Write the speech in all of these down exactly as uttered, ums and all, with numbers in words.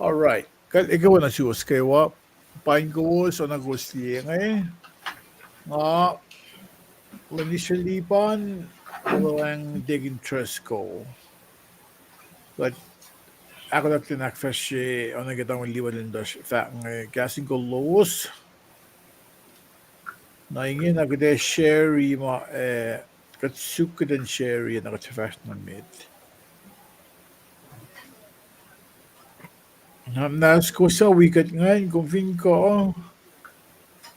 All right. Kuht ekuh wo nuh suwos kwewa. Paing kowos, oacna kowos liye inge. Nga Lemiser Lipan, Leleng Deacon Driscoll. Kuht ahkolah in ahkfahsrye oacna ke tamuhlwel Lipan el tuh fahk inge, kahs in kol lowos. Na ingena kuht ac share ma, eh, kuht suk kuht in share na kuht fahsr nuh met. Na, na kowos suc wi kuht ingacn, kom fin kuh,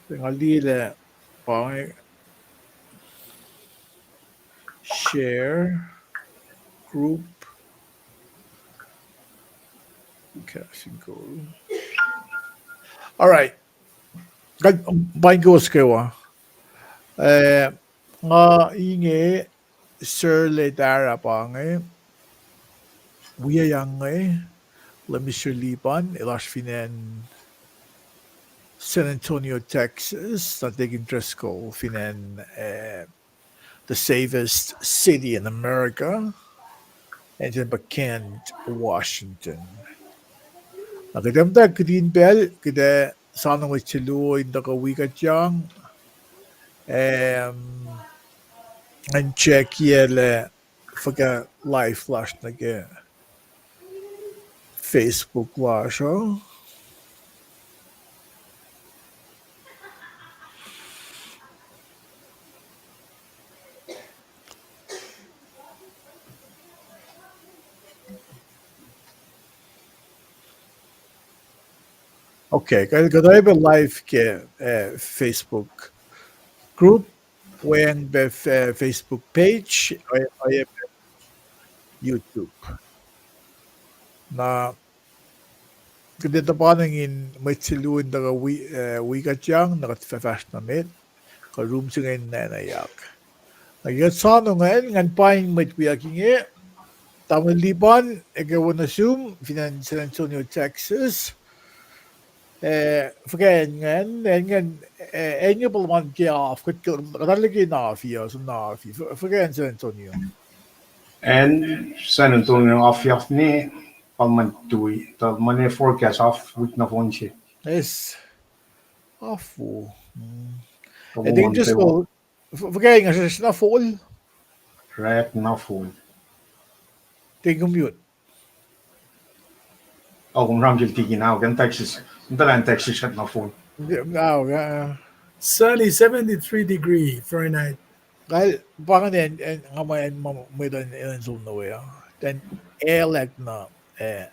nga liye lah pa inge share group. Kahs in kol. All right. Kuht paing kowos kwewa. Eh, nga inge Sir Letara pa inge, wiyac inge, Lemiser Lipan, el oasr fin acn San Antonio, Texas, na Deacon Driscoll fin acn, eh, the safest city in America, acn se pa Kent, Washington. Na kuht ac muhta kihtin pacl, kuht ac soano mwet se luo in tuhkuh wi kuhtyang, um, ngan check-ye lah fuhkah live lasr nuh ke Facebook lasr uh. Okay, kuht, kuht oacyacpac live ke, eh, Facebook group, weacng pac, eh, Facebook page, oacyacpac YouTube. Na kuht ac tuhpan ingin mwet se luo in tuhkuh wi, eh, wi kuhtyang, na kuht fah fahsr nuh met, kuh room se inge ninac na yak. Na ke kuht soano ingacn, ngan paing mwet wiyuck inge, tamuhlwel Lipan, ekuh wo nuh sum, fin acn San Antonio, Texas. Eh, fuhkah acn ingacn, acn ingacn, eh, acn inge pa luhman ke af, kuht, kuht arlac ke Navi uh, so Navi, fuhkah acn San Antonio? Acn San Antonio, af, af ne, pa luhman tui, tuh ma ne forecast af wik nohfohn se. Yes. Afu. Ac Deacon Driscoll, fuhkah inge, srack na fol? Srack na fol. Deacon, kom mute. Oh, kom ram kel tiki now, kan Texas. Kom tuh lan Texas srack na fol. Sunny, seventy-three degree Fahrenheit. Kal, pa ingacn, nga muh acn, mwet an, acn som nuh we uh. Then, elak na, eh,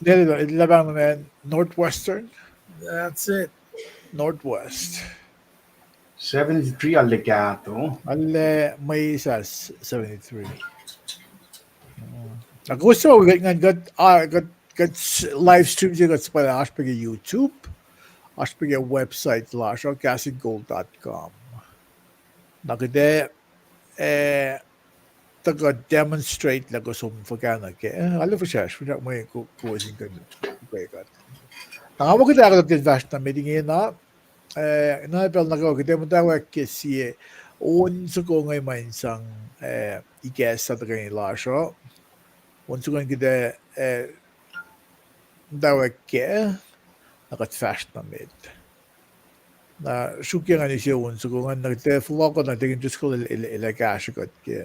Lel, lel, Northwestern. That's it. Northwest. Seventy-three, arlac kahto. Arlac mwe sas seventy-three. Na kowos suc wi kuht ingacn, kuht, kuht live stream se kuht suhpwaclah oasr pac ke YouTube, oasr pac ke website lasr uh, castinggold dot com. Na kuht ac, eh, tuhkuh demonstrate lah kowos som fuhkah nuh kac. Arlac fihsracsr, fihsracsr mwe kowos in kuh in kuh kuht. Na nga muh kuht ac ahkolah in fahsr nuh met ingena, eh, na pacl nuh kwewa kuht ac muhtwacwacack ke sie on soko inge ma in sang, eh, ikacs sa tuhkweni lasr uh. On soko in kuht ac, eh, muhtwacwacack kac, na kuht fahsr nuh met. Na sruokyac ngan use on soko ingacn, na kuht ac fohlohkoh na Deacon Driscoll el, el, el ac kahsrwe kuht ke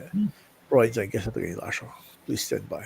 pruhe in sang ikacs sa tuhkweni lasr uh. Please stand by.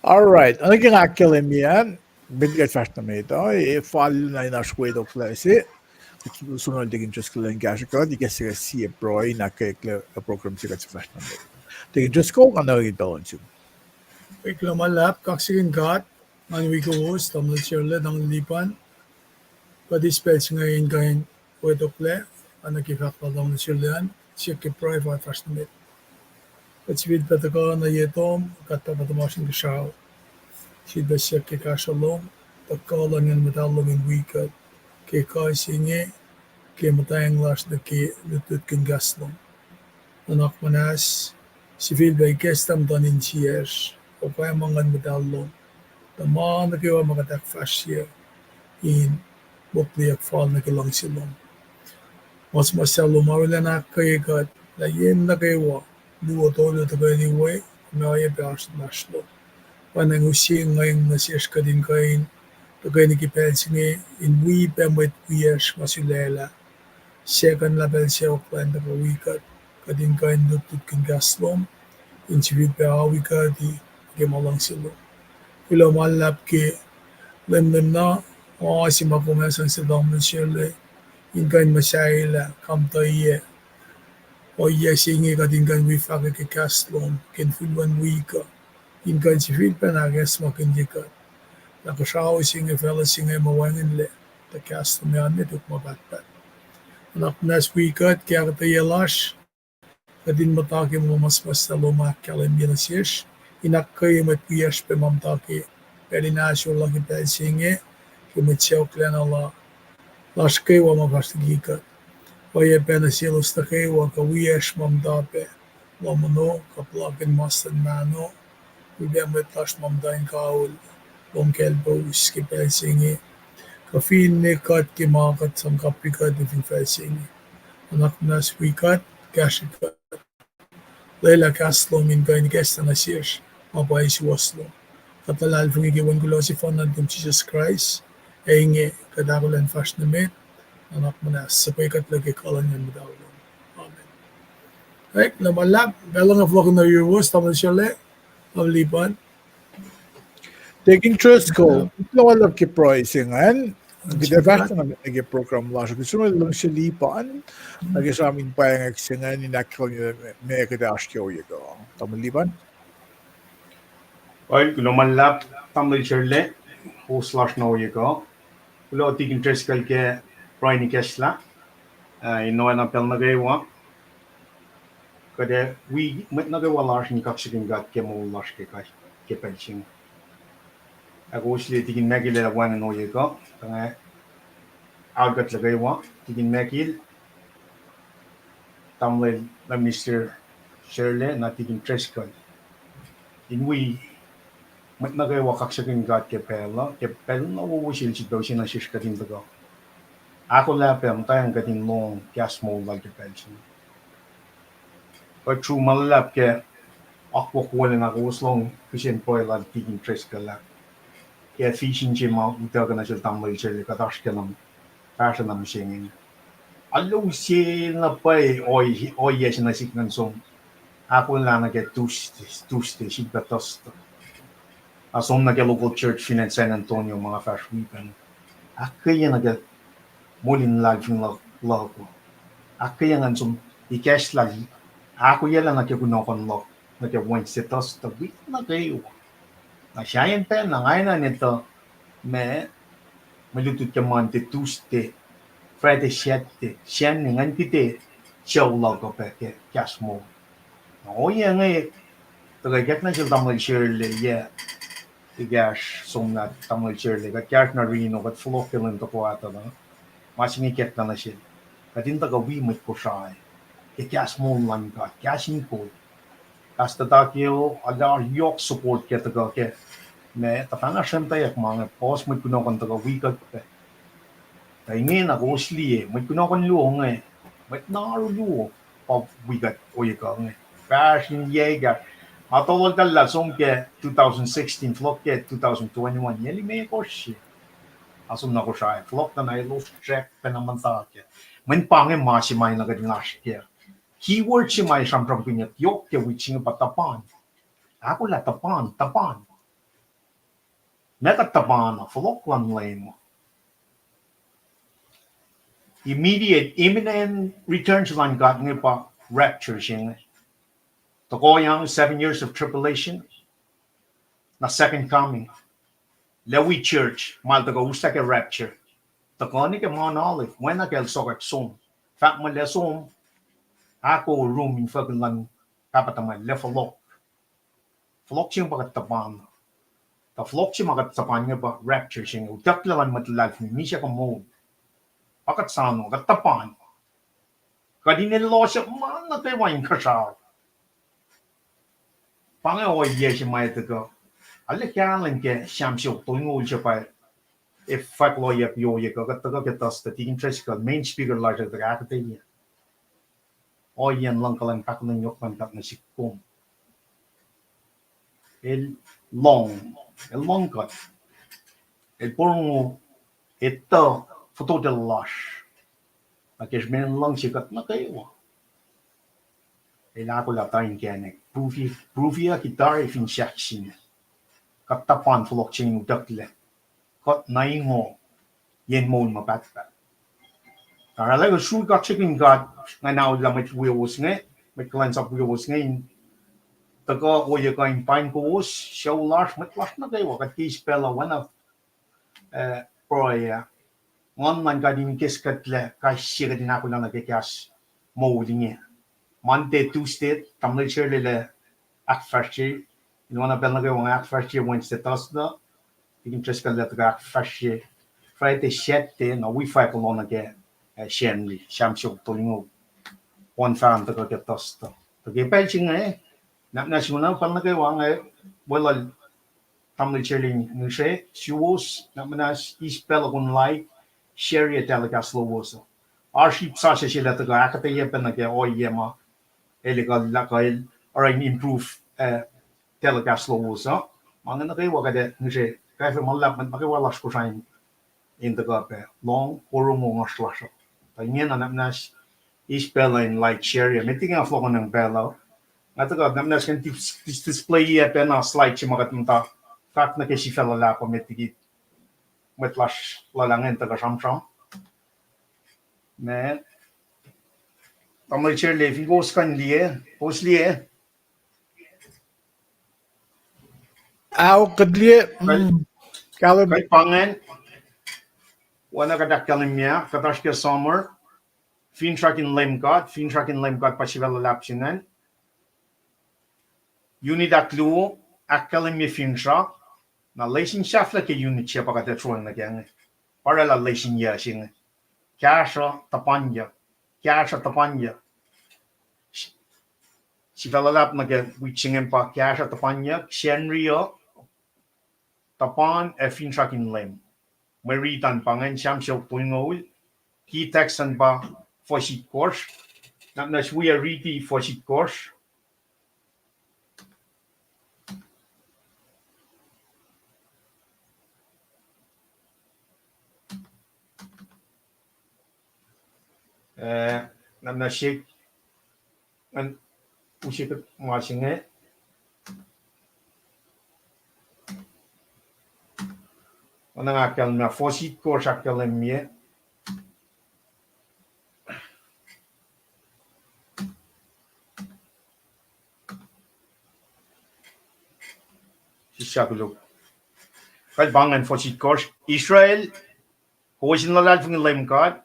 All right. Oacna ke nga ahkkahlwemye an, met liki kuht fahsr nuh met uh, e fal na in oasr wetoklac se. Kuht som nuh sel Deacon Driscoll in kahsrwe kuht, ikacslah sie pruhe in ahkkweye program se kuht fahsr nuh met. Deacon Driscoll, nga nuh in pacl on sum. Kuloh ma luhlahp, kaksakihn God, ngan wi kowos, tamuhlwel Sharla, tamuhlwel Lipan, kuht eis pacl se inge in kuh in wetoklac, oacna ke fahk lal tamuhlwel Sharla an, siyuck ke pruhe fal fahsr nuh met. Kuht sifilpac tuhkuh nuh ye tom, kuht Pahpah tuhmasr Inkuhsrao. Sifilpac siyuck ke kahsruh lom, tuhkuh luhn Nguhn Muhtahl lom in wi kuht ke kuh se inge, ke muhtweng lasr nuh ke lutlutkihn kahs lom. Nuhnak muhnahs, sifilpac ikacslah muhtuhn insiyacsr, okwacma Nguhn Muhtahl lom, tuh ma nuh kwewa ma kuht ahkfahsrye in mokleyuck fal nuh ke luhngse lom. Mas muhsahllah lom arulacna ahkkweye kuht lah yen nuh kwewa, luo tolu tuhkweni we, ma oacyacpac oasr lasr lom. Pwacnwacng use ngweng nuh sesr kuht in kuh in, tuhkweni ke pacl se inge, in wi pac mwet wiyacsr ma sulaclah. Second lah pacl sacohk lah in tuhkuh wi kuht, kuht in kuh in lutlutkihn kahs lom, in sifilpac awi kuht ke ma luhngse lom. Kuloh ma luhlahp ke lwemlwemna, ma se ma kom sang sel tamuhlwel Sharla, in kuh in muhsahelah, kamtuhiyac, ohiyac se inge kuht in kuh in wi fahkwack ke kahs lom, ke infulwen wik uh, in kuh in sifilpac ahkacsmakihnye kuht. Na kuhsrao se inge, facluh se inge ma wacngihnlac, tuh kahs lom ac oan nuh tok ma pahtpaht. Nuhnak muhnahs wi kuht ke ahkuhtweyac lasr, kuht in muhta ke ma muhsahllah lom ahkkahlwemye nuh sesr, in ahkkweye mwet wiyacsr pac ma muhta ke pacl in ahsor la ke pacl se inge, ke mwet sacohklacna la, lasr kwewa ma fahsr liki kuht. Oacyacpac nuh selos nuh kwewa kuh wiyacsr ma muhta pac, lohm ono, kuh puhlakihn mas luhn mahno, wi pac mwet lasr ma muhta in kaul, lohm kaclpous ke pacl se inge, kuh finne kuht ke ma kuht sang kapri kuht fin facl se inge. Nuhnak muhnahs wi kuht, kahsrwe kuht. Lwelah kahs lom in kuh in ikacslah nuh sesr ma pwacye suwohs lom. Kuht luhlahlfongi ke Wen kuloh sefanna nuhtum Jisus Kraist, ac inge kuht ahkolah in fahsr nuh met, nuhnak muhnahs, suhpwe kuht luhk ke kuh luhn Nguhn Muhtahl lom. Amen. Kuloh ma luhlahp, pacl inge fohlohk nuh yuruwos, tamuhlwel Sharla, tamuhlwel Lipan. Deacon Driscoll, kuloh ma luhlahp ke pruhe se ingacn, kuht ac fahsr nuh ke program lasr, kuht som nuh luhngse Lipan, nuh ke sramsram in pwacngack se ingacn, in ahkkahlwemye meac kuht ac oasr ke ohiyac kuh. Tamuhlwel Lipan. Well, kuloh ma luhlahp, tamuhlwel Sharla, host lasr nuh ohiyac kuh. Kuloh Deacon Driscoll ke pruhe in ikacslah, uh, in oacna pacl nuh kwewa. Kuht ac wi mwet nuh kwewa lasr in kaksakihn God ke moul lasr ke, ke pacl se inge. Ac kowos liye Deacon Michael el ac wacngihn ohiyac kuh, tuh nga aol kuht nuh kwewa, Deacon Michael, tamuhlwel Minister Sharla, na Deacon Driscoll. In wi mwet nuh kwewa kaksakihn God ke pacl uh, ke pacl na wowo sel sifilpac use nuh sesr kuht in tuhkuh ahkolah pac muhtwacng kuht in lohng kahs moul lal ke pacl se inge. Kuht sru ma luhlahp ke akwuck wolacna kowos lohng kihsen pruhe lal Deacon Driscoll ah, ke vision se ma utuckuh nuh sel tamuhlwel Sharla, kuht oasr ke na fahsruh na mihsenge. Alu se na pwacye ohiyac se nuh sihk ngan som ahkolah nuh ke Tuesday, Tuesday, sifilpac Thursday. Na som nuh ke local church fin acn San Antonio ma nga fahsr wi pac. Ahkkweye nuh ke moul in luhlahlfongi luhk uh. Ahkkweye ngan som ikacslah, ahkolah nuh ke kunohkohn luhk nuh ke Wednesday, Thursday, wik nuh kwewa. Na sahyacn pacl na nga enenuh in etuh ma, mwe lutlut ke Monday, Tuesday, Friday, Saturday, Sunday, ngan kihte sucu luhk uh pac ke kahs moul. Na ohiyac inge tuhkuh ikack nuh sel tamuhlwel Sharla, yac ekahsr somlah tamuhlwel Sharla, kuht kahsr nuh Reno, kuht fohlohk ke lwen toko ah tuh, ma se inge ikacklah nuh sel, kuht in tuhkuh wi mwet Kosrae ke kahs moul luhn God, kahs in kol. Kahs tuhtuh ke o, arlac yohk support ke tuhkuh ke, ma tuhfahna srwemtweack ma inge, puhs mwet kunohkohn tuhkuh wi kuht pac. Tuh ingena kowos liye, mwet kunohkohn luo inge, mwet na oaru luo pa wi kuht ohiyac kuh inge. Fahsr in yac ekahsr. Nga tolol tahl lah som ke two thousand sixteen, fohlohk ke two thousand twenty-one, yac limekohsr se. Nga som nuh Kosrae, fohlohk tuh na elos srack pacna muhta kac. Mweyen pa inge ma se ma enenuh kuht in oasr kac. Keyword se ma sramsramkihnyuck yohk ke wik se inge pa tuhpan. Ahkolah tuhpan, tuhpan. Meac kuht tuhpan uh, fohlohk luhn Leum uh. Immediate, imminent return se luhn God inge pa rapture se inge. Tuhkuh yang seven years of tribulation, na second coming. Lah wi church, ma el tuhkuh uslah ke rapture. Tuhkuh nuh ke Mount Olive, oacna ke el sokwack som. Fahk muh lah som, ahko rum in fuckin luhn Pahpah tuhmwacl, lah fohlohk. Fohlohk se inge pa kuht tuhpan. Tuh fohlohk se ma kuht tuhpan inge pa rapture se inge, utucklac luhn mwet luhlahlfongi, misac kuh moul. Pa kuht soano, kuht tuhpan. Kuht in elos ma nuh kwewa inkuhsrao. Pa inge ohiyac se ma tuhkuh. Arlac kahlwem ke Sam siofok tolngoul se pa, ac fahk lohyacp yohk uh, kuht tuhkuh ke Thursday, Deacon Driscoll, main speaker lasr uh, tuhkuh ahkuhtweyac ohiyacn luhngkuhlwacng, pahkotwen yohk luhn God nuh sihk kom. El lohng, el lohng kuht. El porongo etuh fototo lasr. Na ke srihpen luhngse kuht nuh kwewa, el ahkolah tuh inkacnek. Proof, proof uh ke tari fin sahk sina. Kuht tuhpan fohlohk se inge utucklac. Kuht na ingo yen moul ma pahtpaht. Arulacna srui kaksakihn God, nga na olah mwet wiowos inge, mwet kuhlwacnsap wiowos inge in tuhkuh ohiyac kuh in paing kowos, sucu lasr, mwet lasr nuh kwewa, kuht ke eis pacl uh oacna, eh, pruhe ah. Nguhn luhn God in ikacskuhtlac kais sie kuht in ahkolah nuh ke kahs moul inge. Monday, Tuesday, tamuhlwel Sherley el ahkfahsrye, in oacna pacl nuh kwewa nga ahkfahsrye Wednesday, Thursday, Deacon Driscoll el tuhkuh ahkfahsrye Friday, Saturday, na wi fahk kuloh nuh ke, eh, Sacnri, Sam siofok tolngoul. Won fahk tuhkuh ke Thursday. Tuh ke pacl se inge, nap na suna pacl nuh kwewa inge, weluhl tamuhlwel Sherley ngihsre, suwos, nap muhnahs eis pacl uh kom like, share-ye telecast lowos uh. Oasr ip sasuc se lah tuhkuh ahkuhtweyac pac nuh ke ohiyac ma el ekuhllah kuh el oruh in improve, eh, telecast lowos uh. Ma inge nuh kwewa kuht ac ngihsre kwacfe ma luhlahp mwet nuh kwewa lasr Kosrae in tuhkuh pac lohng, porongo, ngoasr lasr uh. Tuh ingena nap muhnahs eis pacl uh in like, share-ye, met liki nga fohlohkohnacng pacl uh. Nga tuhkuh nap muhnahs kuh in dis-, dis-, display-ye pacna slide se ma kuht muhta fahk nuh ke sifac luhlahp uh, met liki mwet lasr luhlahp ingacn tuhkuh sramsram. Ma, tamuhlwel Sherley, fin kowos kuh in liye, kowos liye? Ao, kuht liye, mm, kahlwem. Kuht pa ingacn, oacna kuht ahkkahlwemye, kuht oasr ke summer, Finsrak in Leum God, Finsrak in Leum God pa sifac luhlahp se ingacn. Unit ahkluo, ahkkahlwemye finsrak, na lesin sahflah ke unit se pa kuht ac sroang nuh kac inge. Pa oraclah lesin yac se inge. Kahsruh tuhpanyuck, kahsruh tuhpanyuck. Sifac luhlahp nuh ke wik se inge pa kahsruh tuhpanyuck, Sacnri uh, tuhpan ac finsrak in Leum. Mwe rit an pa ingacn, Sam siofok tolngoul, ki text an pa fuhs itkohsr. Nap muhnahs wi ac riti fuhs itkohsr. Eh, nap muhnahs sik, an, use kuht ma se inge. Oacna nga ahkkahlwemye, fuhs itkohsr ahkkahlwemye. Sisya koluk. Kal pa ingacn fuhs itkohsr: Israel, kowos in luhlahlfongi Leum God,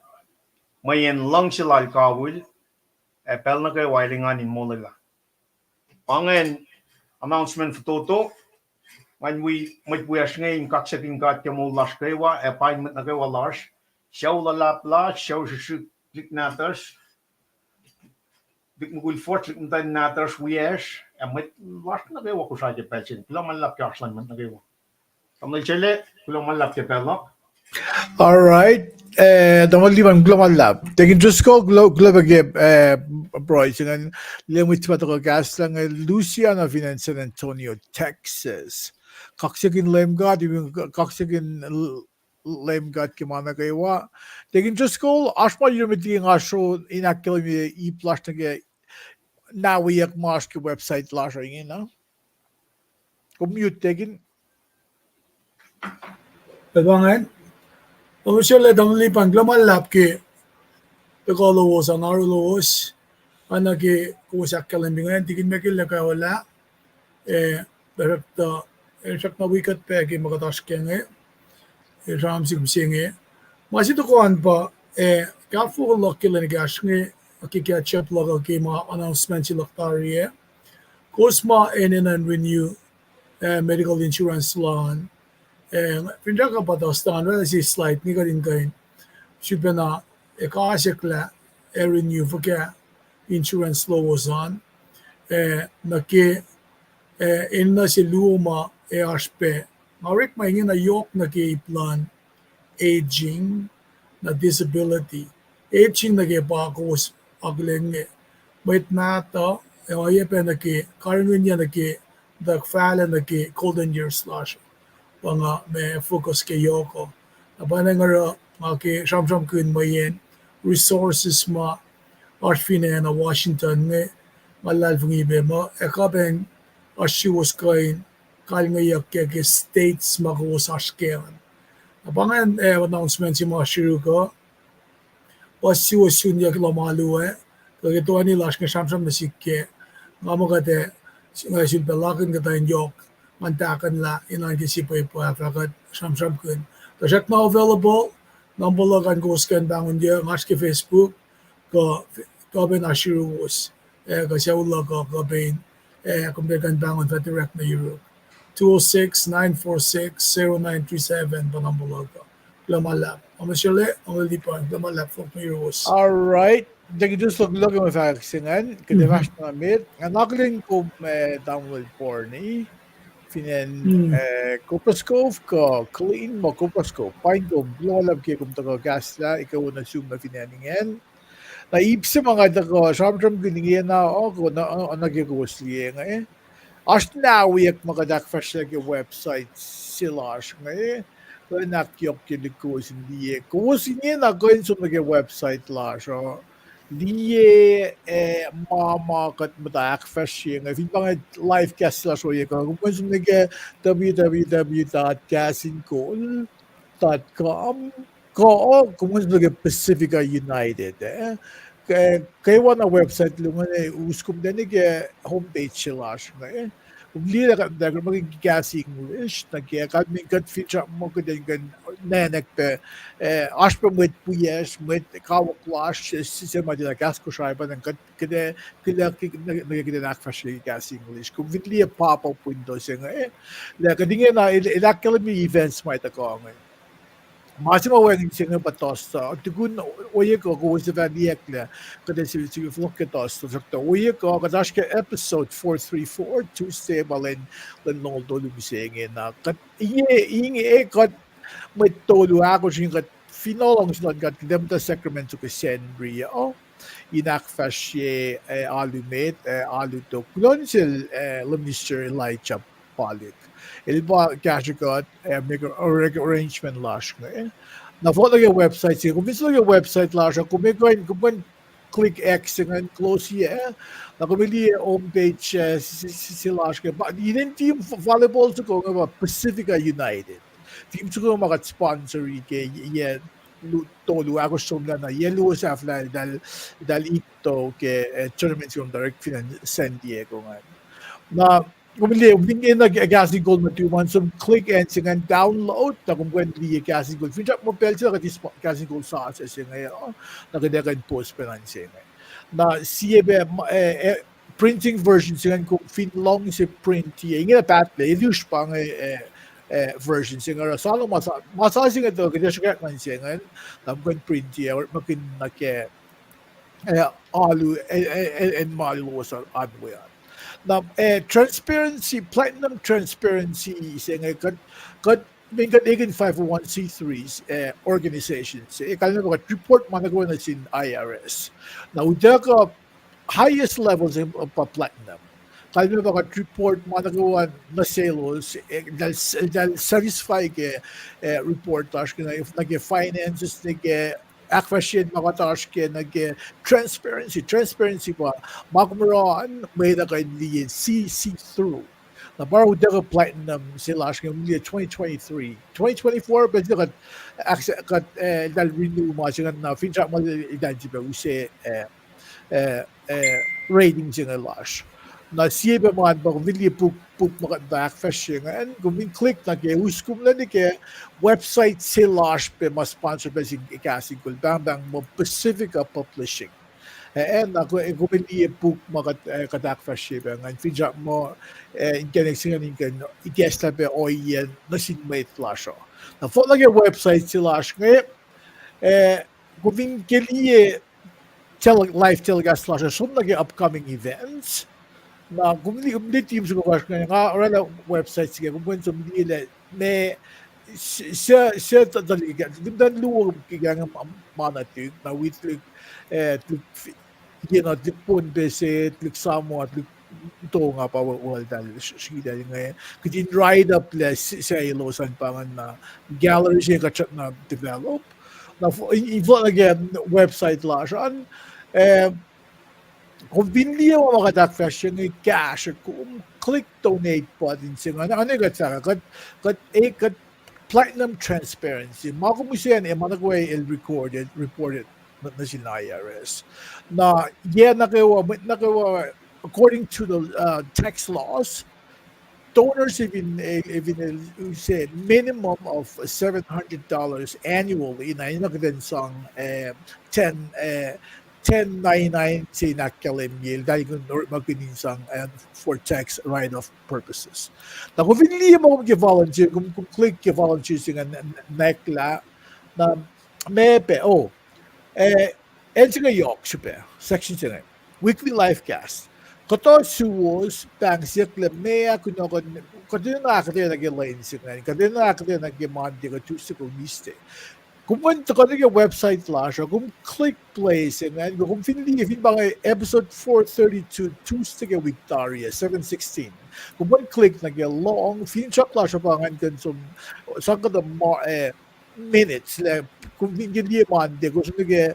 mweyen luhngse lal kawihl, ac pacl nuh kwewa el engan in molwelah. Pa ingacn announcement fototo, ngan wi mwet wiyacsr inge in kaksakihn God ke moul lasr kwewa, ac paing mwet nuh kwewa lasr, sucu luhlahp lasr, sucu srihsrihk, tuhlihk nahtuhsr, tuhlihk mukul fuhsr, tuhlihk muhtwacn nahtuhsr, wiyacsr, ac mwet lasr nuh kwewa Kosrae ke pacl se inge. Kuloh ma luhlahp ke oasr luhn mwet nuh kwewa. Tamuhlwel Sele, kuloh ma luhlahp ke pacl uh. All right. Eh, tamuhlwel Liman, kuloh ma luhlahp. Deacon Driscoll, kuloh, kuloh pac ke, eh, pruhe se ingacn. Liye mwet se pa tuhkuh kahsruh inge, Luciana fin acn San Antonio, Texas. Kaksakihn Leum God, iwe kaksakihn Leum God ke ma nuh kwewa. Deacon Driscoll, oasr ma yohrohl met liki nga sro in ahkkahlwemye ip lasr nuh ke na wiyuck ma oasr ke website lasr uh ingena. Kom mute, Deacon. Pacl pa ingacn, oasr lah tamuhlwel Lipan, kuloh ma luhlahp ke tuhkuh lowos an, oaru lowos, oacna ke kowos ahkkahlwemye ingacn, tikin Michael el kwewa lah, eh, tuhsruhktuh, eh, srackna wi kuht pac ke ma kuht oasr kac inge, eh, sramsram se inge. Ma se tohkoh an pa, eh, kafofo luhk ke lwen ekahsr inge, ke catch up luhk uh ke ma announcement se luhk tari ah. Kowos ma enenuh in renew, eh, medical insurance lom, eh, finsrak uh pa tuh stand oraclah se slide inge kuht in kuh in sifilpacna, eh, kasacklah, eh, renew fuhkah insurance lowos an, eh, nuh ke, eh, enenuh se luo ma, eh, oasr pac. Nga orekma ingena yohk nuh ke ip luhn aging, na disability. Aging nuh ke pa kowos akihlen inge, mwet mahtuh, eh, oacyacpac nuh ke, karihngihnyuck nuh ke, tuh fahlah nuh ke golden years lasr. Pa nga ma focus ke yohk uh. Na pa nga oruh, nga ke sramsramkihn mweyen resources ma oasr fin acn Washington inge, nga luhlahlfongi pac muh ac kuh pacna oasr suwos kuh in kalngeyuck ke, ke states ma kowos oasr kac an. Na pa ingacn, eh, announcement se ma siruk uh, puhs suwos sun yohk luhn alu ah, kuh ke toeni lasr inge sramsram nuh sihk ke, nga muh kuht ac, nga sulpac lakihn kuhtuh in yohk, ngan tahkuhnlah in oan ke sipwe pwacye fah kuht sramsramkihn. Tuhsruhk na available, number luhk an kowos kuh in pahngonyuc, nga oasr ke Facebook, kuh, kuh pac na siruk, eh, kuh sucu luhk uh, kuh pac, eh, kom kuh in pahngon fah direct nuh yuruk. Two oh six, nine four six, zero nine three seven pa number luhk uh. Kuloh ma luhlahp. Tamuhlwel Sele, tamuhlwel Lipan, kuloh ma luhlahp fohlohk nuh yuruwos. All right. Thank you, just look, look at my facts, ingacn, kuht ac fahsr na met. Nga akihlen kom, eh, tamuhlwel Barney. Fin acn, eh, Copperas Cove kuh Killeen ma Copperas Cove. Paing kom, kuloh ma luhlahp ke kom tuhkuh kahslah, ekuh wo nuh sum nuh fin acn ingacn. Na ip se ma nga tuhkuh sramsramkihn ingena, oh, kuh na, uh, nuh ke kowos liye inge. Oasr nahweyuck ma kuht ahkfahsrye ke website se lasr inge. Kuh in ahkyohkye liki kowos in liye. Kowos ingena kuh in som nuh ke website lasr uh, liye, eh, ma ma kuht muhta ahkfahsrye inge. Fin pa inge live cast lasr ohiyac uh, kom kuh in som nuh ke W W W dot Kahs in Kol dot com, kuh kom kuh in som nuh ke Pacifica United, eh. Ke, kwewana website luhn inge, us kom teni ke homepage se lasr inge. Kom liye lah kuht muhta ke Kahs English, nuh ke kalmacn kuht finsrak muh kuht in kuh in nwacklah pac, eh, oasr pac mwet wiyacsr, mwet kawuck lasr, se, se, se ma tiacna kahs Kosrae pa, na kuht, kuht, kuht, kuht, kuht in ahkfahsrye Kahs English. Kom fin liye pop-up window se inge, lah kuht ingena, el, el ahkkahlwemye events ma tuhkuh inge. Ma se ma wacngihn se inge pa Thursday. Tukun ohiyac uh kowos fah liyacacng lah kuht ac sifil, sifil fohlohk ke Thursday, tuhsruhktuh ohiyac uh kuht oasr ke episode four three four, Tuesday pa lwen, lwen longoul tolu mihsenge na. Kuht inge, inge kuht mwet tolu ahkosr inge kuht fin luhngse luhn God kuht muhta Sacramento ke Sacnri uh in ahkfahsrye, eh, alu met, eh, alu tok kuloh nuh sel, eh, Minister Elijah Palik. El pa kahsrwe kuht, eh, make arrangement lasr inge. Na fohlohk nuh ke website se, kom fin som nuh ke website lasr uh, kom kuh in, kom kuh in click X ingacn, close-ye, na kom liye homepage, eh, se, se, se lasr ke. Pa inen team volleyball soko inge pa Pacifica United. Team soko ma kuht sponsor-i ke yac lu-, tolu ahkosr somlah na yac luo sahflah eltahl, eltahl ito ke, eh, tournament se kom direct fin acn San Diego ingacn. Na kom liye, kom fin enenuh Kahs in Kol nuhtum an, som click acn se ingacn download, na kom kuh in liye Kahs in Kol. Finsrak muh pacl se na kuht eis Kahs in Kol sasuc se inge uh, na kuht ac kuh in post pacna se inge. Na sie pac, eh, printing version se ingacn kom fin luhngse print-i, ingena pahtlac, elos pa inge, eh, version se inge oruh salo ma sa, ma sa se inge tuh kuht ac sruhkwack nuh se ingacn, na kom kuh in print-i, orekmakihn nuh ke, eh, alu, eh, eh, eh, acn ma alu lowos an we an. Na, eh, transparency, platinum transparency se inge, kuht, kuht, mean kuht ekihn five oh one c three, eh, organization se, eh, kalmac pa kuht report ma nuh kwewa nuh sin I R S. Na utuckuh highest level se pa platinum. Kalmac pa kuht report ma nuh kwewa nuh selos, eh, eltahl, eltahl satisfy ke, eh, report lasr ke, nuh ke finances, nuh ke ahkfahsryen ma kuht oasr ke, nuh ke transparency. Transparency pa ma kom oruh an, mwet uh kuh in liye, see, see through. Na pa utuckuh platinum se lasr inge, kom liye twenty twenty-three. Twenty twenty-four pa se kuht, kuht, eh, eltahl renew ma se ingacn, na finsrak muh eltahl sifilpac use, eh, eh, eh, rating se inge lasr. Na sie pac ma an pa kom fin liye puk, puk ma kuht muhta ahkfahsrye ingacn, kom fin click nuh ke, us kom nuh ke website se lasr pac ma sponsor pac sin Kahs in Kol, pahngpahng muh Pacifica Publishing. Eh, eh, na ko-, eh, kom liye puk ma kuht, eh, kuht ahkfahsrye pac ingacn, finsrak muh, eh, inkacnek se ingacn in kuh in ikacslah pac ohiyac nuh sin mwet lasr uh. Na fohlohk nuh ke website se lasr inge, eh, kom fin ke liye tel-, live telecast lasr uh, som nuh ke upcoming events. Na kom liye, kom liye team se kom lasr inge, nga oraclah website se ke, kom kuh in som liye lah ma, se, se, se tuh, tuh, tuh, tuh luo ke, ke ma, ma nuhtihk, na wi tuhlihk, eh, tuhlihk, ye na tuhlihk Pohnpei se, tuhlihk Samoa, tuhlihk Tonga pa wo-, woltahl s-, srihklac inge. Kuht in write up lah s-, se elos an pa ingacn na gallery se kuht srackna develop. Na fo-, in, in fohlohk nuh ke website lasr an, eh, kom fin liye ma ma kuht ahkfahsrye inge kahsruh, kom click donate button se ingacn, oacna kuht fahk, kuht, kuht, eh, kuht platinum transparency. Ma kom use an, eh, ma nuh kwewa el recorded, reported nuh, nuh sin I R S. Na, yac nuh kwewa, mwet nuh kwewa, according to the, uh, tax laws, donors have been, eh, have been, eh, say, minimum of seven hundred dollars annually, na, na kuht in sang, eh, ten, eh, ten ninety-nine se in ahkkahlwemye, eltahl kuh in orekmakihn in sang, eh, for tax write-off purposes. Na kom fin liye ma kom ke volunteer, kom, kom click ke volunteer se ingacn, n-, n-, nwacklah, na, ma pac, oh, eh, acn se inge yohk srihpac, section se inge. Weekly live cast. Kuhtuh suwos pahng siyuck lah meac kunohkohn, kuht enenuh ahkuhtweyac nuh ke lwen se ingacn, kuht enenuh ahkuhtweyac nuh ke Monday kuh Tuesday kuh Wednesday. Kom kuh in tuhkuh nuh ke website lasr uh, kom click play se ingacn, kom fin liye, fin pa inge episode four thirty-two, Tuesday ke wik tari ah, seven sixteen. Kom kuh in click nuh ke lohng, finsrak lasr uh pa ingacn kuh in som, sang kuhtuh ma-, eh, minutes lah, kom fin ke liye Monday, kom som nuh ke,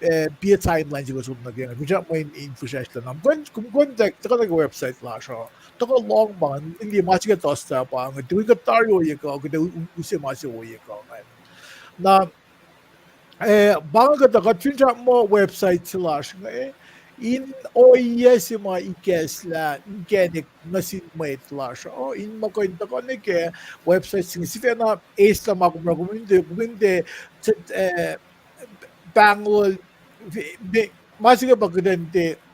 eh, piac timeline se kom som nuh ke, finsrak muh in, in fihsracsrlah na. Kom kuh in, kom kuh in tuhkuh nuh ke website lasr uh, tuhkuh lohng pa ingacn, kom fin liye ma se ke Thursday pa ingacn, tuh kuht tari ohiyac kuh, kuht u-, u-, use ma se ohiyac kuh ingacn. Na, eh, pa inge kuhtuh kuht finsrak muh website se lasr inge, in ohiyac se ma ikacslah inkacnek nuh sin mwet lasr uh, in muh kuh in tuhkuh nuh ke website se inge, sifacna eislah ma kom oruh, kom in tiac, kom in tiac, eh, pahngol, ma se inge pa kuht in tiac,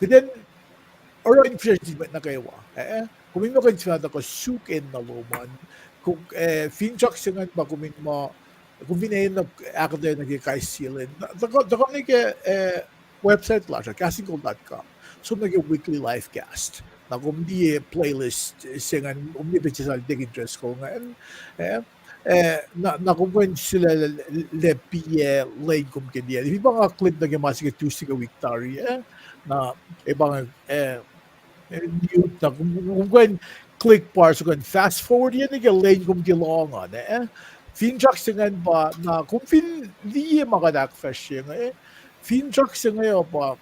kuht in oruh in fihsracsr nuh sin mwet nuh kwewa, eh, kom in muh kuh in sifacna tuhkuh suk enenuh lom an, kom, eh, finsrak se ingacn pa kom in muh, kom fin enenuh ahkuhtweyac nuh ke kais sie lwen, tuhkuh, tuhkuh nuh ke, eh, website lasr uh, kahs in kol dot com. Som nuh ke weekly live cast. Na kom liye playlist se ingacn, kom liye page sal Deacon Driscoll ingacn, eh, eh, na, na kom kuh in sulaclah, lah piac lwen kom ke liye. Fin pa nga click nuh ke ma se ke Tuesday ke wik tari ah, na, eh, pa nga, eh, mute na, kom, kom kuh in click pa se kuh in fast forward-ye nuh ke lwen kom ke lohng an, eh. Finsrak se ingacn pa, na kom fin liye ma kuht ahkfahsrye inge, finsrak se inge uh pa,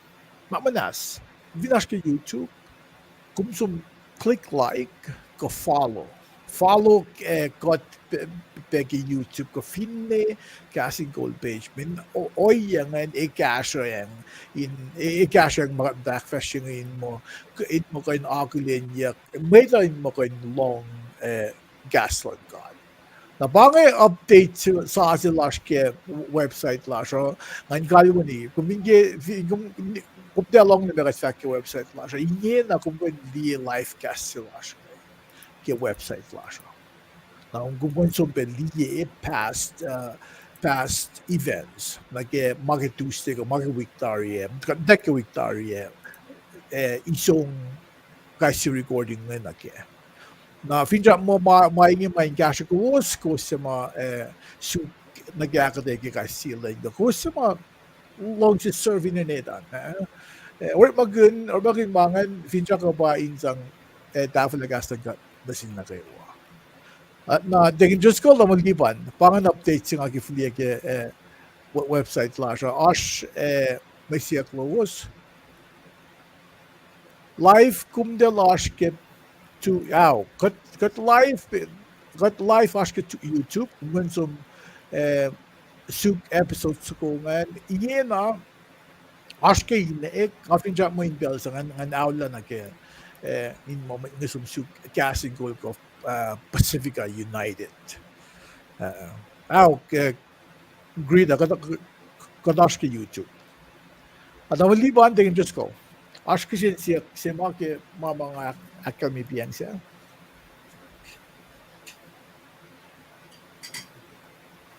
ma muhnahs, fin oasr ke YouTube, kom som click like, kuh follow. Follow, eh, kuht pac, pac ke YouTube, kuh finne Kahs in Kol page, mweyen o-, ohiyac ingacn ac kahsruh, in, ac, ac kahsruh ma kuht ahkfahsrye inge in muh, in muh kuh in akihlenyuck, mwet uh in muh kuh in lohng, eh, kahs luhn God. Na pa inge update se, sa se lasr ke website lasr uh, ngan kalweni, kom fin ke, fin kom, kom tiac lohng nuh ma kuht fahk ke website lasr uh, ingena kom kuh in liye live cast se lasr ke website lasr uh. Na kom kuh in som pac liye past, uh, past events, nuh ke ma ke Tuesday kuh ma ke wik tari ah, kuht ke wik tari ah, eh, isong kais sie recording inge nuh kac. Na finsrak muh ma, ma inge ma in kahsruh kowos, kowos se ma, eh, suk nuh ke ahkuhtweyac ke kais sie lwen, kowos se ma luhngse serve internet an, eh. Eh, orekmakihn, orekmakihn ma ingacn, finsrak uh pa in sang, eh, tahfwelah kahs luhn God nuh sin nuh kwewa. Uh, na Deacon Driscoll, tamuhlwel Lipan, pa ingacn update se nga ke fihliyac ke, eh, we-, website lasr uh, oasr, eh, mwe siyuck lowos. Live kom tiac lasr ke tu, ao, kuht, kuht live, kuht live oasr ke tu-, YouTube, kom kuh in som, eh, suk episode soko ingacn, iyena, oasr ke ine, eh, nga finsrak mwe in pacl se ingacn, ngan aolla nuh ke, eh, in ma mwet inge som suk kahs in kol kuh, uh, Pacifica United. Uh, ao, eh, Greta, kuht, kuht oasr ke YouTube. Ac tamuhlwel Liban, they can just go. Oasr kihsen siyuck se ma ke ma ma nga ahk-, ahkkahlwemye pacl se.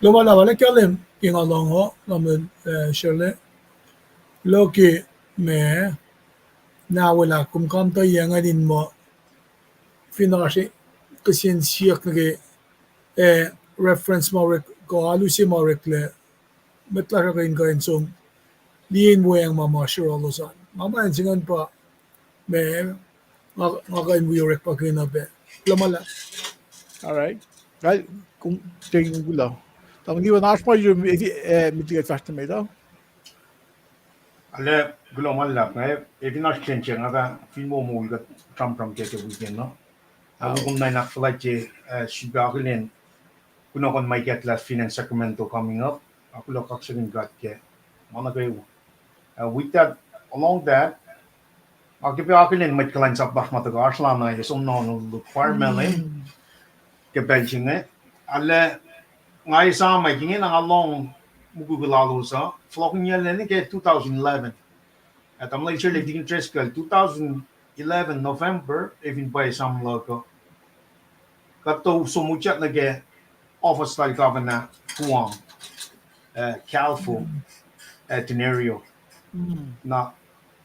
Lom ma lah, lah kahlwem ke nga lohng uh, lah mel, eh, Shirley. Loki me, na welah, kom kamtuh yac ngan in muh, fin oasr kihsen siyuck nuh ke, eh, reference ma orek, kuh alu se ma oreklac, mwet lasr uh kuh in kuh in som, liye in weacng ma ma sruhlosan. Ma ma in se ingacn pa, me, nga, nga kuh in wi orek pa kena pac. Lom ma lah. All right. Kal, kom, taking kulo. Tamuhlwel Liban, oasr ma yur, eh, eh, mitlike fahsr nuh met uh? Arlac, kuloh ma luhlahp, nga, eh, fin oasr kihsen siyuck, nga fah fin wo moul kuht sramsram ke, ke weekend uh. Ac wi kom na in ahkfuhlwactye, eh, srihpac akihlen kunohkohn ma ikacklah fin acn Sacramento coming up. Ac kuloh kaksakihn God ke ma nuh kwewa. Uh, with that, along that, ac ke pac akihlen mwet kuhlwacnsap lasr ma tuhkuh oasr lana ac som na onol luk Choir Malem ke pacl se inge. Arlac, nga esam ac ke ingena nga lohng mukwikwi lalos uh, fohlohkihnyacl nuh ke two thousand eleven. Ac tamuhlwel Shirley, Deacon Driscoll, two thousand eleven November, ac fin pwacye esam luhk uh, kuht tuh som utyak nuh ke office lal governor Guam, eh, Kalfo, eh, Tenerio. Na,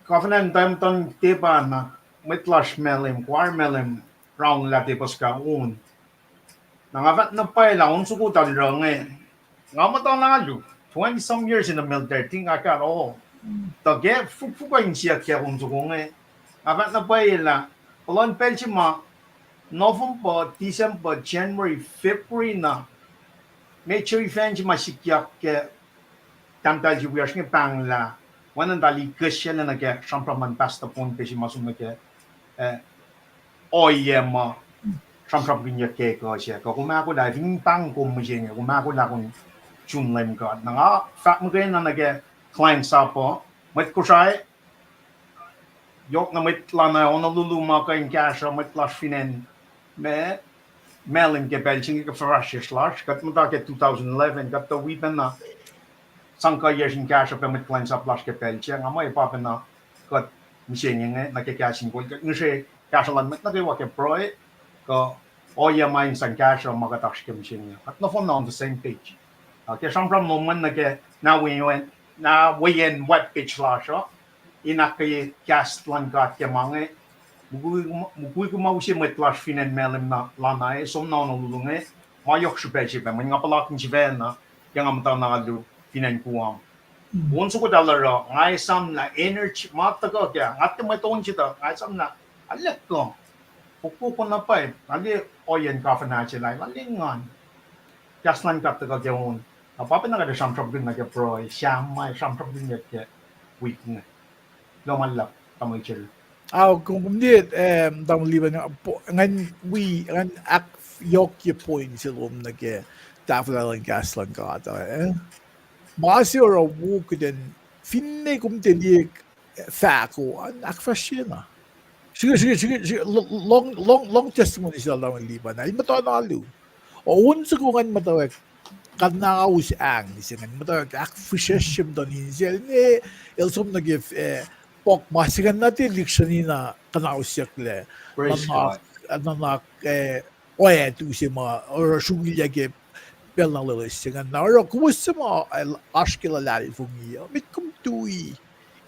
governor an time muhtuhn tepa na, mwet lasr Malem, Choir Malem, round lah tepuh suka on. Na nga fahk na pwacye lah on soko tal oruh inge, nga muhta na alu, twenty some years in the military, think I got old. Tuh ke fukfuk uh insiyuck ke on soko inge, nga fahk na pwacye lah, puhlan pacl se ma November, December, January, February na, major event se ma sikyak ke tahmtahel se wiyacsr inge pahnglah, wacngihn tal ikacslah nuh ke sramsram luhn Pastor Pohnpei se ma som nuh ke, eh, ohiyac ma sramsramkihnyuck ke kuh se, kuh kom ahkolah fin pahng kom mihsenge, kom ahkolah kom sun Leum God. Na nga fahk muhkwena nuh ke kuhlwacnsap uh, mwet Kosrae, yohk na mwet lana Honolulu ma kuh in kahsruh mwet lasr fin acn, ma, Malem ke pacl se inge ke fahfahsryucsr lasr, kuht muhta ke two thousand eleven, kuht tuh wi pacna sang kuhiyacsr in kahsruh pac mwet kuhlwacnsap lasr ke pacl se, nga muh pa pacna kuht mihsenge inge nuh ke kahs in kol, kuht ngihsre kahsruh luhn mwet nuh kwewa ke pruhe, kuh ohiyac ma in sang kahsruh ma kuht oasr ke mihsenge. Kuht nohfohn on the same page. Uh, ke sramsram lom an nuh ke na weacn, na weacn web page lasr uh, in ahkkweye kahs luhn God ke ma inge, mukwikwi ma use mwet lasr fin acn Malem na lana ac som na Honolulu inge, ma yohk srihpac se pac, mweyen nga puhlakihn sifacna ke nga muhta na alu fin acn Guam. On soko tal oruh, nga esam lah energy ma tuhkuh ke, nga tiac mwet on se tuh, nga esam lah, alu kuh, fokoko na pwacye, alu ohiyacn governor se lah, alu engan. Kahs luhn God tuhkuh ke on. Na pa pacna kuht sramsramkihn nuh ke pruhe, Sam ma sramsramkihnyuck ke wik inge. Lom ma luhlahp, tamuhlwel Jerry. Ao, kom, kom liye, eh, tamuhlwel Liban, ngan wi, ngan ahkyohkye point se lom nuh ke tahfwelah luhn kahs luhn God uh, eh? Ma se oruh wo kuht in, finne kom tiac liye fahko an, ahkfahsrye na. Srihke, srihke, srihke, srihke, lohng, lohng testimony sel tamuhlwel Liban, el muhta na alu. On soko ingacn muhtwacwacack kuhnaus ahng se ingacn, muhtwacwacack ahkfihsracsrye muhtuhn insiyacl inge, el som nuh ke, eh, puk ma se ingacn na tiac lihksreni na kuhnausyucklac. Nuhnak, nuhnak, eh, oactu se ma oruh sruhngilyac ke pacl na loeloes se ingacn. Na oruh kowos se ma oasr ke luhlahlfongi uh, met kom tui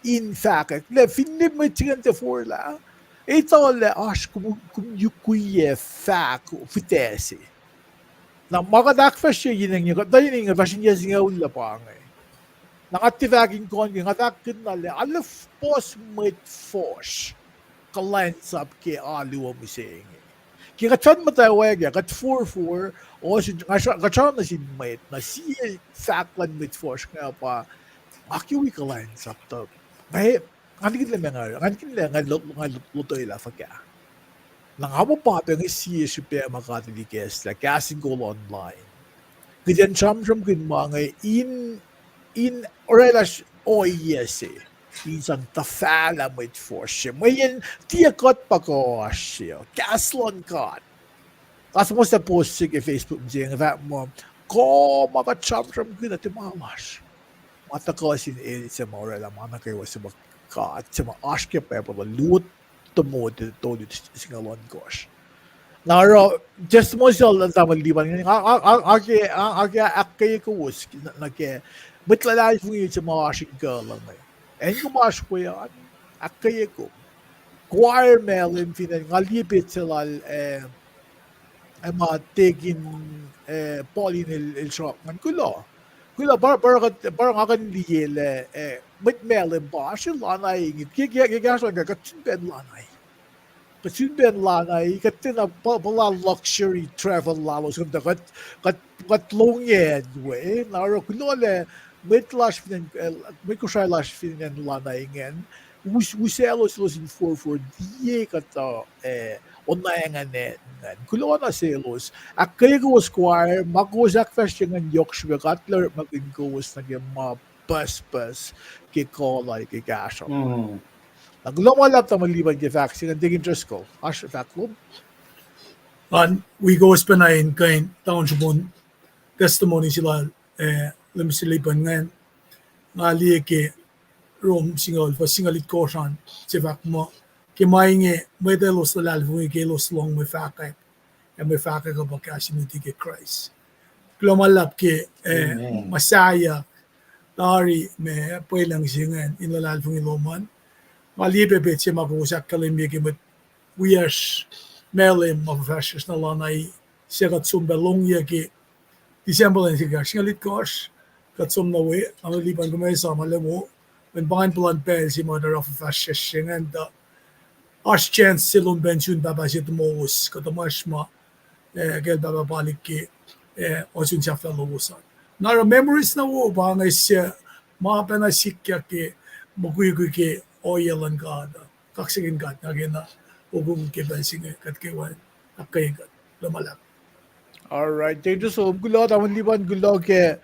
in fahkwack lah finne mwet se ingacn tiac forlah, etuh lah oasr kom, kom yukwiyac fahk fihtac se. Na ma kuht ahkfahsrye yen inge, kuht na yen inge fahsr in yac singucul lah pa inge. Na nga tiac fahk in kohn ke, nga fahk kihn na lah alu puhs mwet fuhsr kuhlwacnsap ke alu uh mihsenge. Ke kuht fah muhtwacwacack ah, kuht forfor, kuht sra nuh sin mwet, na sie fahk luhn mwet fuhsr inge pa, nga ke wi kuhlwacnsap tuh, nga, nga nikihn lah, nga nikihn lah nga lotwelah fuhkah. Na nga muh pa pac inge sie srihpac ma God El ikacslah, Kahs in Kol Online. Kuht in sramsramkihn ma inge in, in orwaclah ohiyac se in sang tuhfahlah mwet fuhsr se. Mweyen tiac kuht pa kuh oasr se, kahs luhn God. Nga suhmuhslah post se ke Facebook mihsenge fahk muh, kuh ma kuht sramsramkihn uh tiac ma lasr. Ma tuhkuh sin El se ma orwaclah ma nuh kwewa, se ma God, se ma oasr ke Bible uh, luo Timothy tolu singucul ohnkohsr. Na oruh testimony se lal tamuhlwel Lipan inge, nga, nga, nga, nga ke, nga, nga ke ahkkweye kowos nuh ke mwet luhlahlfongi se ma oasr in kuh luhn inge. Acn kom oasr we an, ahkkweye kom. Choir Malem fin acn, nga liye petsac lal, eh, eh, ma Deacon, eh, Paulin el, el sruhk ingacn, kuloh. Kuloh, pa, pa, pa nga kuh in liye lah, eh, mwet Malem pa oasr lana inge. Ke, ke, ke kahsruh kuht sun pacna lana. Kuht sun pacna lana, kuht tiacna puhla luxury travel lalos, kuht, kuht, kuht longacn we, na oruh kuloh lah mwet lasr fin acn, eh, mwet Kosrae lasr fin acn lana ingacn, us-, usaclos elos in forfor, liye kuhtuh, eh, oacna ingacn, ingacn. Kuloh na selos. Ahkkweye kowos choir, ma kowos ahkfahsrye ingacn yohk srihpac, God El orekmakihn kowos nuh ke ma pucspucs ke kuh lal ke kahsruh. Na kuloh ma luhlahp tamuhlwel Lipan ke fahk se ingacn, Deacon Driscoll. Oasr fahk lom? An wi kowos pacna in kuh in tuhng sruhmuhn testimony se lal, eh, Lem Lipan ingacn. Nga liye ke Rom singucul, fuhs singucul itkohsr an, se fahk muh, ke ma inge mwet elos luhlahlfongi ke elos lohng mwe fahkwack, ac mwe fahkwack uh pa kahs in luti ke Kraist. Kuloh ma luhlahp ke, eh, muhsaheack tari ma pwelucng se ingacn in luhlahlfongi lom an. Nga liye pac petsac ma kowos ahkkahlwemye ke mwet wiyacsr Malem ma fuhfahsryucsr nuh lana, se kuht som pac longyac ke December lwen se kahsr singucul itkohsr, kuht som nuh we, Tamuhlwel Lipan, kom esam ma lemo, mweyen pa ingacn puhlan pacl se ma tuh oruh fuhfahsryucsr se ingacn tuh oasr chance se lom pacna sun pahpah se tuhmowos, kuhtuh masr ma, eh, kacl pahpah Palik ke, eh, ohsun sahflah lowos an. Na oruh memories na wo pa inge se ma pacna sikyak ke mukwikwi ke ohiyac luhn God uh. Kaksakihn God na kena okuku ke pacl se inge kuht kwewa ahkkweye kuht. Kuloh ma luhlahp. All right. Thank you so much. Kuloh, Tamuhlwel Lipan, kuloh ke,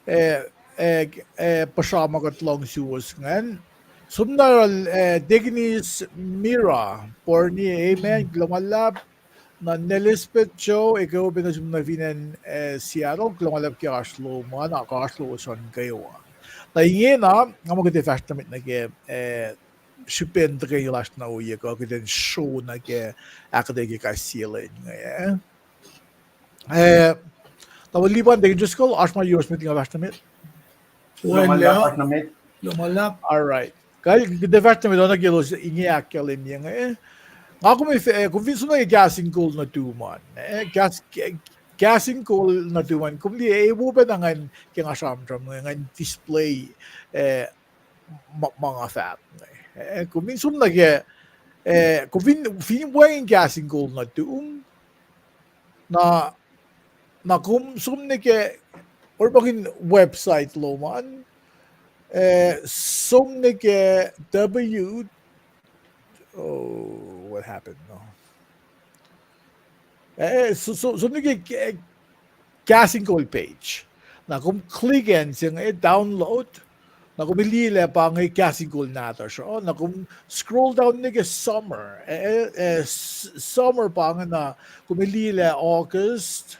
eh, eh, eh, puhsra ma kuht lohng suwos ingacn. Som na, eh, Deaconess Mira Porni, amen. Kuloh ma luhlahp. Na Elizabeth Joe, ekuh wo pac nuh sum nuh fin acn, eh, Seattle, kuloh ma luhlahp ke oasr lom an, oasr lowos an kwewa. Na ingena, nga muh kuht ac fahsr nuh met nuh ke, eh, srihpen tuhkweni lasr na ohiyac kuh kuht in sro nuh ke ahkuhtweyac ke kahs sie lwen inge. Eh, Tamuhlwel Lipan, Deacon Driscoll, oasr ma yohrohsr met nga fahsr nuh met? Kuloh ma luhlahp. All right. Kuht ac fahsr nuh met oacna ke elos inge ahkkahlwemye inge. Nga kom, eh, kom fin som nuh ke Kahs in Kol Nuhtum an, eh, kahs, Kahs in Kol Nuhtum an, kom liye, eh, wo pacna ingacn ke nga sramsram inge, ingacn display, eh, ma, ma nga fahk inge. Eh, kom fin som nuh ke, eh, kom fin, fin wacngihn Kahs in Kol Nuhtum, na, na kom som nuh ke, orekmakihn website lom an, eh, som nuh ke W, oh, what happened? No. Eh, so, so, som nuh ke, eh, Kahs in Kol page. Na kom click acn se inge, download. Na kom liye lah pa inge Kahs in Kol nahtuhsr uh. Na kom scroll down nuh ke summer. Eh, eh, eh, summer pa inge na kom liye lah August,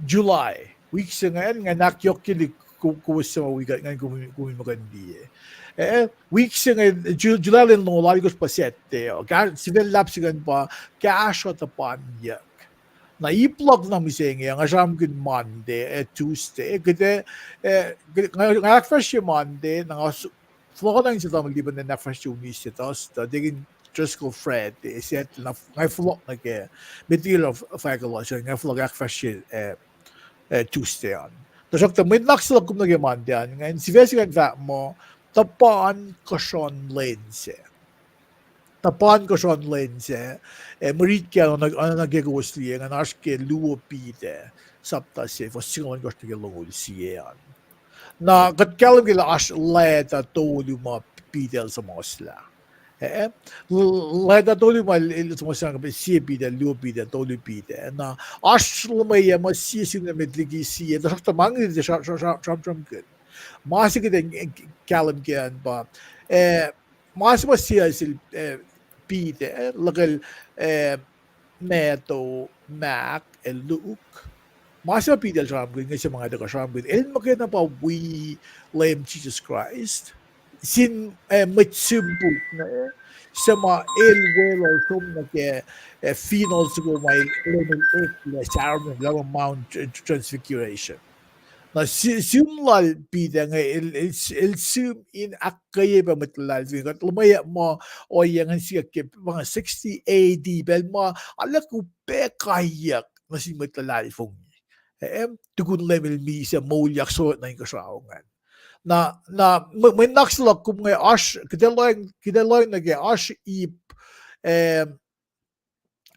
July. Wik se ingacn, ingacn ahkyohkyelihk kowos suc ma wi kuht ingacn, kom in muhkwena liye. Eh, wik se inge, July lwen longoul alkosr pa Saturday uh. Sifac luhlahp se ingacn pa Kahsruh Tuhpan Yuck. Na ip luhk na mihsenge, nga sramsramkihn Monday, eh, Tuesday. Kuht, eh, nga ahkfahsrye Monday, na nga fohlohk nuh in se Tamuhlwel Lipan in ahkfahsrye Wednesday, Thursday, Deacon Driscoll Friday, Saturday, na nga fohlohk nuh ke material of fahkwack lasr an, nga fohlohk ahkfahsrye, eh, Tuesday an. Tuhsruhktuh mwe nuhnak se luhk kom nuh ke Monday an ingacn, sifac se ingacn fahk muh, Tuhpan Kuhsrwen Lwen Sac. Tuhpan Kuhsrwen Lwen Sac, eh, mwe rit kac, oacna ke kowos liye ingacn, oasr ke luo Peter, sapta se, fuhs singucul ohnkohsr nuh ke longoul sie an. Na kuht kahlwem ke lah oasr leta tolu ma Peter el suhmuhslah. Eh, leta tolu ma el, el suhmuhslah ke sie Peter, luo Peter, tolu Peter. Na oasr luhmweyuc ma sie singucul met liki sie, tuhsruhktuh ma inge sramsramkihn. Ma se kuht in kahlwem ke an pa, eh, ma se ma sie sel, eh, Peter, lukel, eh, Matthew, Mark, ac Luke. Ma se ma Peter el sramsramkihn, inge se ma nga tuhkuh sramsramkihn. El muhkwena pa wi Leum Jisus Kraist sin, eh, mwet simpuhk inge, suc ma el weluhl som nuh ke, eh, fineol soko ma el, Leum el eklac sahromrom, Mount Transfiguration. Na si-, sihm lal Peter inge el, el, el sihm in ahkkweye pac mwet luhlahlfongi. Kuht luhmweyuc muh ohiyac ingacn sikyak ke sixty A D, pacl ma arlac upac kaiyuck nuh sin mwet luhlahlfongi, eh, tukun Leum el misac moulyak sohksohk nuh inkuhsrao ingacn. Na, na, mwe, mwe nuhnak se luhk kom inge oasr, kuht ac lohacng, kuht ac lohacng nuh ke oasr ip, eh,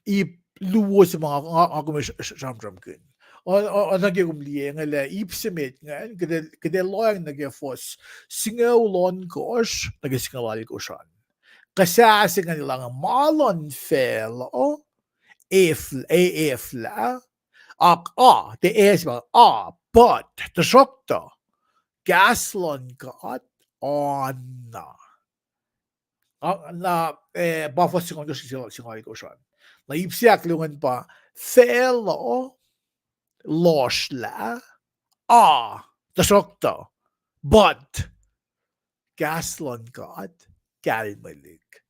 ip luo se ma nga, nga, nga kom ac sramsramkihn. O, o, oacna ke kom liye inge lah ip se met ingacn, kuht ac, kuht ac lohacng nuh ke fuhs singucul ohnkohsr nuh ke singucul alkohsr an. Kahs se ingacn elan ma luhn facluh, ef-, e-, eflah, ak-, a, tiac e-, a, but, tuhsruhktuh, kahs luhn God, oan na. Na, eh, pa fuhs singucul ohnkohsr, singucul alkohsr an. Na ip se ahkluo ingacn pa, facluh, lohsrlah, a, tuhsruhktuh, but, kahs luhn God, kalmelik.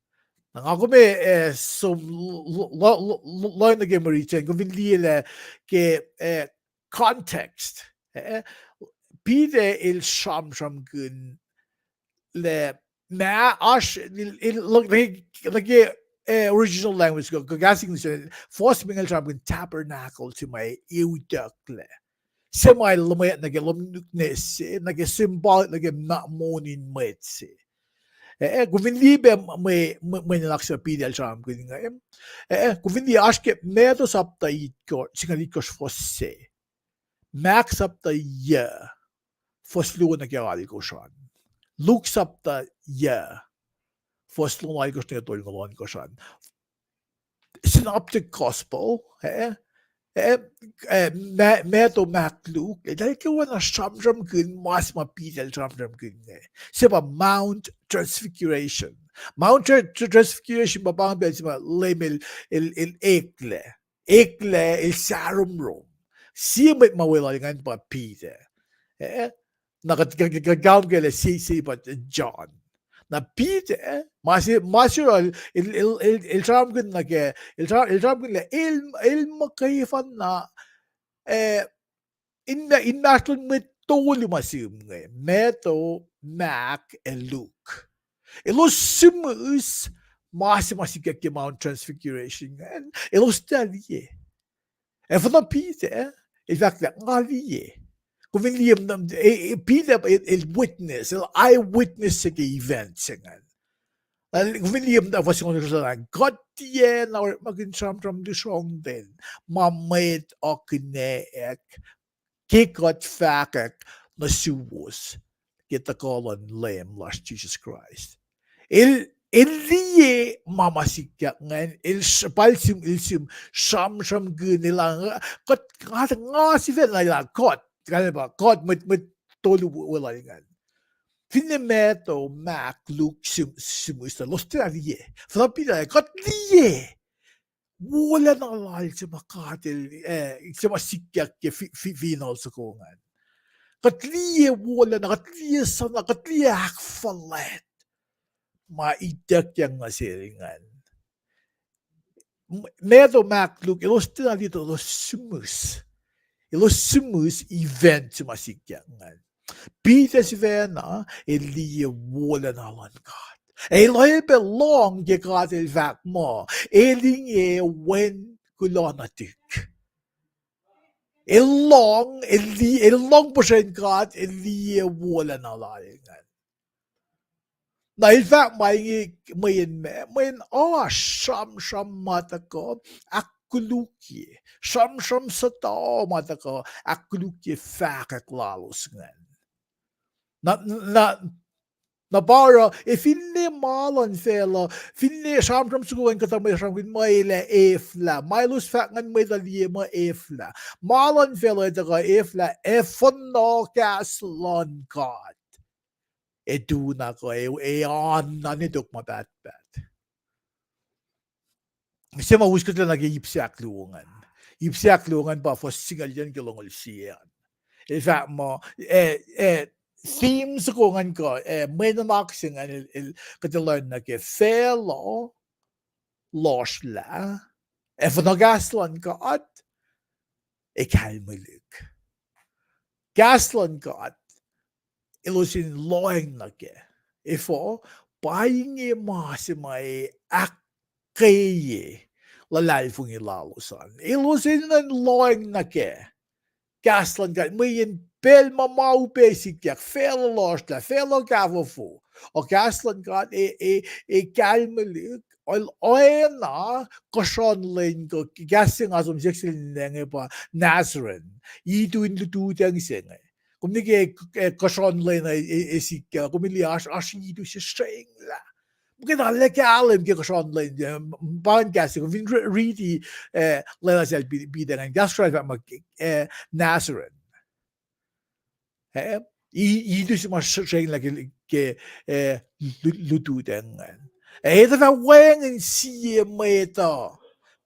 Na nga kom, eh, som, lo-, lo-, lo-, lo-, lohacng nuh ke mwe riti an, kom fin liye lah ke, eh, context, eh, Peter el sramsramkihn lah ma oasr, el, el, nuh ke, nuh ke, eh, original language, kuh, kuh kahs English, fuhs me inge el sramsramkihn tabernacle se ma e utucklac. Se ma el luhmweyuck nuh ke lohm nuknwacs se, nuh ke symbolic, nuh ke ma-, monin mwet se. Eh, kom fin liye pac mwe, mwe, mwe nuhnak se Peter el sramsramkihn inge. Eh, kom fin liye oasr ke Matthew sapta itko-, singucul itkohsr fuhs se. Mark sapta yuh, fuhs luo nuh ke alkohsr an. Luke sapta yuh, fuhs longoul alkohsr nuh ke tolngoul ohnkohsr an. Synoptic Gospel, eh, eh, eh, Ma-, Matthew, Mark, Luke, eltahl kwewana sramsramkihn ma se ma Peter el sramsramkihn inge. Se pa Mount Transfiguration. Mount Tra-, Tra-, Transfiguration pa pa inge pacl se ma Leum el, el, el eklac. Eklac el sahromrom. Sie mwet ma weluhl ingacn pa Peter. Eh, na kuht, kuht, kuht, kuht kahlwem ke lah sie, sie pa John. Na Peter, ma se, ma se el, el, el, el, el sramsramkihn nuh ke, el sra-, el sramsramkihn lah el, el muhkwena, eh, in ma-, inmahsrlon mwet tolu ma sihm inge, Matthew, Mark, ac Luke. Elos sihmihs ma se ma sikyak ke Mount Transfiguration ingacn, elos tiac liye. Ac fuhnuh Peter, eh, el fahk lah nga liye. Kom fin liye, eh, eh, Peter el, el witness, el eyewitness se ke event se ingacn. Na kom fin liye muhta fuhs singucul ohnkohsr an, kuht tiacna orekmakihn sramsram lusrongten ma mwet uh kunacack ke kuht fahkwack nuh suwos ke tuhkuh luhn Leum lasr Jisus Kraist. El, el liye ma ma sikyak ingacn, el s-, pal sihm, el sihm sramsramkihn, el, kuht, nga, nga sifacna elan kuht, kuht mwet, mwet tolu weluhl ingacn. Finne Matthew, Mark, Luke sihm, sihmihs, elos tiacna liye. Fuhnuh Peter, kuht liye wolacna lal se ma God el, eh, se ma sikyak ke fi-, fi-, fineol soko ingacn. Kuht liye wolacna, kuht liye sana, kuht liye ahkfuhlwact ma ituckyang nuh sel ingacn. M-, Matthew, Mark, Luke, elos tiacna liye, elos sihmihs. Elos sihmihs event se ma sikyak ingacn. Peter sifacna el liye wolacna luhn God. Ac el oacyacpac lohng ke God el fahk muh el inge Wen kuloh nuhtihk. El lohng, el li-, el lohng puhsren God, el liye wolacna lal ingacn. Na el fahk ma inge mweyen, mweyen oasr sramsram ma tuhkuh ahkkolukye, sramsram suhtuh ma tuhkuh ahkkolukye fahkwack lalos ingacn. Na, na, Na pa oruh, e finne ma luhn facluh, finne sramsram soko ingacn kuhtuh mwet sramsramkihn muh el ac eflah. Ma elos fahk ngan mwet uh liye muh eflah. Ma luhn facluh e tuhkuh eflah, ac fohnoh kahs luhn God. E tu na kuh, e, e oan na ne tok ma pahtpaht. Se ma us kuhtlac nuh ke ip se ahkluo ingacn. Ip se ahkluo ingacn pa fuhs singucul yuc ke longoul sie an. El fahk muh, eh, eh, theme soko ingacn kuh, eh, mwe nuhnak se ingacn el, el kuht elan nuh ke facluh lohsrlah, ac fohnoh kahs luhn God, ac kalmwelihk. Kahs luhn God, elos in lohacng nuh kac. Efuh, pa inge ma se ma e ahkkweye luhlahlfongi lalos an. Elos enenuh in lohacng nuh kac. Kahs luhn God, mweyen pacl ma ma upac sikyak, facluh lohsrlah, facluh kahfofo. O kahs luhn God, e, e, e kalmwelihk, el oacna kuhsruhn lwen kuh, kahs se nga som siyuck sel inge pa Nazarene. Itu in lututacng se inge. Kom nuh ke, eh, kuhsruhn lwen, eh, eh, sikyak, kom liye oasr, oasr itu se srenglah. Muhkwena lah kahlwem ke kuhsruhn lwen, eh, pa ingacn kahs se, kom fin ri-, riti, eh, lwen sel Pi-, Peter ingacn, kahs Kosrae fahk muh, eh, Nazarene. Eh, i-, itu se ma srenglah ke, ke, eh, lu-, lututacng ingacn. Eh, etuh fah wacngihn sie mwet uh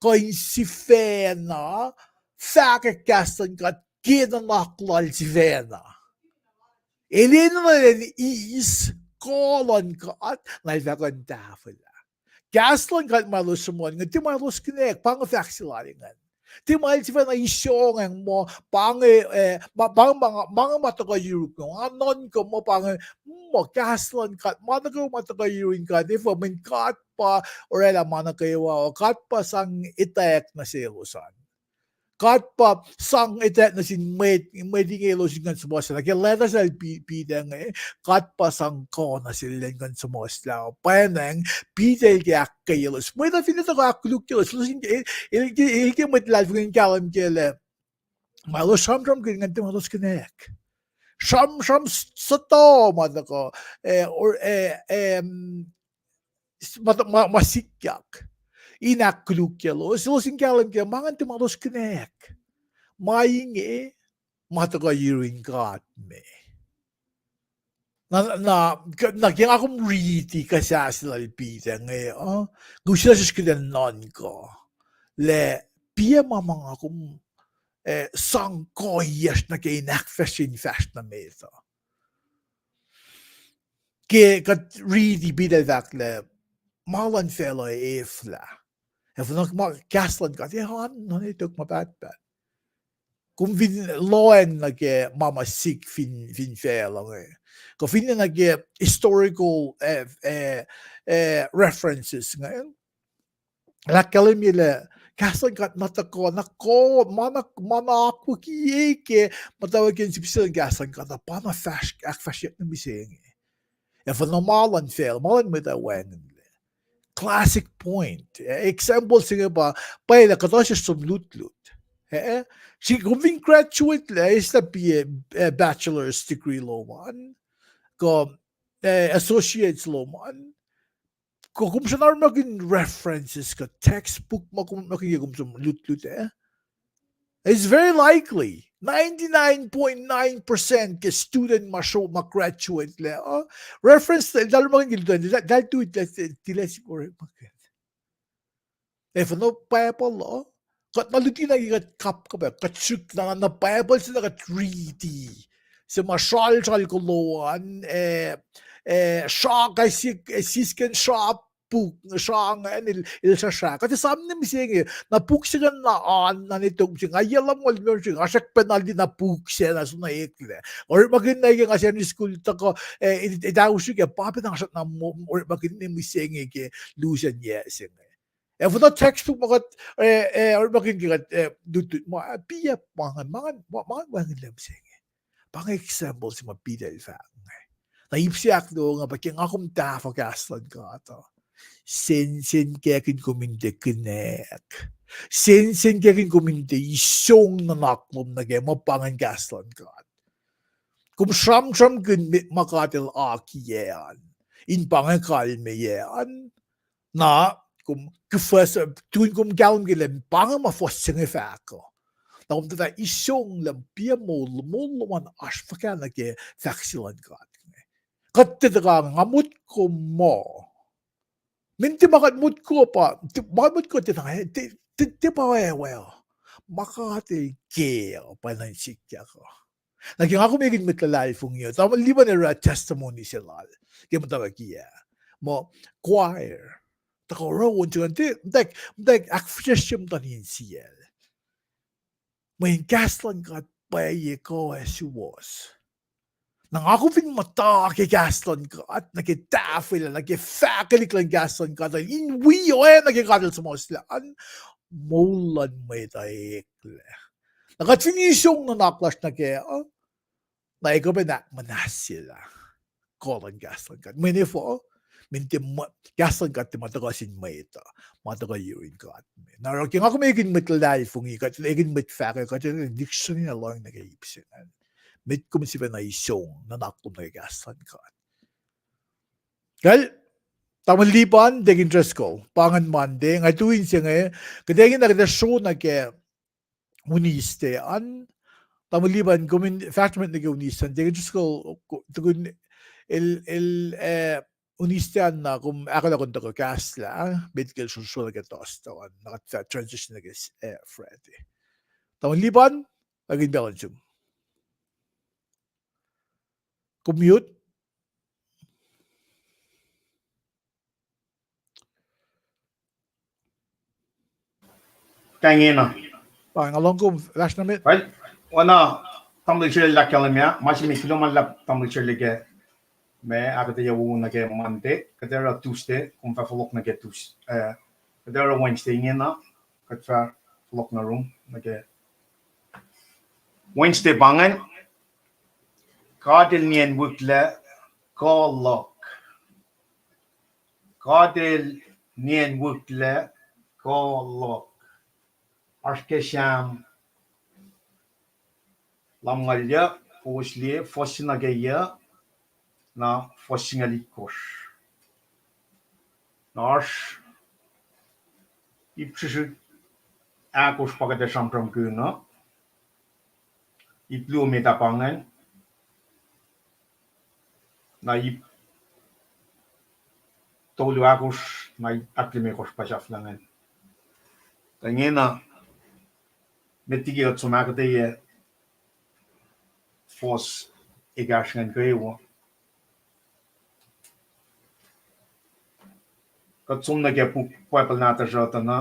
kuh in sifacna fahkwack kahs luhn God ke nuhnak lal sifacna. El enenuh in eis kuh luhn God, na el fah kuh in tahfwelah. Kahs luhn God ma elos sruhmuhn ingacn, tiac ma elos konwacack, pa inge fahk se lal ingacn. Tiac ma el sifacna isongacng muh, pa inge, eh, ma, pa inge ma, ma inge ma tuhkuh yuruk, nga nuhnkuh muh pa inge, muh kahs luhn God, ma nuh kwewa ma tuhkuh yurin God, efuh, mweyen God pa orwaclah ma nuh kwewa, God pa sang etwacack nuh selos an. God pa sang etwacack nuh sin mwet, mwet inge elos in kuh in suhmuhslah. Ke leta sel Pi-, Peter inge, God pa sang kuh nuh sel elan kuh in suhmuhslah. Pwacnwacng, Peter el ke ahkkweyelos. Mwet uh finne tuhkuh ahkkolukyelos, elos in, el, el ke, el ke mwet luhlahlfongi in kahlwem kac lah ma elos sramsramkihn ingacn tiac ma elos konwacack. Sramsram s-, suhtuh ma tuhkuh, eh, or, eh, em, s-, ma, ma, ma sikyak in ahkkolukyelos, elos in kahlwem kac, ma ingacn tiac ma elos konwacack. Ma inge, ma tuhkuh yurin God me. Na, na, na ke nga kom riti kuhsah se lal Peter inge, uh, kuh sesr kuht in nuhnkuh lah piac ma ma nga kom, eh, sang kuhiyacsr nuh ke in ahkfahsrye in fahsr nuh met uh. Ke kuht riti Peter el fahk lah ma luhn facluh eflah. Ac fohnoh ma kahs luhn God, e oan na ne tok ma pahtpaht. Kom fin lohacng nuh ke ma ma sik fin, fin facluh inge, kuh finne nuh ke historical, eh, eh, eh, references inge, lah ahkkahlwemye lah kahs luhn God na tuhkuh, na kuh, ma na, ma na akwucki ke muhtwacwacackiyacn sip se luhn kahs luhn God uh, pa na fahsr, ahkfahsryak nuh mihsenge. Ac fohnoh ma luhn facl, ma luhn mwet uh wacngihnlac. Classic point. Eh, example se inge pa, pwacye lah kuhtuh sesr som lutlut. Eh, srihk kom fin graduate lah, eislah piac, eh, bachelor's degree lom an, kuh, eh, associate's lom an, kuh kom srihke na orekmakihn references kuh textbook ma kom orekmakihn ke kom som lutlut, eh? It's very likely. Ninety-nine point nine percent ke student ma sro ma graduate lah, uh, reference lah, eltahl orekmakihn ke lutlut, eltahl, eltahl tu, eltahl, tilac sik orekmakihn. Ac fohnoh Bible uh, kuht na luti na ke kuht kapkapwack, kuht srihk na, na Bible se na kuht riti. Se ma sralsral kuloh an, eh, eh, sra-, sisken sra puk, sra ingacn el, el srasra. Kuht esam nuh mihsenge, na puk se ingacn na oan na ne tok mihsenge, nga yac lumngaul limekohsr, nga srack pacna luti na puk sac na soenna eklac. Orekmakihn na ke nga Sunday school tuhkuh, eh, etausrihk ah, pa pacna nga srack na orekmakihn nuh mihsenge ke lusen yac se inge. Ac fohnoh textbook ma kuht, eh, eh, orekmakihn ke kuht, eh, lutlut ma, eh, piac ma ingacn, ma ingacn, ma, ma ingacn wacngihnlac mihsenge. Pa inge example se ma Peter el fahk inge. Na ip se ahkluo inge pa ke nga kom tahfuh kahs luhn God uh, sensenkackihn kom in tiac konwacack. Sensenkackihn kom in tiac isong nuhnak lom nuh ke ma pa ingacn kahs luhn God. Kom sramsramkihn ma God el akiyac an. in pa inge kalmeyac an, na kom kufus, tukun kom kahlwem ke lah pa inge ma fuhs se inge fahk uh. Na kom tuh fah isong lah piac moul, moul lom an oasr fuhkah nuh ke fahk se luhn God inge. Kuht tiac tuhkuh, nga motko muh, min tiac ma kuht motko pa, ma kuht motko tiac, tiac pa wacwac uh. Ma kuht el ke uh pa in sikyak uh. Na ke nga kom ekihn mwet luhlahlfongi uh, tamuhlwel Liban el oruh testimony se lal ke muhtwacwacack ah, muh choir tuhkuh oruh on se ingacn, tiac muhtwacwacack, muhtwacwacack ahkfihsracsrye muhtuhn insiyacl. Mweyen kahs luhn God pwacye kuh ac suwohs. Na nga kom fin muhta ke kahs luhn God, nuh ke tahfwelah, nuh ke fahkelihk luhn kahs luhn God, in wi oacna ke God El suhmuhslah an, moul luhn mwet uh eklac. Na kuht fin isong nuhnak lasr nuh kac uh, na ekuh pac in ahkmuhnahsyelah kuh luhn kahs luhn God. Mweyen efuh, min tiac, kahs luhn God tiac ma tuhkuh sin mwet uh, ma tuhkuh yurin God me. Na oruh ke nga kom ekihn mwet luhlahlfongi, kuht ekihn mwet fahkwack, kuht ekihn dictionary na lohng nuh ke ip se ingacn. Met kom sifacna isong nuhnak lom nuh ke kahs luhn God. Kal, tamuhlwel Liban, Deacon Driscoll, pa ingacn Monday, nga tu in se inge, kuht ekihn na kuht ac sro nuh ke Wednesday an, tamuhlwel Liban, kom in fahsr met nuh ke Wednesday an, Deacon Driscoll, tukun el, el, eh, Wednesday an na kom ahkolah kom tuhkuh kahslah, met ke el sro, sro nuh ke Thursday an, na kuht fah transition nuh ke, eh, Friday. Tamuhlwel Liban, ekihn pacl in sum. Kom mute. Kaingena. Pa nga lohng kom fahsr na met. Well, oacna tamuhlwel Srele ahkkahlwemye, ma se met kuloh ma luhlahp tamuhlwel Srele ke ma ahkuhtweyac wo nuh ke Monday, kuht oruh Tuesday, kom fah fohlohk nuh ke Tues-, eh, kuht oruh Wednesday ingena, kuht fah fohlohk nuh rum nuh ke Wednesday pa ingacn. God El nien wihklac kuh luhk. God El nien wihklac kuh luhk. Oasr ke Sam lumngaul yuc, kowos liye, fuhs se nuh ke yuc, na fuhs singucul itkohsr. Na oasr ip srihsrihk ahkosr pa kuht ac sramsramkihn uh. Ip luo met ah pa ingacn. Na ip tolu ahkosr, na ip ahklimekohsr pa sahflah ingacn. Tuh ingena, met liki kuht som ahkuhtweyac fuhs ekahsr ingacn kwewa. Kuht som nuh ke puk Bible nahtuhsr uh tuh na,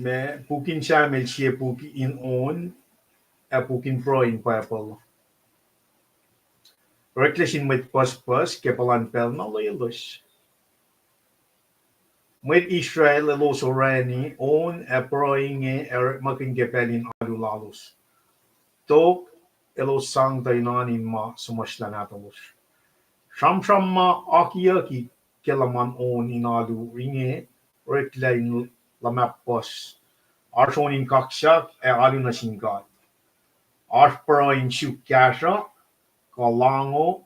ma puk in Samuel sie puk in on, ac puk in pruhe in Bible. Oreklac sin mwet pucspucs ke puhlan pacl na loeloes. Mwet Israel elos orani on ac pruhe inge orekmakihn ke pacl in alu lalos. Tok elos sang tuh in oan in ma suhmuhslah nahtuhlos. Sramsram ma akiyucki ke luhman on in alu inge oreklac in luhmahp puhs. Oasr on in kaksak ac alu nuh sin God. Oasr pruhe in suk kahsruh, kuh lahngo,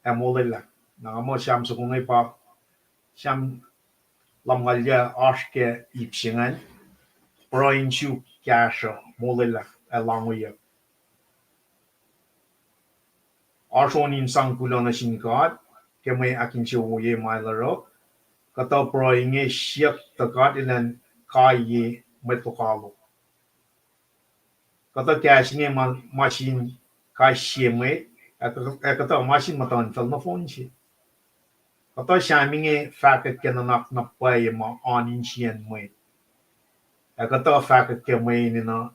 ac molwelah. Na nga muh Sam soko inge pa, Sam lumngaul yuc oasr ke ip se ingacn, pruhe in suk kahsruh, molwelah, ac lahngoyuck. Oasr on in sang kuloh nuh sin God ke mwe ahkinsewowoye ma el oruh. Kuhtuh pruhe inge siyuck tuh God elan kaiye mwet lokoalok. Kuhtuh kahs inge ma, ma sin kais sie mwet, ac kuh-, ac kuhtuh ma sin muhtuhnfacl nohfohn se. Kuhtuh Sam inge fahkwack ke nuhnak na pwacye ma oan insiyacn mwet. Ac kuhtuh fahkwack ke mwe enenuh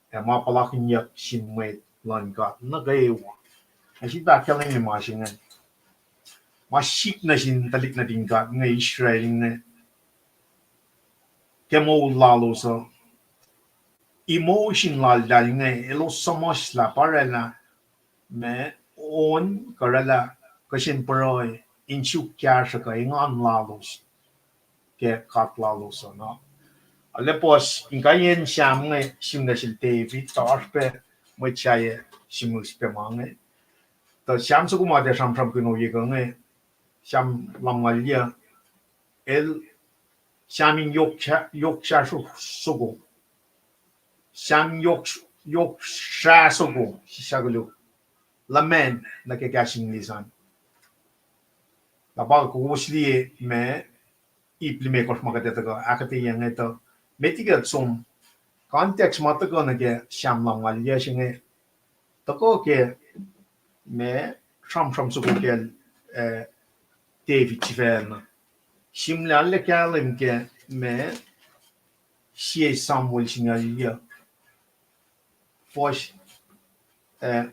ac ma puhlakihnyuck sin mwet luhn God nuh kwewa. Ac sifilpac ahkkahlwemye ma se ingacn. Ma sik nuh sin tuhlihk nuhtin God inge Israel inge ke moul lalos uh. Emotion laltahl inge elos suhmuhslah pa oraclah ma on kuh oraclah kihsen pruhe in suk kahsruh kuh engan lalos ke God lalos uh. Na arlac puhs inkaiyacn Sam inge sihmlac sel David, tuh oasr pac mwet sahyac sihmihs pac ma inge. Tuh Sam soko ma tiac sramsramkihn ohiyac kuh inge, Sam lumngaul yuc, el Sam in yohk sra-, yohk sra soko. Sam yohk, yohk sra soko, sisackulo. Lament nuh ke kahs English an. Na pa kowos liye ma ip limekohsr ma kuht ac tuhkuh ahkuhtweyac inge tuh, met liki kuht som context ma tuhkuh nuh ke Sam lumngaul yuc se inge, tuhkuh ke ma sramsram soko kacl, eh, David sifacna. Sihmlac arlac kahlwem ke ma sie Samuel singucul yuc, fuhs, eh,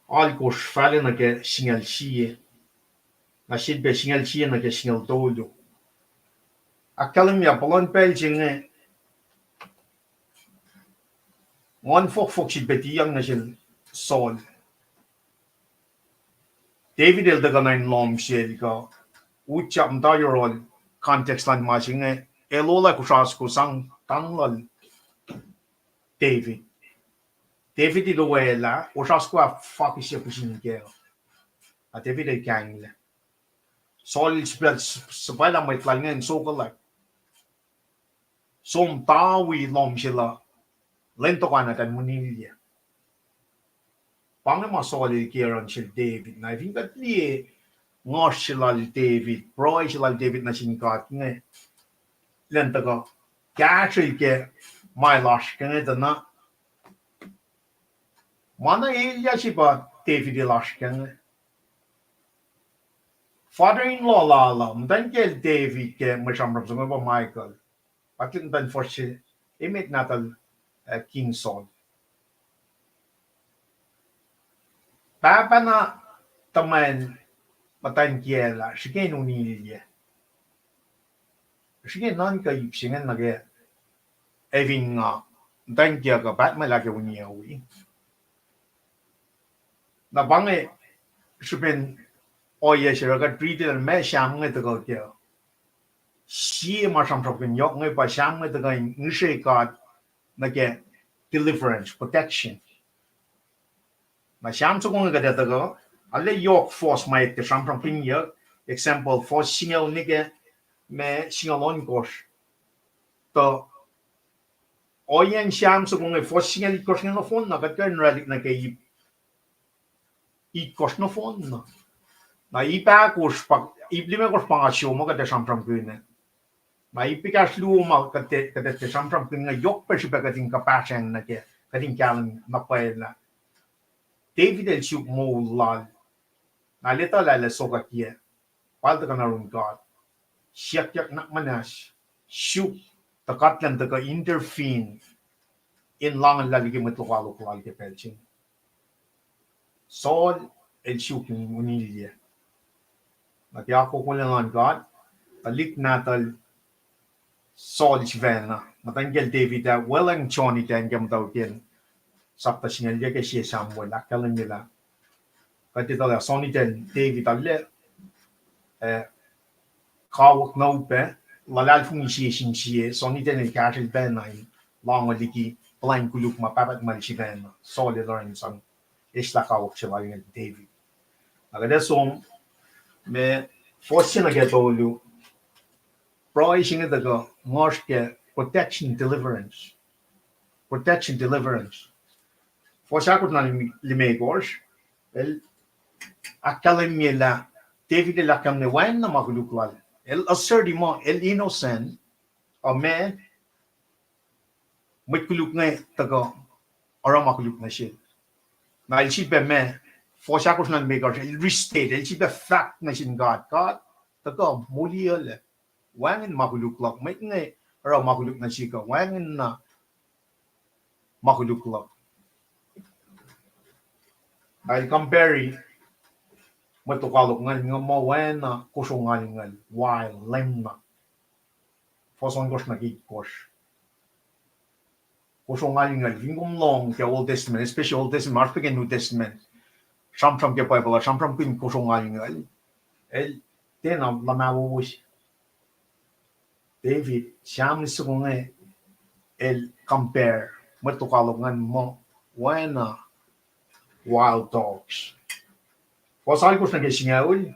alkosr fahlac nuh ke singucul sie. Na sel pac singucul sie nuh ke singucul tolu. Ahkkahlwemye puhlan pacl se inge, nguhn fohkfohk sel pac tiac nuh sel Saul. David el tuhkuh nuh in lohm sel kuh utyak muhta yohrohl context luhn ma se inge, el olah kosrasko sang tang lal David. David el oaclah kosrasko ah fakihsye pihsin kac. Na David el kahinglac. Saul el suhpwaclah mwet lal inge in sokuhlwack. Som tawi lohm sel uh, lwen tohkoh na kuh in unilyac. Pa inge ma Saul el ke oruh nuh sel David. Na fin kuht liye ngohsr se lal David, pruhe se lal David nuh sin God inge, lwen tohkoh, kahsrwel ke ma el oasr ke inge tuh na, ma na elyah se pa David el oasr ke inge. Father-in-law lal uh, muhtwacn kiyacl David ke mwe sramsram se inge pa Michal. Patlik muhtwacn fuhsr se, emet nahtuhl, eh, King Saul. Pahpah na tuhmwacn muhtwacn kiyacl ah srihke in unilyac. Srihke nuhnkuh ip se inge nuh ke Evan nga, muhtwacn kiyuhk uh pahtmwacl ah ke uniyac wi. Na pa inge srihpen ohiyac se oruh kuht riti lah meac Sam inge tuhkuh kac. Sie ma sramsramkihn yohk inge pa Sam inge tuhkuh in ngihsre God nuh ke deliverance, protection. Na Sam soko inge kuht ac tuhkuh, arlac yohk fuhs ma etuh sramsramkihnyuck, example, fuhs singucul nuh ke ma singucul ohnkohsr. Tuh ohiyacn Sam soko inge fuhs singucul itkohsr inge nohfohn na kuht kuh in oraclihk nuh ke ip itkohsr nohfohn na. Na ip ahkosr pa, ip limekohsr pa nga siom uh kuht ac sramsramkihn. Na ip ekahsr luo ma kuht ac, kuht ac tiac sramsramkihn inge yohk pac srihpac kuht in kuhpahsryang nuh ke, kuht in kahlwem na pwacye lah David el suk moul lal. Na el etuh lah el ac sokwack yac, pa el tuhkuh in arun God. Siyuckyak nuhnak muhnahs, suk, tuh God elan tuhkuh intervene in lahngo lal liki mwet lokoalok lal ke pacl se inge. Saul el suk in unilyac. Na ke akwuck wolacna luhn God, tuhlihk nahtuhl Saul sifacna, muhtwacn kiyacl David ah, weluhl Jonathan ke muhtwacwacack in sapta singucul yuc ke sie Samuel, ahkkahlwemye lah kuht etuh lah Jonathan, David arlac, eh, kawuck na upac, luhlahlfongi sie sin sie, Jonathan el kahsrwel pacna in lahngo liki plwacn koluk ma pahtpaht ma el sifacna, Saul el oruh in sang eslah kawuck se lal inge David. Na kuht ac som, ma, fuhs se nuh ke tolu, pruhe se inge tuhkuh ngohsr ke protection, deliverance. Protection, deliverance. Fuhs ahkosr na limekohsr, el ahkkahlwemye lah David el ahkkahlwemye wacngihn na ma koluk lal. El asserti muh el innocent, a ma mwet koluk inge tuhkuh oruh ma koluk nuh sel. Na el sifilpac ma, fuhs ahkosr na limekohsr, el restate, el sifilpac fahk nuh sin God, God, tuhkuh moliyuclac. Wacngihn ma koluk luhk, mwet inge oruh ma koluk nuh sihk uh, wacngihn na ma koluk luhk. Na el compare mwet lokoalok ingacn, nga muh oacna kosro ngalngacl, wild, leum na. Fuhs ohnkohsr nuh ke itkohsr. Kosro ngalngacl, fin kom lohng ke Old Testament, especially Old Testament, oasr pac ke New Testament, sramsram ke Bible uh, sramsramkihn kosro ngalngacl. El tiacna luhmah wowo se. David, Sam soko inge, el compare mwet lokoalok ingacn muh oacna wild dogs. Fuhs alkosr nuh ke singucul,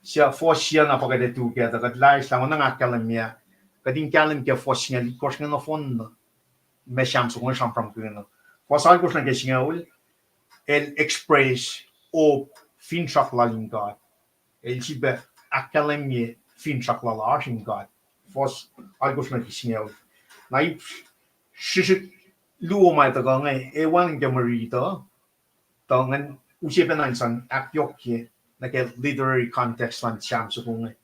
suc fuhs se na pa kuht etuh kac, tuh kuht laislah oacna nga ahkkahlwemye, kuht in kahlwem ke fuhs singucul itkohsr inge nohfohn na, ma Sam soko inge sramsramkihn. Fuhs alkosr nuh ke singucul, el express hope, finsrak lal in God. El sifilpac ahkkahlwemye finsrak lal oasr in God. Fuhs alkosr nuh ke singucul. Na ip srihsrihk luo ma tuhkuh inge, e wacngihn ke mwe riti uh, tuh ngan use pacna in sang ahkyohkye nuh ke literary context luhn Sam soko inge.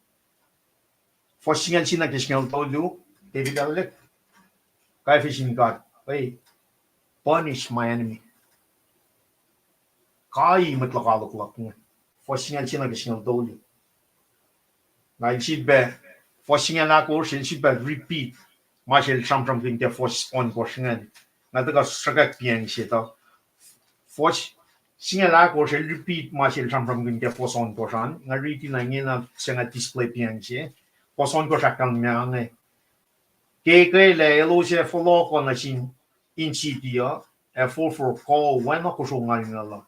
Fuhs singucul se nuh ke singucul tolu, David el ahkkahlwemye sin God, punish my enemy. Kai mwet lokoalok luhk inge. Fuhs singucul se nuh ke singucul tolu. Na el sifilpac, fuhs singucul ahkosr, el sifilpac repeat ma se el sramsramkihn ke fuhs ohnkohsr ingacn. Nga tuhkuh sruhkwack piacng se tuh. Fuhs singucul ahkosr el repeat ma se el sramsramkihn ke fuhs ohnkohsr an. Nga riti na ingena se nga display piacng se. Fuhs ohnkohsr ahkkahlwemye inge, ke kwelah elos ac fohlohkoh nuh sin in siti uh, ac forfor kuh oacna kosro ngalngucl uh.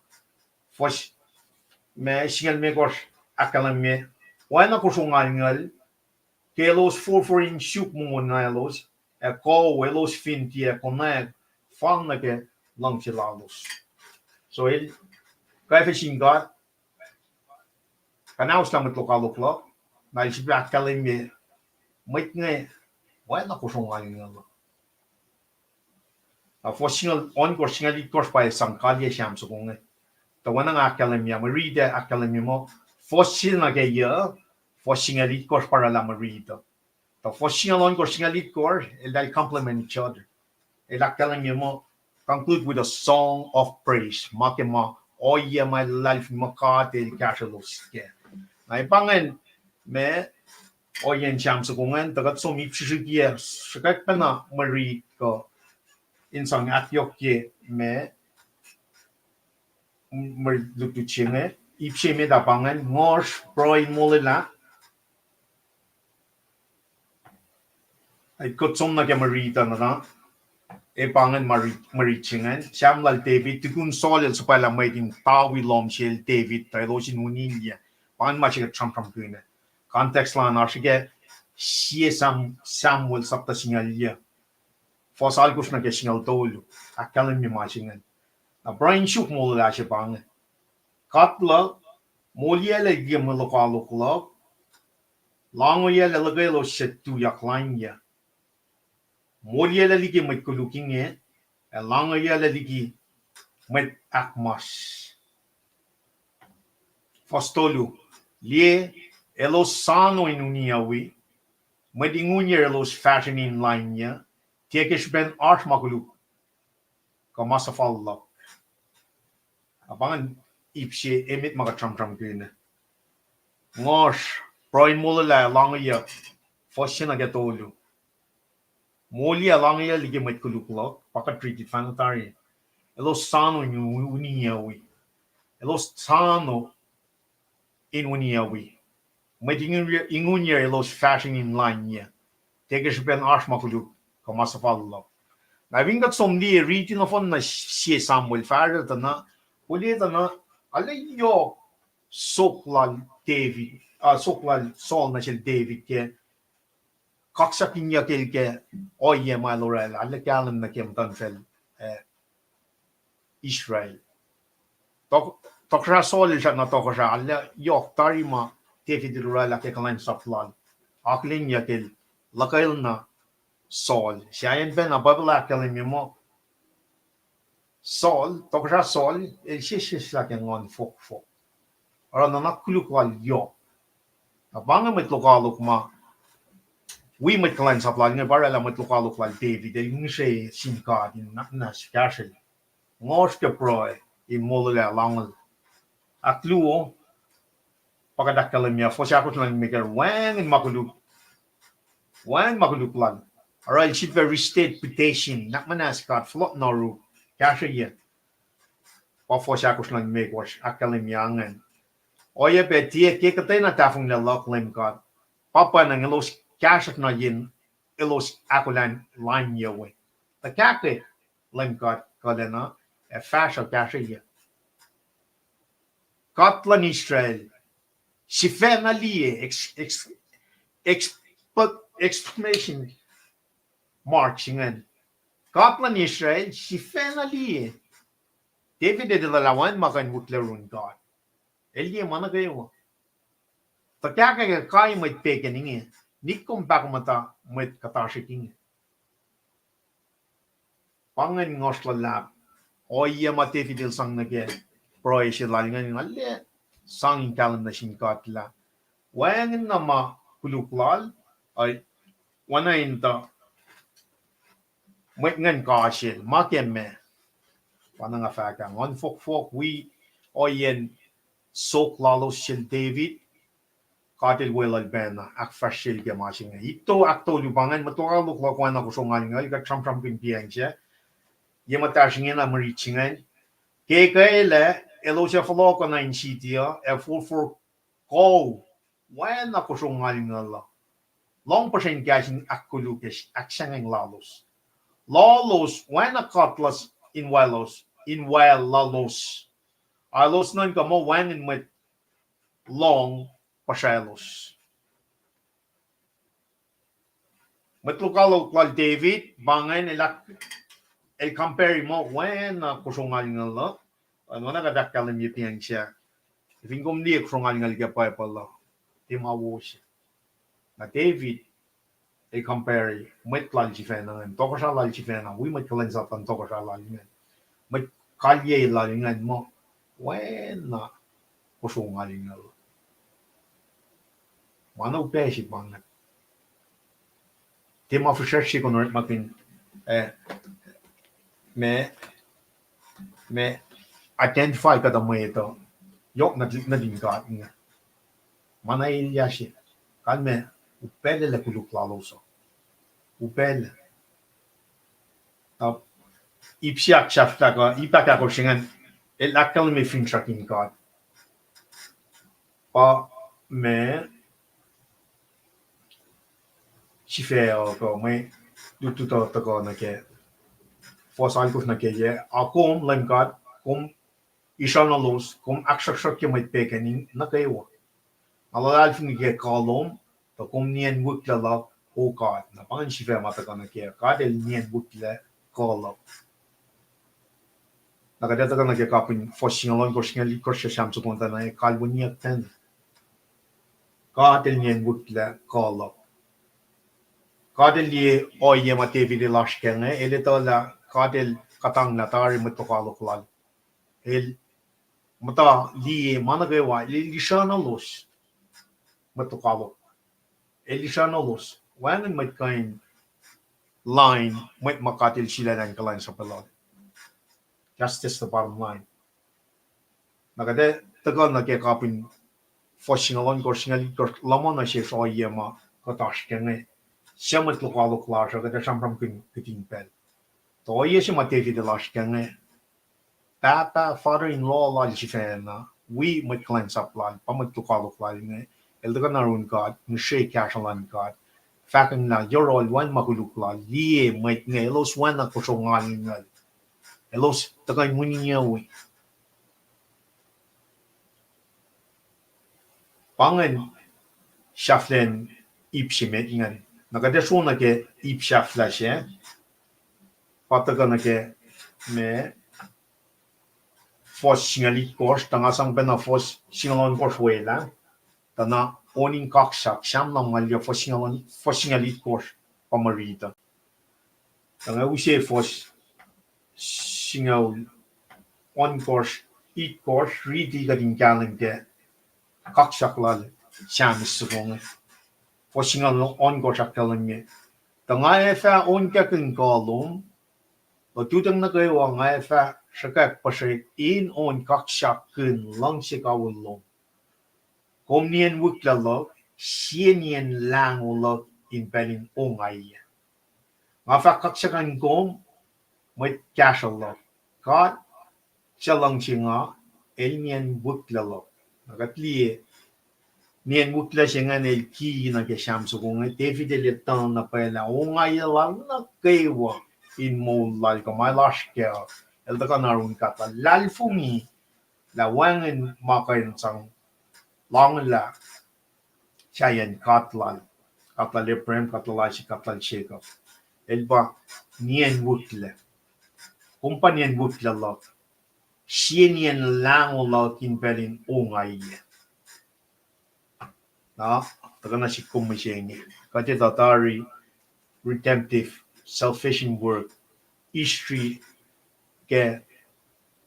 Fuhs ma singucul limekohsr ahkkahlwemye, oacna kosro ngalngucl, ke elos forfor in suk mongo na elos, ac kuh elos fin tiac konwacack fal nuh ke luhngse lalos. So el kwacfe sin God, kuhnahoslah mwet lokoalok luhk, na el sifilpac ahkkahlwemye mwet inge oacna kosro ngalngucl uh. Na fuhs singucul ohnkohsr, singucul itkohsr pa el sang kalye Sam soko inge. Tuh oacna nga ahkkahlwemye, mwe riti ahkkahlwemye muh, fuhs se nuh ke yuc, fuhs singucul itkohsr pa oraclah mwe riti uh. Tuh fuhs singucul ohnkohsr, singucul itkohsr, eltahl complement each other. El ahkkahlwemye muh, conclude with a song of praise, ma ke ma ohiyac ma luhlahlfongi muh God el kahsrwelos kac. Na pa ingacn ma ohiyacn Sam soko ingacn, tuh kuht som ip srihsrihk ah, sruhkwack pacna mwe riti kuh in sang ahkyohkye ma, mwe lutlut se inge, ip se met ah pa ingacn, ngohsr pruhe in molwelah. Kuht som nuh ke mwe riti uh na, e pa ingacn mwe riti se ingacn, Sam lal David, tukun Saul el suhpwaclah mwet in tawi lohm sel David tuh elos in unilyac. Pa ingacn ma se kuht sramsramkihn ah. Context lal an oasr ke sie Sam, Samuel sapta singucul yuc, fuhs alkosr nuh ke singucul tolu, ahkkahlwemye ma se ingacn. Na pruhe in suk molwelah se pa inge. God luhk, moliyaclac liki mwe lokoalok luhk, lahngoyaclac luhkwelos suc tuyak lainyuc. Moliyaclac liki mwet koluk inge, ac lahngoyaclac liki mwet ahkmas. Fuhs tolu, liye, elos soano in uniyuc wi, mwet inguniyac elos fahsrweni in lainyuc, tiac ke srihpen oasr ma koluk kuh ma suhfal luhk. Na pa ingacn ip se emet ma kuht sramsramkihn ah. Ngohsr pruhe in molwelah ac lahngoyuc, fuhs se nuh ke tolu. Moliyaclac lahngoyaclac liki mwet koluk luhk, pa kuht riti fan tari. Elos soano in u-, uniyuc wi. Elos soano in uniyuc wi. Mwet inguniyac, inguniyac elos fahsrweni in lainyuc, tiac ke srihpen oasr ma koluk kuh ma suhfal luhk. Na fin kuht som liye riti nohfohn na sie Samuel fahsruh tuh na, kol tuh na, arlac yohk sok lal David, uh, sok lal Saul nuh sel David ke kaksakinyuck el ke ohiyac ma el oraclah, arlac kahlwem nuh ke muhtuhnfacl, uh, Israel. Tohkohsrah Saul el srackna tohkohsrah, arlac yohk tari ma David el oraclah ke kuhlwacnsap lal. Akihlenyuck el luhkwelna Saul. Sahyacn pacna Bible ahkkahlwemye muh Saul, tohkohsrah Saul, el sesseslah ke nguhn fohkfohk. Oruh nuhnak koluk lal yohk. Na pa inge mwet lokoalok ma wi mwet kuhlwacnsap lal inge pa oraclah mwet lokoalok lal David, el ngihsre sin God in nuhnak muhnahs kahsrwel. Ngohsr ke pruhe in molwelah lahngoyaclac. Ahkluo, pa kuht ahkkahlwemye, fuhs ahkosr nuh limekohsr, wacngihn ma koluk, wacngihn ma koluk lal. Oruh el sifilpac restate petition, nuhnak muhnahs God, fohlohk na oruh, kahsrweyuc. Pa fuhs ahkosr nuh limekohsr ahkkahlwemye ingacn. Oacyacpac tiac ke kuhtwena tahfonglac luhk, Leum God, pa pwacnwacng elos kahsruhk nuh yen elos ahkolah in lainyuc we. Tuhkahkwack, Leum God, kuhlacna, Ac fahsruh kahsrweyuc. God luhn Israel, sifacna liye, ex-, ex-, ex-, exclamation mark se ingacn. God luhn Israel, sifacna liye. David el etuh lah wacngihn ma kuh in wihklac yurin God. El liye ma nuh kwewa. Tuh kahkahkah kai mwet pegan inge, nick kom pahkomuhta mwet kuhtasrihk inge. Pa ingacn ngohsr luhlahp, ohiyac ma David el sang nuh ke pruhe se lal ingacn, nga liye sang in kahlwem nuh sin God lah wacngihn na ma koluk lal, ac oacna in tuh mwet ingacn kuh sel, ma ke meac. Pa na nga fahk ah, nguhn fohkfohk wi ohiyacn sok lalos sel David, God el weluhl pacna ahkfahsrye sel ke ma se inge. Itto ahktolu pa ingacn, mwet lokoalok luhk oacna kosro ngalngucl, kuht sramsramkihn piacng sac. Ye muhtahsr ingena mwe rit se ingacn. Ke kwelac, elos ac fohlohkoh nuh in siti uh, ac forfor kou, oacna kosro ngalngucl uh. Lohng puhsren kahs in ahkkoluk ac ahksahngweng lalos. Lalos, oacna kuhtlos in waclos, in wacl lalos. Elos nuhnkuh muh wacngihn mwet lohng puhsraclos. Mwet lokoalok lal David, pa ingacn el ahk-, el compare muh oacna kosro ngalngucl uh, oacna kuht ahkkahlwemye piacng sac. Fin kom liye kosro ngalngucl ke Bible uh, tiac ma wo se. Na David, el compare mwet lal sifacna ingacn, tohkohsrah lal sifacna, wi mwet kuhlwacnsap luhn tohkohsrah lal ingacn, mwet kalye lal ingacn muh oacna kosro ngalngucl. Ma na upac se pa ingacn. Tiac ma fihsracsr se kom orekmakihn, eh, ma, ma identify kuhtuh mwet uh, yohk nuhtin God inge. Ma na elyah se, kalmac, upaclac koluk lalos uh. Upaclac. Na ip se ahksahflah kuh ip ahkahkosr se ingacn, el ahkkahlwemye finsrak in God. Pa ma sifac uh kuh mwe lutlut uh tuhkuh nuh ke fuhs alkosr nuh ke yac, a kom, Leum God, kom isrucnuhlos, kom ahksruhksruhkye mwet pegan nuh kwewa. Nga luhlahlfongi ke kuh lom, tuh kom niyacn wihklac luhk, O God. Na pa ingacn sifac ma tuhkuh nuh ke, God el niyacn wihklac kuh luhk. Na kuht ac tuhkuh nuh ke kapihn fuhs singucul ohnkohsr, singucul itkohsr, Sam soko tuh na kalweniyuck tacn. God el niyacn wihklac kuh luhk. God el liye ohiyac ma David el oasr kac inge, el etuh lah God el kuhtanglah tari mwet lokoalok lal. El muhta liye ma nuh kwewa, el isrucnuhlos mwet lokoalok. El isrucnuhlos. Wacngihn mwet kuh in lain mwet ma God el sulaclah in kuhlwacnsap lal. That's just the bottom line. Na kuht ac tuhkuh nuh ke kapihn fuhs singucul ohnkohsr, singucul itkohsr, luhman nuh sesr ohiyac ma kuht oasr kac inge. Suc mwet lokoalok lasr uh, kuht ac sramsramkihn kihtin pacl. Tuh ohiyac se ma David el oasr kac inge, pahpah, father-in-law lal sifacna, wi mwet kuhlwacnsap lal, pa mwet lokoalok lal inge, el tuhkuh na yurin God, ngihsre kahsruh luhn God, fahkwacng lah yohrohl wacngihn ma koluk lal, liye mwet inge, elos oacna kosro ngalngucl. Elos tuhkuh in winiyuwi. Pa ingacn sahflahiyacn ip se met ingacn. Na kuht ac sro nuh ke ip sahflah se, pa tuhkuh nuh ke ma fuhs singucul itkohsr, tuh nga sang pacna fuhs singucul ohnkohsr welah, tuh na on in kaksak, Sam lumngaul yuc, fuhs singucul, fuhs singucul itkohsr, pa ma riti uh. Tuh nga use fuhs singucul ohnkohsr, itkohsr, riti kuht in kahlwem ke kaksak lal Sam soko inge. Fuhs singucul ohnkohsr ahkkahlwemye, tuh nga ac fah onkakihn kuh lom, lututacng nuh kwewa nga ac fah sruhkwack puhsrwek in on kaksakihn luhngse kawihl lom. Kom niyacn wihklac luhk, sie niyacn lahngo luhk in pacl in ongaiyac. Nga fah kaksakihn kom, mwet kahsruh luhk. God, suc luhngse nga, el niyacn wihklac luhk. Na kuht liye, niyacn wihklac se ingacn el ki nuh ke Sam soko inge, David el etuh na pwacye lah ongaiyac lal nuh kwewa in moul lal kuh ma el oasr kac uh, El tuhkuh in arun God lal, luhlahlfongi lah wacngihn ma kuh in sang lahngolah sahyacn God lal, God lal Abraham, God lal Isaac, God lal Jacob. El pa nien wihklac. Kom pa nien wihklac luhk. Sie nien lahngo luhk in pacl in ongaiyac. Na, tuhkuh nuh sihk kom mihsenge. Kuht etuh tari redemptive salvation work, history ke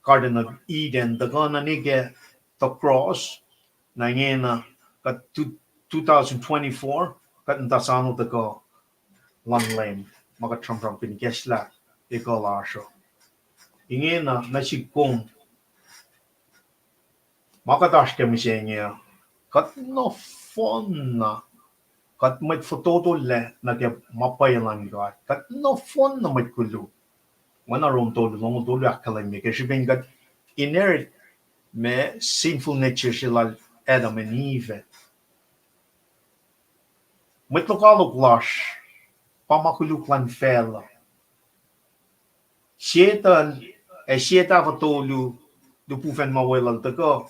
Garden of Eden, tuhkuh nuh ke the cross, na ingena kuht two thousand twenty-four, kuht in tuh soano tuhkuh luhn Leum, ma kuht sramsramkihn ikacslah ekuh lasr uh. Ingena nuh sihk kom, ma kuht oasr ke mihsenge uh, kuht nohfohn na, kuht mwet fototolac nuh ke ma pwacye luhn God. Kuht nohfohn na mwet koluk. Oacna Rom tolu, longoul tolu ahkkahlwemye ke srihpen kuht inherit ma sinful nature se lal Adam and Eve. Mwet lokoalok lasr pa ma koluk luhn facluh. Setuhn, ac sie tahfuh tolu lihpufacn ma weluhl tuhkuh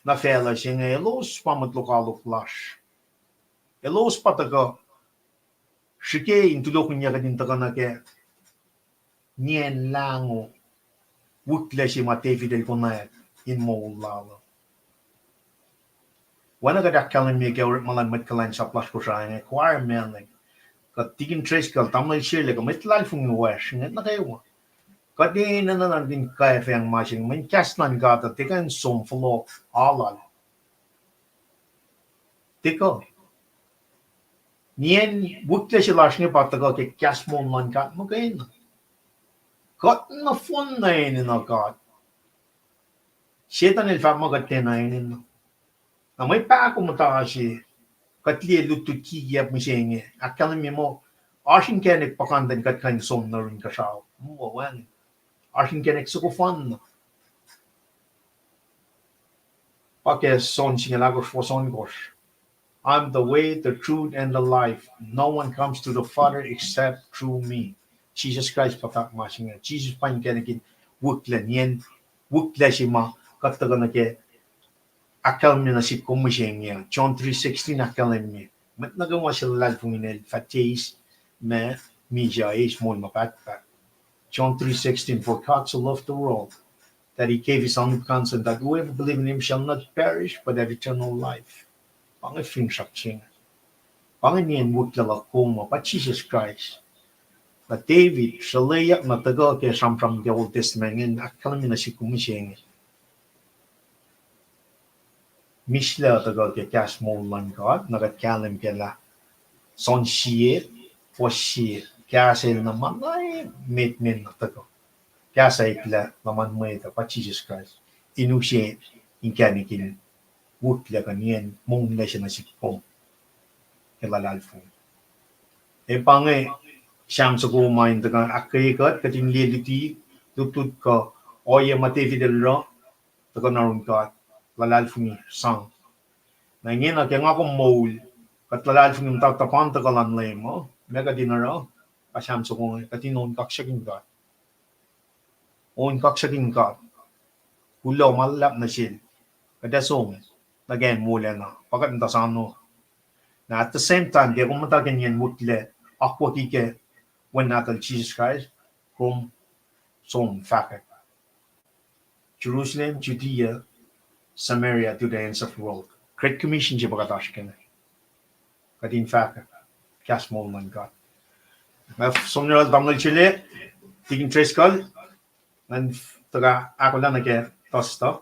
nuh facluh se inge, elos pa mwet lokoalok lasr. Elos pa tuhkuh srihke in tulohkihnyuck kuht in tuhkuh nuh ke nien lahngo, wihklac se ma David el konwacack in moul lal uh. Oacna kuht ahkkahlwemye ke orekma luhn mwet kuhlwacnsap lasr Kosrae inge, choir manager, kuh Deacon Driscoll, Tamuhlwel Sele, kuh mwet luhlahlfongi lasr inge nuh kwewa. Kuht enenuh na in kwacfweacng ma se inge, mweyen kahs luhn God uh tiac kuh in som fohlohk alu. Tiac kuh. Nien wihklac se lasr inge pa tuhkuh ke kahs moul luhn God muhkwena. Kuht nohfohn na enenuh God. Setuhn el fahk muh kuht tiacna enenuh. Na mwe pahkomuhta se, kuht liye lutlut kikiap mihsenge, ahkkahlwemye muh oasr inkacnek puhkantwen kuht kuh in som nuh yurin kuhsrao. Muh wacngihn. Oasr inkacnek soko fanna. Pa ke John singucul ahkosr, fuhs ohnkohsr. I'm the way, the truth, and the life. No one comes to the Father except through me. Jisus Kraist pa fahk ma se inge. Jisus pa inkacnek in wihklac, nien wihklac se ma kuht tuhkuh nuh ke ahkkahlwemye nuh sihk kom mihsenge. John three sixteen ahkkahlwemye, mwet nuh kwewa suc luhlahlfongi in el fah eis ma misac, eis moul ma pahtpaht. John three sixteen, for God so loved the world that he gave his only begotten Son, that whoever believes in him shall not perish but have eternal life. Pa inge finsrak se inge. Pa inge nien wihklac luhk kom uh, pa Jisus Kraist. Na David sruhlweyuck na tuhkuh ke sramsram ke Old Testament ingacn, ahkkahlwemye nuh sihk kom mihsenge. Mislac tuhkuh ke kahs moul luhn God, na kuht kahlwem kac lah John sie, fuhs sie, kahs el na ma na emet men na tuhkuh. Kahs eklac luhman mwet uh pa Jisus Kraist. In use inkacnek in wihklac kuh nien monglac se nuh sihk kom ke luhlahlfongi. Ac pa inge Sam soko ma in tuhkuh ahkkweye kuht, kuht in liye luti, lutlut kuh ohiyac ma David el oruh, tuhkuh in arun God, luhlahlfongi sang. Na ingena ke nga kom moul, kuht luhlahlfongi muhta tuhpan tuhkuh luhn Leum uh, meac kuht in oruh? Pa Sam soko inge, kuht in on kaksakihn God. On kaksakihn God. Kuloh ma luhlahp nuh sel. Kuht ac som nuh ke acn wolacna, pa kuht muhta soano. Na at the same time, ke kom muhta ke nien wihklac, akwucki ke Wen nahtuhl Jisus Kraist, kom som fahkwack. Jerusalem, Judea, Samaria, to the ends of the world. Great Commission se pa kuht oasr kac inge. Kuht in fahkwack kahs moul luhn God. Nga som nuh yohrohl Tamuhlwel Sele, Deacon Driscoll, ngan tuhkuh ahkolah nuh ke Tusta.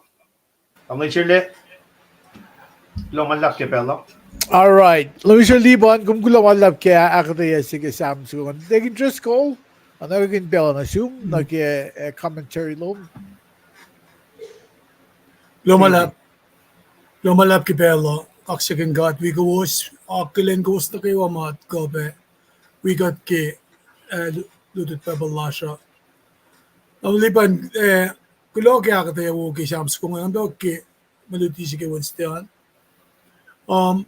Tamuhlwel Sele, kuloh ma luhlahp ke pacl uh. All right. Tamuhlwel Sele Liban, kom kuloh ma luhlahp ke ahkuhtweyac se ke Sam soko an. Deacon Driscoll, anakihn pacl uh nuh sum, nuh ke, eh, commentary lom. Kuloh ma luhlahp. Kuloh ma luhlahp ke pacl uh, kaksakihn God wi kowos, akihlen kowos nuh kwewa ma kuh pac wi kuht ke, eh, lutlut Bible lasr uh. Tamuhlwel Liban, eh, kuloh ke ahkuhtweyac wo ke Sam soko an, kuloh ke mwe luti se ke Wednesday an. Um,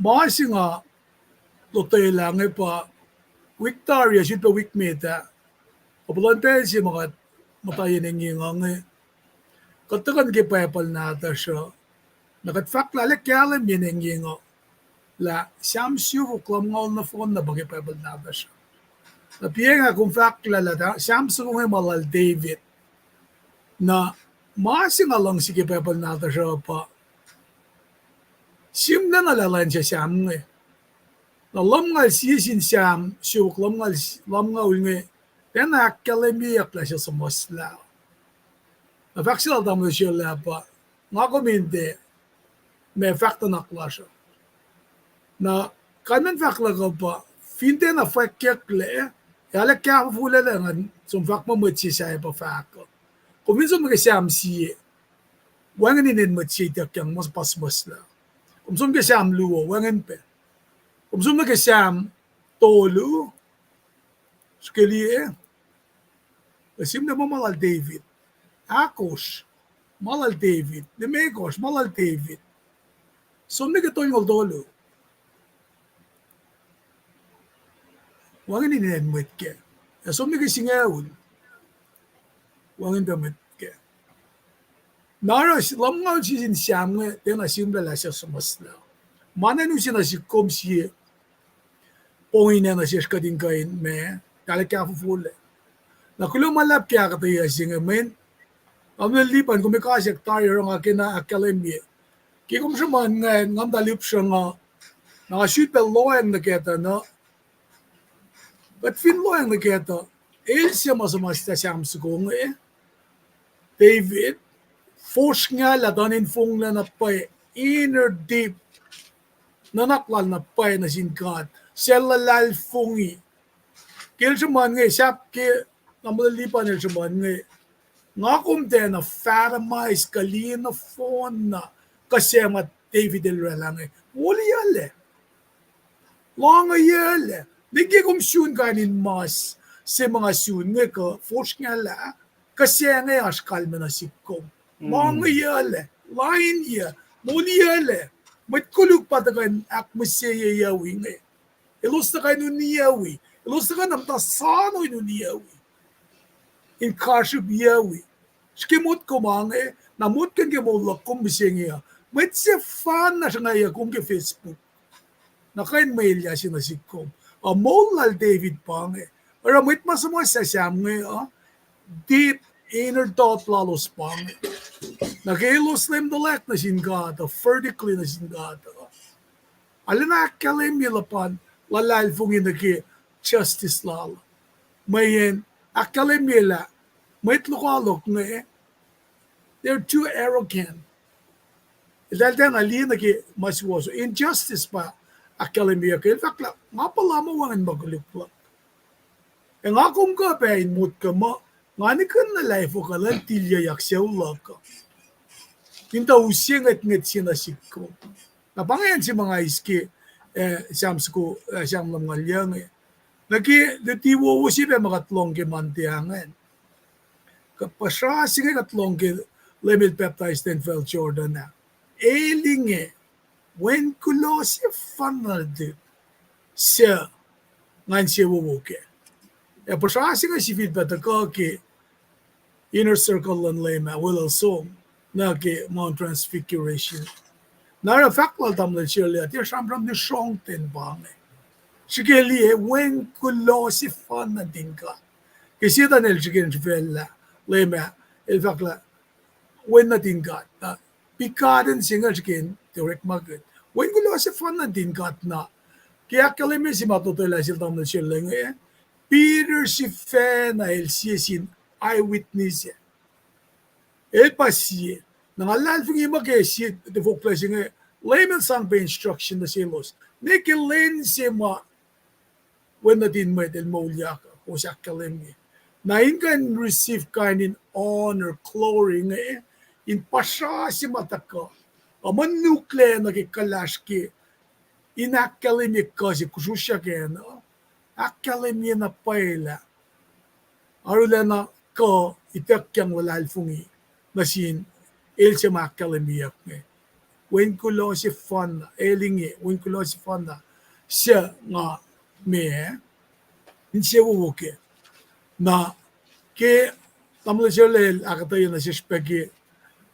ma se nga lotwelah inge pa wik tari ah, sulpac wik met ah, kuh puhlan pacl se ma kuht muhta yen engyeng uh inge. Kuht tuhkuh nuh ke Bible nahtuhsr uh, na kuht fahk lah arlac kahlwem yen engyeng uh lah Sam siofok lumngaul nohfohn na pa ke Bible nahtuhsr uh. Na piacng ah kom fahk lah, lah Sam soko inge ma lal David. Na ma se nga luhngse ke Bible nahtuhsr uh pa sihmlac na lah lwen se Sam inge. Na lumngaul sie sin Sam siofok lumngaul, lumngaul inge, tiacna ahkkahlwemyeyuck lah suc suhmuhslah. Na fahk se lal tamuhlwel Sherla pa, nga kom in tiac, ma fahk nuhnak lasr uh. Na kalmacn fahk luhk uh pa, fin tiacna fwackyucklac, ac arlac kahfofolac lah ngan som fahk muh mwet se sahyac pa fahk uh. Kom fin som nuh ke Sam sie, wacngihn inen mwet se ituckyang muh pa suhmuhslah. Kom som ke Sam luo, wacngihn pac. Kom som nuh ke Sam tolu, srihke liye, sihmlac muh ma lal David. Ahkosr, ma lal David. Limekohsr, ma lal David. Som nuh ke tolngoul tolu, wacngihn inen mwet kac. Ac som nuh ke singucul, wacngihn pac mwet kac. Na oruh lumngaul sie sin Sam inge tiacna sihmlac lah suc suhmuhslah. Ma na in use nuh sihk kom sie point nuh sesr kuht in kuh in ma, arlac kahfofolac. Na kuloh ma luhlahp ke ahkuhtweyac se inge mweyen, nga muh lipan kom ekasack tari oruh nga kena ahkkahlwemye. Ke kom sruhmuhn ingacn, nga muhta lihpsruhng uh, na nga sulpac lohacng nuh kac tuh na, kuht fin lohacng nuh kac tuh, el se ma suhmuhslah Sam soko inge, David, fosrngahlah tuh in fonglac na pwacye, inner deep, nuhnak lal na pwacye nuh sin God, suc luhlahlfongi. Ke el sruhmuhn inge, sahp ke nga muh lipan el sruhmuhn inge, nga kom tiacna fathom ma eis kuh liye nohfohn na kuh se ma David el oraclah inge. Moliyuclac. Lohngeyuclac. Nwe ke kom sun kain in mas se ma nga sun inge kuh fosrngahlah, kuh se inge oasr kalmac nuh sihk kom. Lohngeyuclac. Lainyuc. Moliyuclac. Mwet koluk pa tuhkuh in ahkmihseyucwi inge. Elos tuhkuh in uniyucwi. Elos tuhkuh na muhta soano in uniyucwi, in kasrup yucwi. Srihke motko ma inge, na motko ke moul luhk kom mihsenge uh, mwet sefanna sruhngwacyuc kom ke Facebook. Na kuh in mwe elyah se nuh sihk kom. A moul lal David pa inge. Oruh mwet ma suhmuhslah Sam inge uh, deep inner thought lalos pa inge. Na ke elos leum tuhlac nuh sin God uh, vertically nuh sin God uh, arulacna ahkkahlwemye luhpan luhlahlfongi nuh ke justice lal. Mweyen ahkkahlwemye lah mwet lokoalok inge, they're too arrogant. Eltahl tiacna liye nuh ke ma suwohs. Injustice pa ahkkahlwemyeyuck. El fahk lah nga puhla muh wacngihn ma koluk luhk. Ac nga kom kuh pac in motko muh nga nihkihn lah efuh kuh lwen tilyeyuck sucu luhk uh in tuh use ngwetngwet se nuh sihk kom. Na pa ingacn se ma nga eis ke, eh, Sam soko, eh, Sam lumngaul yuc inge. Nuh ke luti wowo se pac ma kuht lohng ke Monday ah ingacn, kuh puhsra se inge kuht lohng ke Leum el pacptais Denfel Jordan ah. El inge, Wen kuloh sefanna, suc ngan insewowo kac. Ac puhsra se inge sifilpac tuhkuh ke inner circle luhn Leum ah, weluhl som, nuh ke Mount Transfiguration. Na oruh fahk lal tamuhlwel Sherla, tiac sramsram lusrongten pa inge. Srihke liye, Wen kuloh sefanna nuhtin God. Ke Setan el srihke in sifaclah Leum ah, el fahk lah Wen nuhtin God. Na begotten se inge srihke in tiac orekmakihn. Wen kuloh sefanna nuhtin God na. Ke ahkkahlwemye se ma totwelah sel tamuhlwel Sherla inge, Peter sifacna el sie sin eyewitness ah. El pa sie. Na nga luhlahlfongi muh ke sie tifoklac se inge, Leum el sang pac instruction nuh selos. Ne ke lwen se ma Wen nuhtin mwet el moulyak, kowos ahkkahlwemye. Na in kuh in receive kain in honor, glory inge, in puhsra se ma tuhkuh, a ma nuklac nuh ke kuhlahsr ke in ahkkahlwemye kuh se kosrosryuckacna, ahkkahlwemye na pwacye lah arulacna kuh ituckyang luhlahlfongi nuh sin el se ma ahkkahlwemyeyuck inge. Wen kuloh sefanna, el inge, Wen kuloh sefanna, suc nga, meac, insewowo kac. Na ke Tamuhlwel Sele el ahkuhtweyac nuh sesr pac ke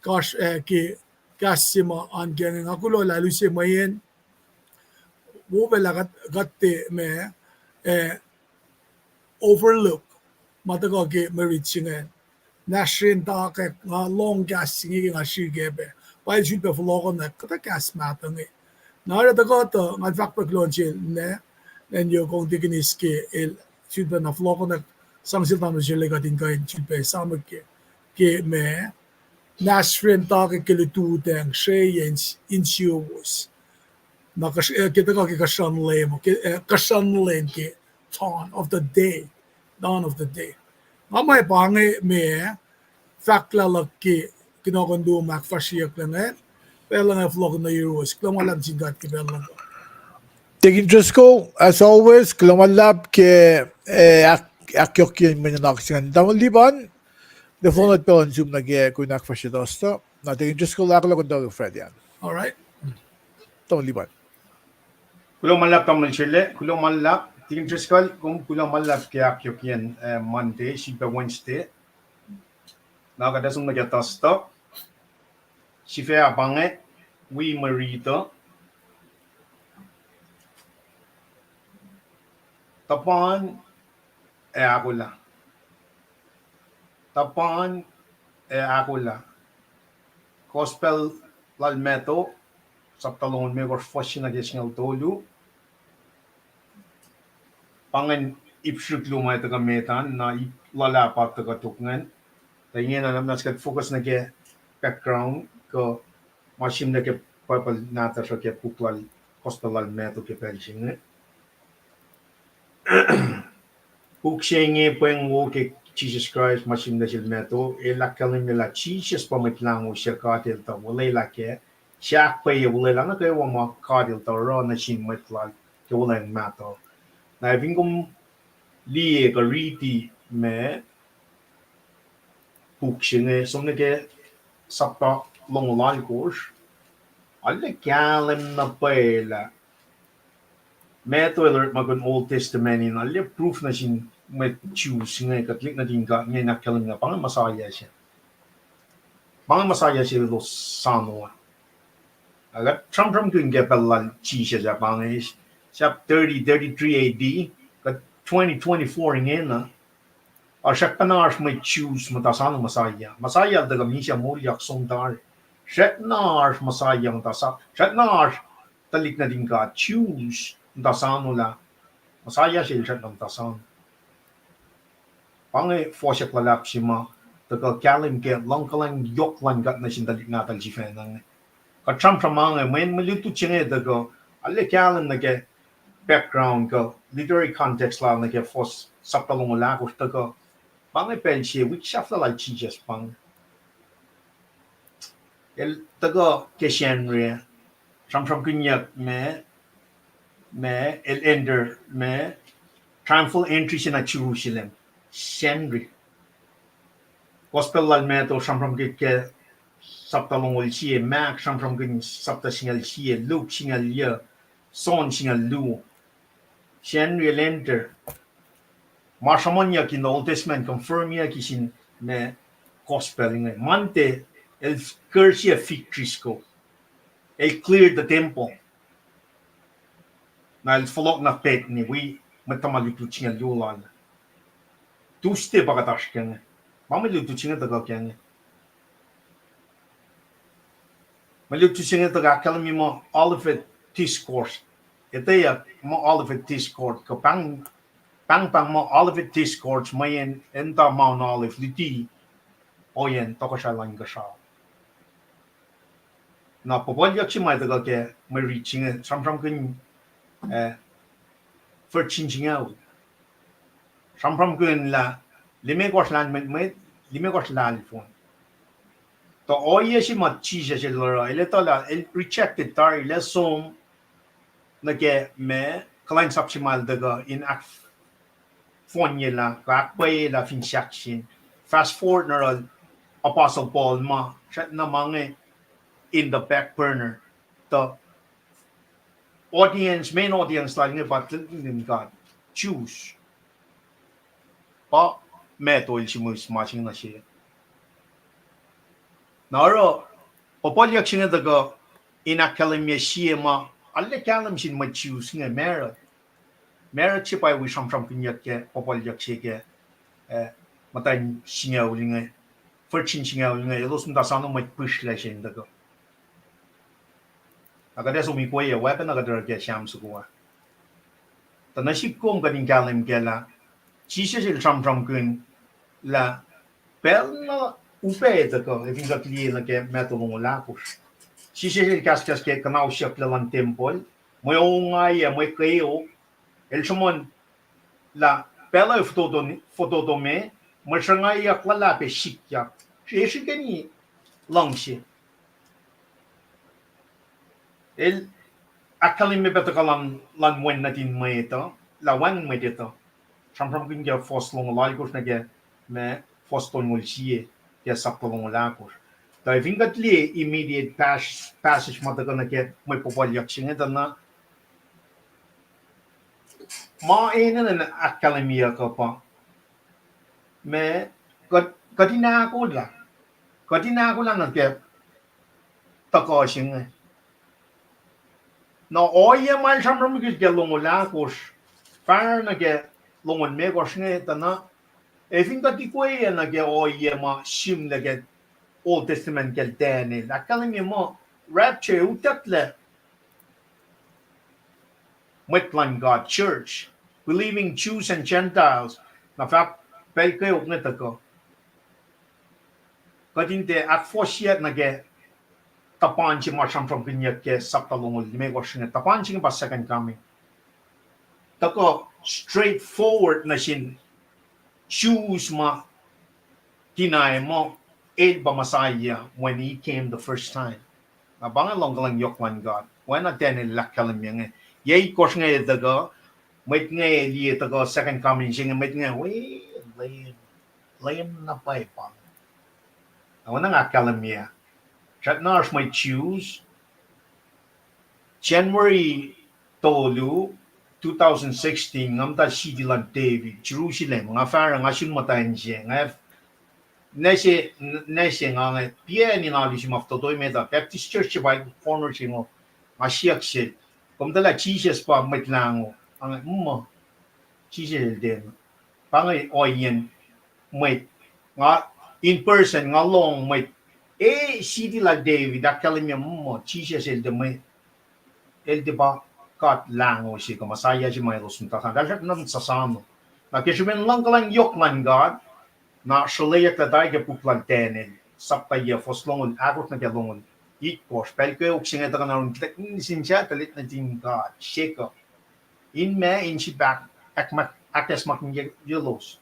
kahs, eh, ke kahs se ma oan ke inge, nga kuloh lah el use mweyen wo pacl ah kuht, kuht tiac ma, eh, overlook ma tuhkuh ke mwe rit se ingacn. Nasrin Takek, nga lohng kahs se inge ke nga srihke pac. Pa el sulpac fohlohkohnwack kuhtuh kahs mahtuh inge. Na oruh tuhkuh tuh nga fahk pac kuloh nuh sel ne, ne yohk kong tikinis ke el sulpac na fohlohkohnwack sang sel Tamuhlwel Sele kuht in kuh in sulpac esamwack ke, ke ma Nasrin Takek ke lututacng sreyac in, insiyowos. Na kuh, eh, ke tuhkuh ke kuhsrun Leum, ke, eh, kuhsrun Leum ke dawn of the day, dawn of the day. Nga muh pa inge ma fahk lah luhk ke kunohkohn luo ma ahkfahsryeyucklac inge, pacl inge fohlohk nuh yuruwos. Kuloh ma luhlahp sin God ke pacl luhk. Deacon Driscoll, as always, kuloh ma luhlahp ke, eh, ahk-, ahkyohkye mwe nuhnak se ingacn. Tamuhlwel Liban, the phone at pacl in sum nuh ke kuh in ahkfahsrye tuh. Na Deacon Driscoll, ahkolah kuh in tuh ke Friday an. All right. Tamuhlwel Liban. Kuloh ma luhlahp Tamuhlwel Sele, kuloh ma luhlahp Deacon Driscoll, kom kuloh ma luhlahp ke ahkyohkyacn, eh, Monday, sifilpac Wednesday. Na kuht ac som nuh ke tuh. Sifac pa inge, wi mwe riti uh. Tuhpan ac ahkolah. Tuhpan ac ahkolah. Gospel lal Matthew, sapta longoul limekohsr, fuhs se nuh ke singucul tolu. Pa ingacn ip srihk luo ma tuhkuh met an, na ip luhlahp pa tuhkuh tok ingacn. Tuh ingena na, na kuht focus nuh ke background kuh ma sihmlac ke Bible nahtuhsr uh ke puk lal, gospel lal Matthew ke pacl se inge. Puk se inge pweng wo ke Jisus Kraist ma sihmlac sel Matthew, el ahkkahlwemye lah Jisus pa Mwet Lahngo suc God El tuh olwelah kac, suc ahkpwacye olwelah nuh kwewa ma God El tuh oruh nuh sin mwet Lal ke wuhlweacng mahtuh. Na fin kom liye kuh riti ma puk se inge, som nuh ke sapta longoul alkosr, arlac kahlwem na pwacye lah Matthew el orekmakihn Old Testament in arlac proof nuh sin mwet Jews inge, kuht lihk nuhtin God inge, in ahkkahlwemye lah pa inge Messiah se. Pa inge Messiah se elos soano ah. Ac kuht sramsramkihn ke pacl lal Jisus ah, pa inge sahp thirty, thirty-three A D, kuht twenty twenty-four ingena. Ac srackpacna oasr mwet Jews muhta soano Messiah. Messiah el tuhkuh misac moulyak som tari. Srackna oasr Messiah muhta sa-, srackna oasr tuhlihk nuhtin God Jews muhta soano lah Messiah se el srackna muhta soano. Pa inge fohsack luhlahp se ma tuhkuh kahlwem ke luhngkuhlwacng yohk luhn God nuh sin tuhlihk nahtuhl sifacna inge. Kuht sramsram ma inge, mweyen mwe lutlut se inge tuhkuh, arlac kahlwem nuh ke background kuh literary context lal nuh ke fuhs sapta longoul ahkosr tuhkuh. Pa inge pacl se wik sahflah lal Jisus pa inge. El tuhkuh ke Sacnri, sramsramkihnyuck ma, ma el enter, ma triumphal entry se nuh Jerusalem, Sacnri. Gospel lal Matthew sramsramkihn ke sapta longoul sie, Mark sramsramkihn sapta singucul sie, Luke singucul yuh, John singucul luo. Sacnri el enter. Ma sruhmuhnyuck in Old Testament confirmyucki sin ma gospel inge. Monday el curse fig tree soko. El clear the temple. Na el fohlohk nuh Bethany wi mwet tuhma lutlut singucul luo lal. Tuesday pa kuht oasr ke inge. Ma mwe lutlut se inge tuhkuh ke inge. Mwe lutlut se inge tuhkuh ahkkahlwemye muh Olivet Discourse. Etweyuck muh Olivet Discourse, kuh pahng, pahngpahng muh Olivet Discourse, mweyen enta Mount Olive, luti ohiyacn tohkohsrahi luhn inkuhsrao. Na puhpuhlyuck se ma tuhkuh ke mwe rit se inge, sramsramkihn, eh, virgin singucul. Sramsramkihn lah limekohsr lahlmwetmwet, limekohsr lahlfon. Tuh ohiyac se ma Jisus el oruh, el etuh lah el rejected tari, el ac som nuh ke ma kuhlwacnsap se ma el tuhkuh in ahkfohnyelah kuh ahkpwacyelah fin sahk sin. Fast forward nuh yohrohl Apostle Paul ma srackna ma inge in the back burner. Tuh audience, main audience lal inge pa tuhlihk nuhtin God, Jews. Pa Matthew el sihmihs ma se inge nuh se. Na oruh, puhpuhlyuck se inge tuhkuh in ahkkahlwemye sie ma, arlac kahlwem sin mwet Jews inge, Marut. Marut se pa wi sramsramkihnyuck ke puhpuhlyuck se ke, eh, muhtwacn singucul inge, virgin singucul inge, elos muhta soano mwet pihsrlac se in tuhkuh. Na kuht ac som ikwe ah, oacpacna kuht oruh ke Sam soko ah. Tuh nuh sik kom kuht in kahlwem kac lah Jisus el sramsramkihn lah pacl na upac tuhkuh, ac fin kuht liye nuh ke Matthew longoul ahkosr. Jisus el kahskahs ke kuhnahosyucklac luhn tempuhl, mwe ongaiyac, mwe kweok, el sruhmuhn lah pacl uh fototo, fototo me, mwe sruhngwacyuck luhlahp ac sikyak. Srihkeni luhngse. El ahkkahlwemye pac tuhkuh luhn, luhn Wen nuhtin mwet uh, lah wacngihn mwet etuh. Sramsramkihn ke fuhs longoul alkosr nuh ke ma fuhs tolngoul sie ke sapta longoul ahkosr. Tuh fin kuht liye immediate pas-, passage ma tuhkuh nuh ke mwe puhpuhlyuck se inge tuh na ma enenuh in ahkkahlwemyeyuck uh pa ma kuht, kuht in ahkolah. Kuht in ahkolah nuh ke tuhkuh se inge. Na ohiyac ma el sramsramkihn ke longoul ahkosr, fahsr nuh ke longoul limekohsr inge tuh na, ac fin kuht ikweyac nuh ke ohiyac ma sihmlac ke Old Testament kacl Daniel, ahkkahlwemye muh rapture utucklac mwet luhn God, church, believing Jews and Gentiles, na fahk pacl kweok inge tuhkuh. Kuht in tiac ahkfohsye nuh ke tuhpan se ma sramsramkihnyuck ke sapta longoul limekohsr inge. Tuhpan se inge pa second coming. Tuhkuh straightforward nuh sin Jews ma deny muh el pa Messiah when he came the first time. Na pa inge luhngkuhlwacng yohk luhn God. Oacna Daniel el ahkkahlwemye inge. Yac itkohsr inge el tuhkuh, mwet inge liye tuhkuh second coming se inge, mwet inge, we, Leum, Leum na pwacye pa. Na oacna nga ahkkahlwemye. Srackna oasr mwet Jews, January tolu, two thousand sixteen, nga muhta city luhn David, Jerusalem, nga fahsruh, nga sun muhtwacn se, nga, nwe se, nwe se nga, nga piacni na lusi ma fototo met uh, Baptist Church se pa corner se ingo, nga siyuck sel, kom tuh lah Jisus pa Mwet Lahngo? Nga, muh, Jisus el tiacna. Pa inge ohiyacn mwet, nga, in person, nga lohng mwet, e, city lal David, ahkkahlwemye muh Jisus el tiac mwet, el tiac pa God Lahngo se kuh Messiah se ma elos muhta sasuc, tuhsruhk nuhn sasuc. Na ke srihpen luhngkuhlwacng yohk luhn God, na sruhlweyucklac tari ke puk lal Daniel, sapta yac, fuhs longoul ahkosr nuh ke longoul itkohsr, pacl kweok se inge tuhkuh na run tuhlihk nuhtin sasuc, tuhlihk nuhtin God se kuh, in ma, in sip ahk-, ahkma-, ahkacsmakihnyelos.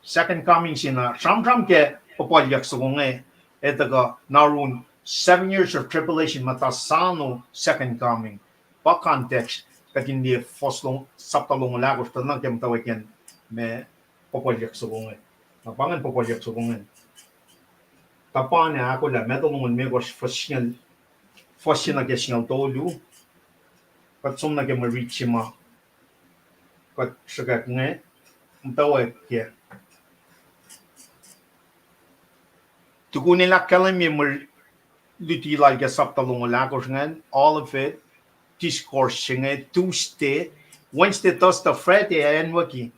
Second coming se na sramsram ke puhpuhlyuck soko inge, e tuhkuh na run seven years of tribulation, muhta sano second coming. Pa context, kuht in liye fuhs long-, sapta longoul ahkosr, tuh na ke muhtwacwacack ma puhpuhlyuck soko inge. Na pa ingacn puhpuhlyuck soko inge. Tuhpan ahkolah, Matthew longoul limekohsr, fuhs singucul, fuhs se nuh ke singucul tolu. Kuht som nuh ke mwe rit se ma kuht sruhkwack inge, muhtwacwacack kac. Tukun el ahkkahlwemye mwe luti lal ke sapta longoul ahkosr ingacn, Olivet, discourse se inge, Tuesday, Wednesday, Thursday, Friday, acnwucki,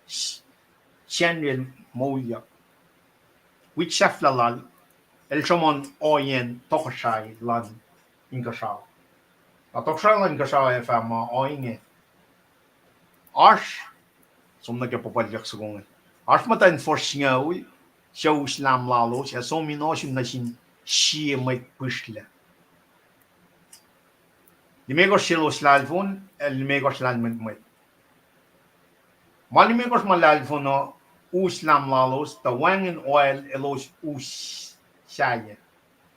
Sacnri el moulyak. Wik sahflah lal, el sruhmuhn ohiyacn tohkohsrahi luhn inkuhsrao. Na tohkohsrahi luhn inkuhsrao ac fah ma ohinge. Oasr, som nuh ke puhpuhlyuck soko inge. Oasr muhtwacn fuhsr singucul, suc us lahm lalos, ac som in ohsun nuh sin sie mwet pihsrlac. Limekohsr selos lahlfon, ac limekohsr lahlmwetmwet. Ma limekohsr ma lahlfon uh us lahm lalos, tuh wacngihn oil elos us sahyac.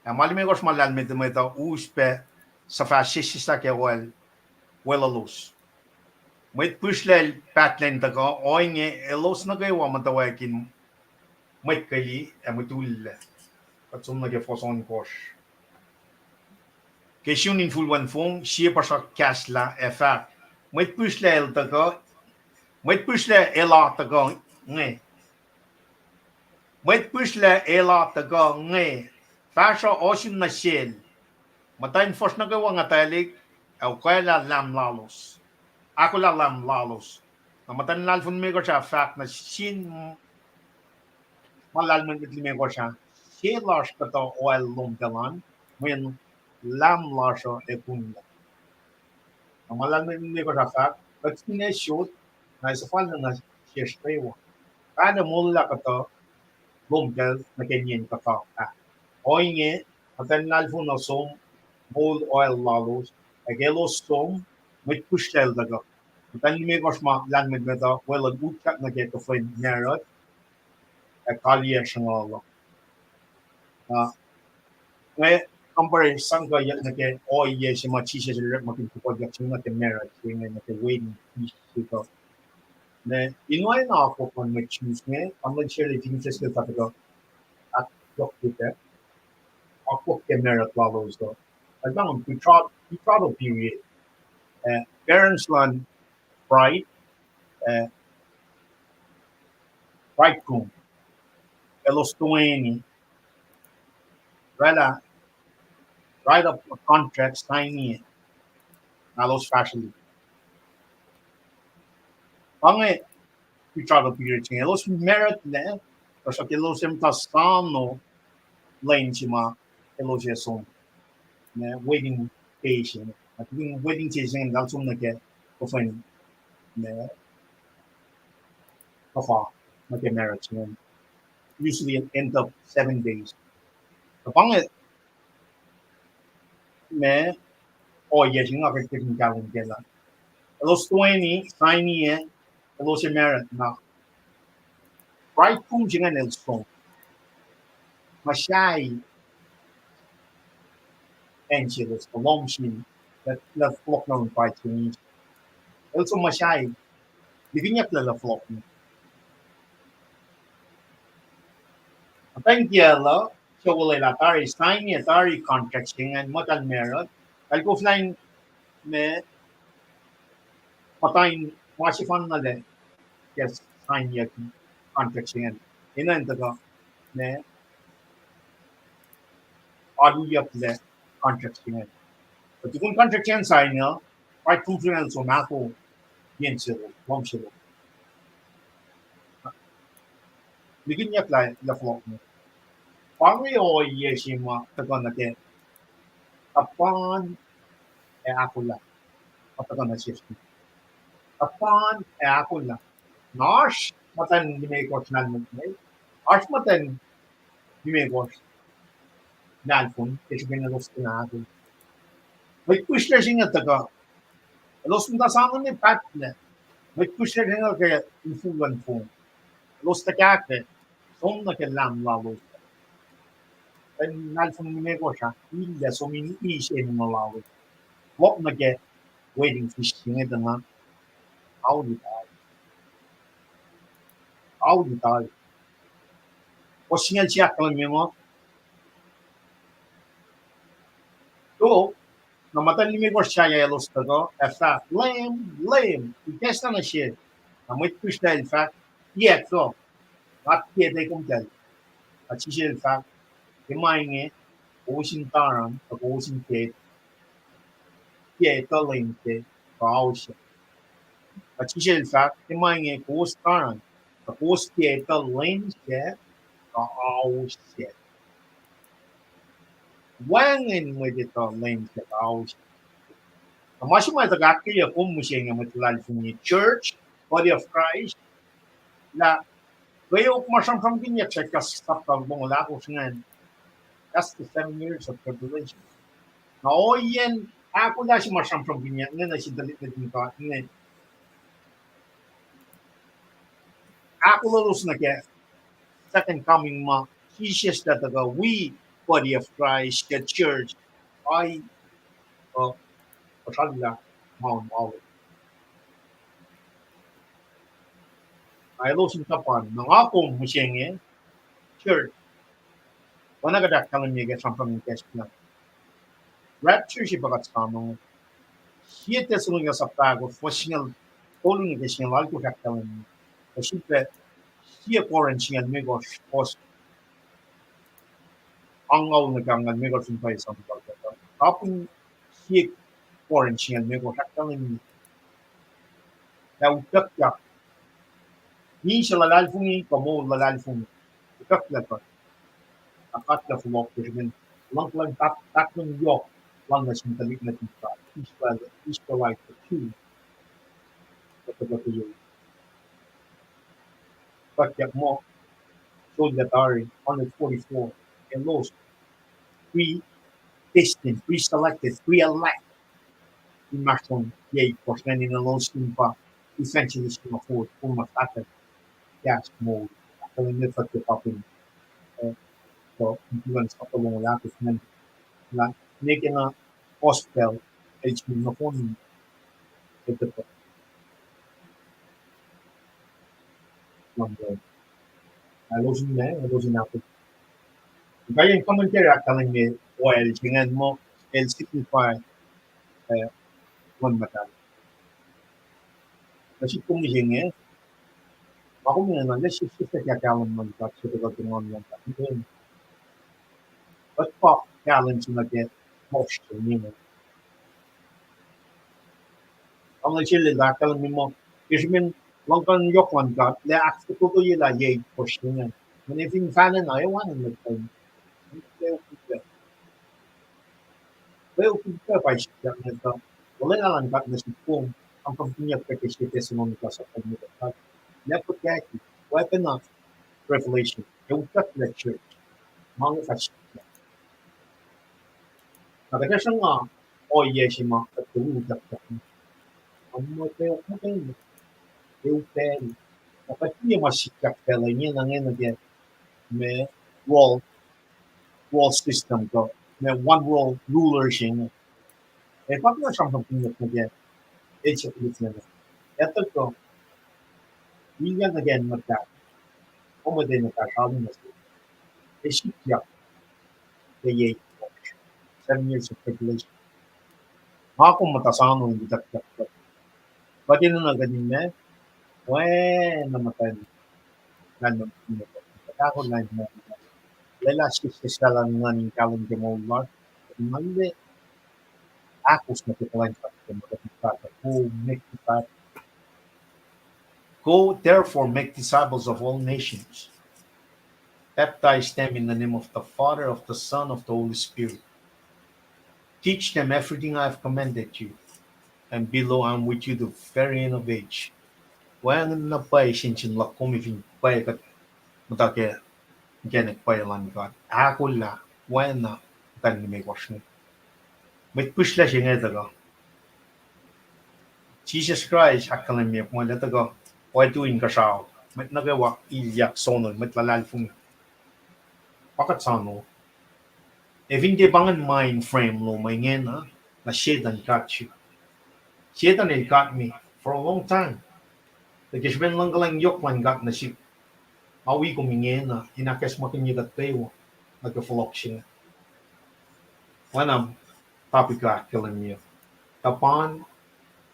Ac ma limekohsr ma lahlmwetmwet uh us pac suhfah sesseslah ke oil weluhlos. Mwet pihsrlac el pahtlac in tuhkuh, ohinge elos nuh kwewa muhtwacwacack in mwet keli ac mwe tullac. Kuht som nuh ke fuhs ohnkohsr. Ke sun infulwen fong, sie puhsra kahslah ac fahk, mwet pihsrlac el tuhkuh, mwet pihsrlac el ac tuhkuh inge. Mwet pihsrlac elah tuhkuh inge, fahsruh ohsun nuh sel. Muhtwacn fuhsr nuh kwewa ngetaclihk, ac okwaclah lahm lalos. Ahkolah lahm lalos. Na muhtwacn luhlahlfongi limekohsr ah fahk nuh sin ma lahlmwetmwet limekohsr ah, se lasr kuhtuh oal lom pacl an, mweyen lahm lasr uh ac kunlah. Na ma lahlmwetmwet limekohsr ah fahk, kuht fin ac sot, na ac suhfalna nuh sesr kwewa. Pahlah molwelah kuhtuh lom pacl nuh ke nien kuhtuh ah. Ohinge, muhtwacn luhlahlfongi uh som, moul oal lalos, ac ke elos som, mwet pihsrlac el tuhkuh. Muhtwacn limekohsr ma lahlmwetmwet uh, weluhl utyak nuh ke kuhfwen marut, ac kaliyac sruhnguhl uh. Na, nga compare sang kuh nuh ke ohiyac se ma Jisus el orekmakihn fohlohkyak se nuh ke marut se inge, nuh ke wedding feast se kuh. Na, in oacna akwuck luhn mwet Jews inge, tamuhlwel Shirley, fin fihsrwacsr ke fahk uh, ahkyohkye pac akwuck ke marut lalos uh. Eltahl betrothed, betrothal period. Uh, parents luhn bride, uh, bridegroom, elos toeni, oraclah, write up a contract, sign-i, na elos fahsrwelihk. Pa inge betrothal period se inge, elos marut lac, tuhsruhk elos ac muhta soano lwen se ma elos ac som, na wedding day se inge. Na tukun wedding day se inge eltahl som nuh ke kuhfwen, na kuhfa, nuh ke marut se inge. Usually it end up seven days. Na pa inge ma ohiyac se inge nga kuh in kahlwem kac lah elos toeni, sign-i, elos ac marut na bridegroom se ingacn el som muhsahi acn selos, lohm sin, lah, lah fohlohk nuh in bride se inge. El som muhsahi, likihnyucklac lah fohlohk nuh. Muhtwacn kiyacl uh, suc olwelah tari, sign-i tari contract se ingacn, muhtahl marut, eltahl koflah in, ma, muhta in ma sefanna lac ke sign-i contract se ingacn. Enenuh in tuhkuh, ma, alu yucklac contract se ingacn. Kuh tukun contract se ingacn sign-i uh, bridegroom se ingacn el som ahko yen selos, lohm selos, likihnyucklac lah fohlohk nuh. Pa inge ohiyac se ma tuhkuh nuh ke tuhpan ac ahkolah, ma tuhkuh nuh sesr. Tuhpan ac ahkolah. Na oasr muhtwacn limekohsr lahlmwetmwet, oasr muhtwacn limekohsr lahlfon ke srihpen elos tiacna ahkol. Mwet pihsrlac se inge tuhkuh, elos muhta soano ne pahtlac. Mwet pihsrlac se inge ke infulwen fong, elos tuhkahkwack, som nuh ke lahm lalos. Muhtwacn lahlfon limekohsr ah illac som in eis enenuh lalos. Fohlohk nuh ke wedding feast se inge tuh na aulitali, aulitali. Fuhs singucul se ahkkahlwemye muh, to, na muhtwacn limekohsr sahyac elos tuhkuh ac fahk, Leum, Leum, ikacslah nuh sesr. Na mwet pihsrlac el fahk, Tiac kuh, nga tiac etuh komtacl. Na Jisus el fahk, Ke ma inge kowos in taran, tuh kowos in tiac, tiac etuh lwen sac kuh ao sac. Na Jisus el fahk, Ke ma inge kowos taran, tuh kowos tiac etuh lwen sac kuh ao sac. Wacngihn mwet etuh lwen sac kuh ao sac. Na ma se ma tuhkuh ahkkweye kom mihsenge, mwet luhlahlfongi, church, body of Christ, lah kweok ma sramsramkihnyuck se ke sapta longoul ahkosr ingacn, that's the seven years of tribulation. Na ohiyacn ahkolah se ma sramsramkihnyuck inge nuh sin tuhlihk nuhtin God inge, ahkolah elos nuh ke second coming ma Jisus el tuhkuh wi body of Christ, ke church, ai, uh, puhsrallah Mount Olive. Na elos in tuhpan, na nga kom mihsenge, church, oacna kuht ahkkahlwemye ke sramsram in kahs na, rapture se pa kuht soano. Sie Thessalonica sapta ahkosr, fuhs singucul tolu nuh ke singucul alkosr ahkkahlwemye. Kuh srihpac sie Corinth singucul limekohsr, fuhs angngaul nuh ke angngaul limekohsr in pwacye sang kuht. Kapihn sie Corinth singucul limekohsr ahkkahlwemye lah utuckyak, misac luhlahlfongi kuh moul luhlahlfongi, utucklah kuht. Na kuht lah fohlohk ke srihpen luhngkuhlwacng, pahk-, pahkotwen yohk luhn nuh sin tuhlihk nuhtin God, Israel, Israelite, the Jew, kuht tuhkuh ke, kuht tiac muh soldier tari, hundred forty-four, elos predestined, pre-selected, pre-elect. Inmahsrlon yac itkohsr ingacn, elos in pa evangelist nohfohn, kom ma fahkwack kahs moul, ahkkahlwemye kuht ke kapihn, eh, kuh in kuhlwacng sapta longoul ahkosr ingacn, lah nwe ke na gospel el sun nohfohn, etuh pa, elos in ma, elos in ahkos. Kain commentary ahkkahlwemye oil se ingacn muh el signify, eh, Nguhn Muhtahl. Nuh sihk kom mihsenge, ma kom ingena, let's just, just ke kahlwem luhn God, se tuhkuh ke Nguhn luhn God. Kuht pa kahlwem se nuh ke lohsr se inge. Tamuhlwel Shelly el ahkkahlwemye muh, ke srihpen luhngkuhlwacng yohk luhn God, lah ahkfototoye lah yac itkohsr se ingacn. Mweyen fin fahlen na, e wacngihn mwet pwacye. Kweok upac pa sikyak nge tuh, olwelah luhn God nuh sihk kom, am kom kihnyuck pac ke sie Thessalonica sapta limekohsr, lah pukaki, oacpacna Revelation, ac utucklah church, ma inge fah sikyak. Na kuht ac sruhnga ohiyac se ma kuht ke utuckyak. Am muh kweok muhkwena, kweok pacl. Na kuht liye ma sikyak pacl inge, na inge nuh ke ma world, world system kuh ma one world ruler se inge. Ac pa kuht sramsramkihnyuck nuh ke el se kuht liye. Etuh kuh, ilyak nuh ke acn muhtahl, kom mwet enenuh fahsr alu nuh sel. Ac sikyak ke yac itkohsr, seven years of tribulation. Nga kom muhta sano in utuckyak kuht. Kuht enenuh kuht in ma, oacna muhtwacn, na, na, na, na, na, na, lwelah sislah srahluh nguhn in kahlwem ke moul lasr, kuht in ma ahkos nuh ke kuhlwacnsap ke muhtuhn God, Go, make disciples. Go, therefore, make disciples of all nations, baptize them in the name of the Father, of the Son, of the Holy Spirit. Teach them everything I have commanded you, and behold, I am with you to the very end of age. Wacngihn na pwacye sensen luhk kom fin pwacye kuht muhta ke inkacnek pwacye luhn God. Ahkolah, oacna, muhtwacn limekohsr inge. Mwet pihsrlac se inge tuhkuh. Jisus Kraist ahkkahlwemye muh el tuhkuh, oactu inkuhsrao, mwet nuh kwewa ilyak sono, mwet luhlahlfongi. Pa kuht sano. Ac fin tiac pa ingacn mind frame lom ingena, na Setan katsyu. Setan el kat me for a long time. Tuh ke srihpen luhngkuhlwacng yohk luhn God nuh sihk, nga wi kom ingena in ahkacsmakihnye kuht kwewa nuh ke fohlohk se inge. Oacna topic uh ahkkahlwemye, tuhpan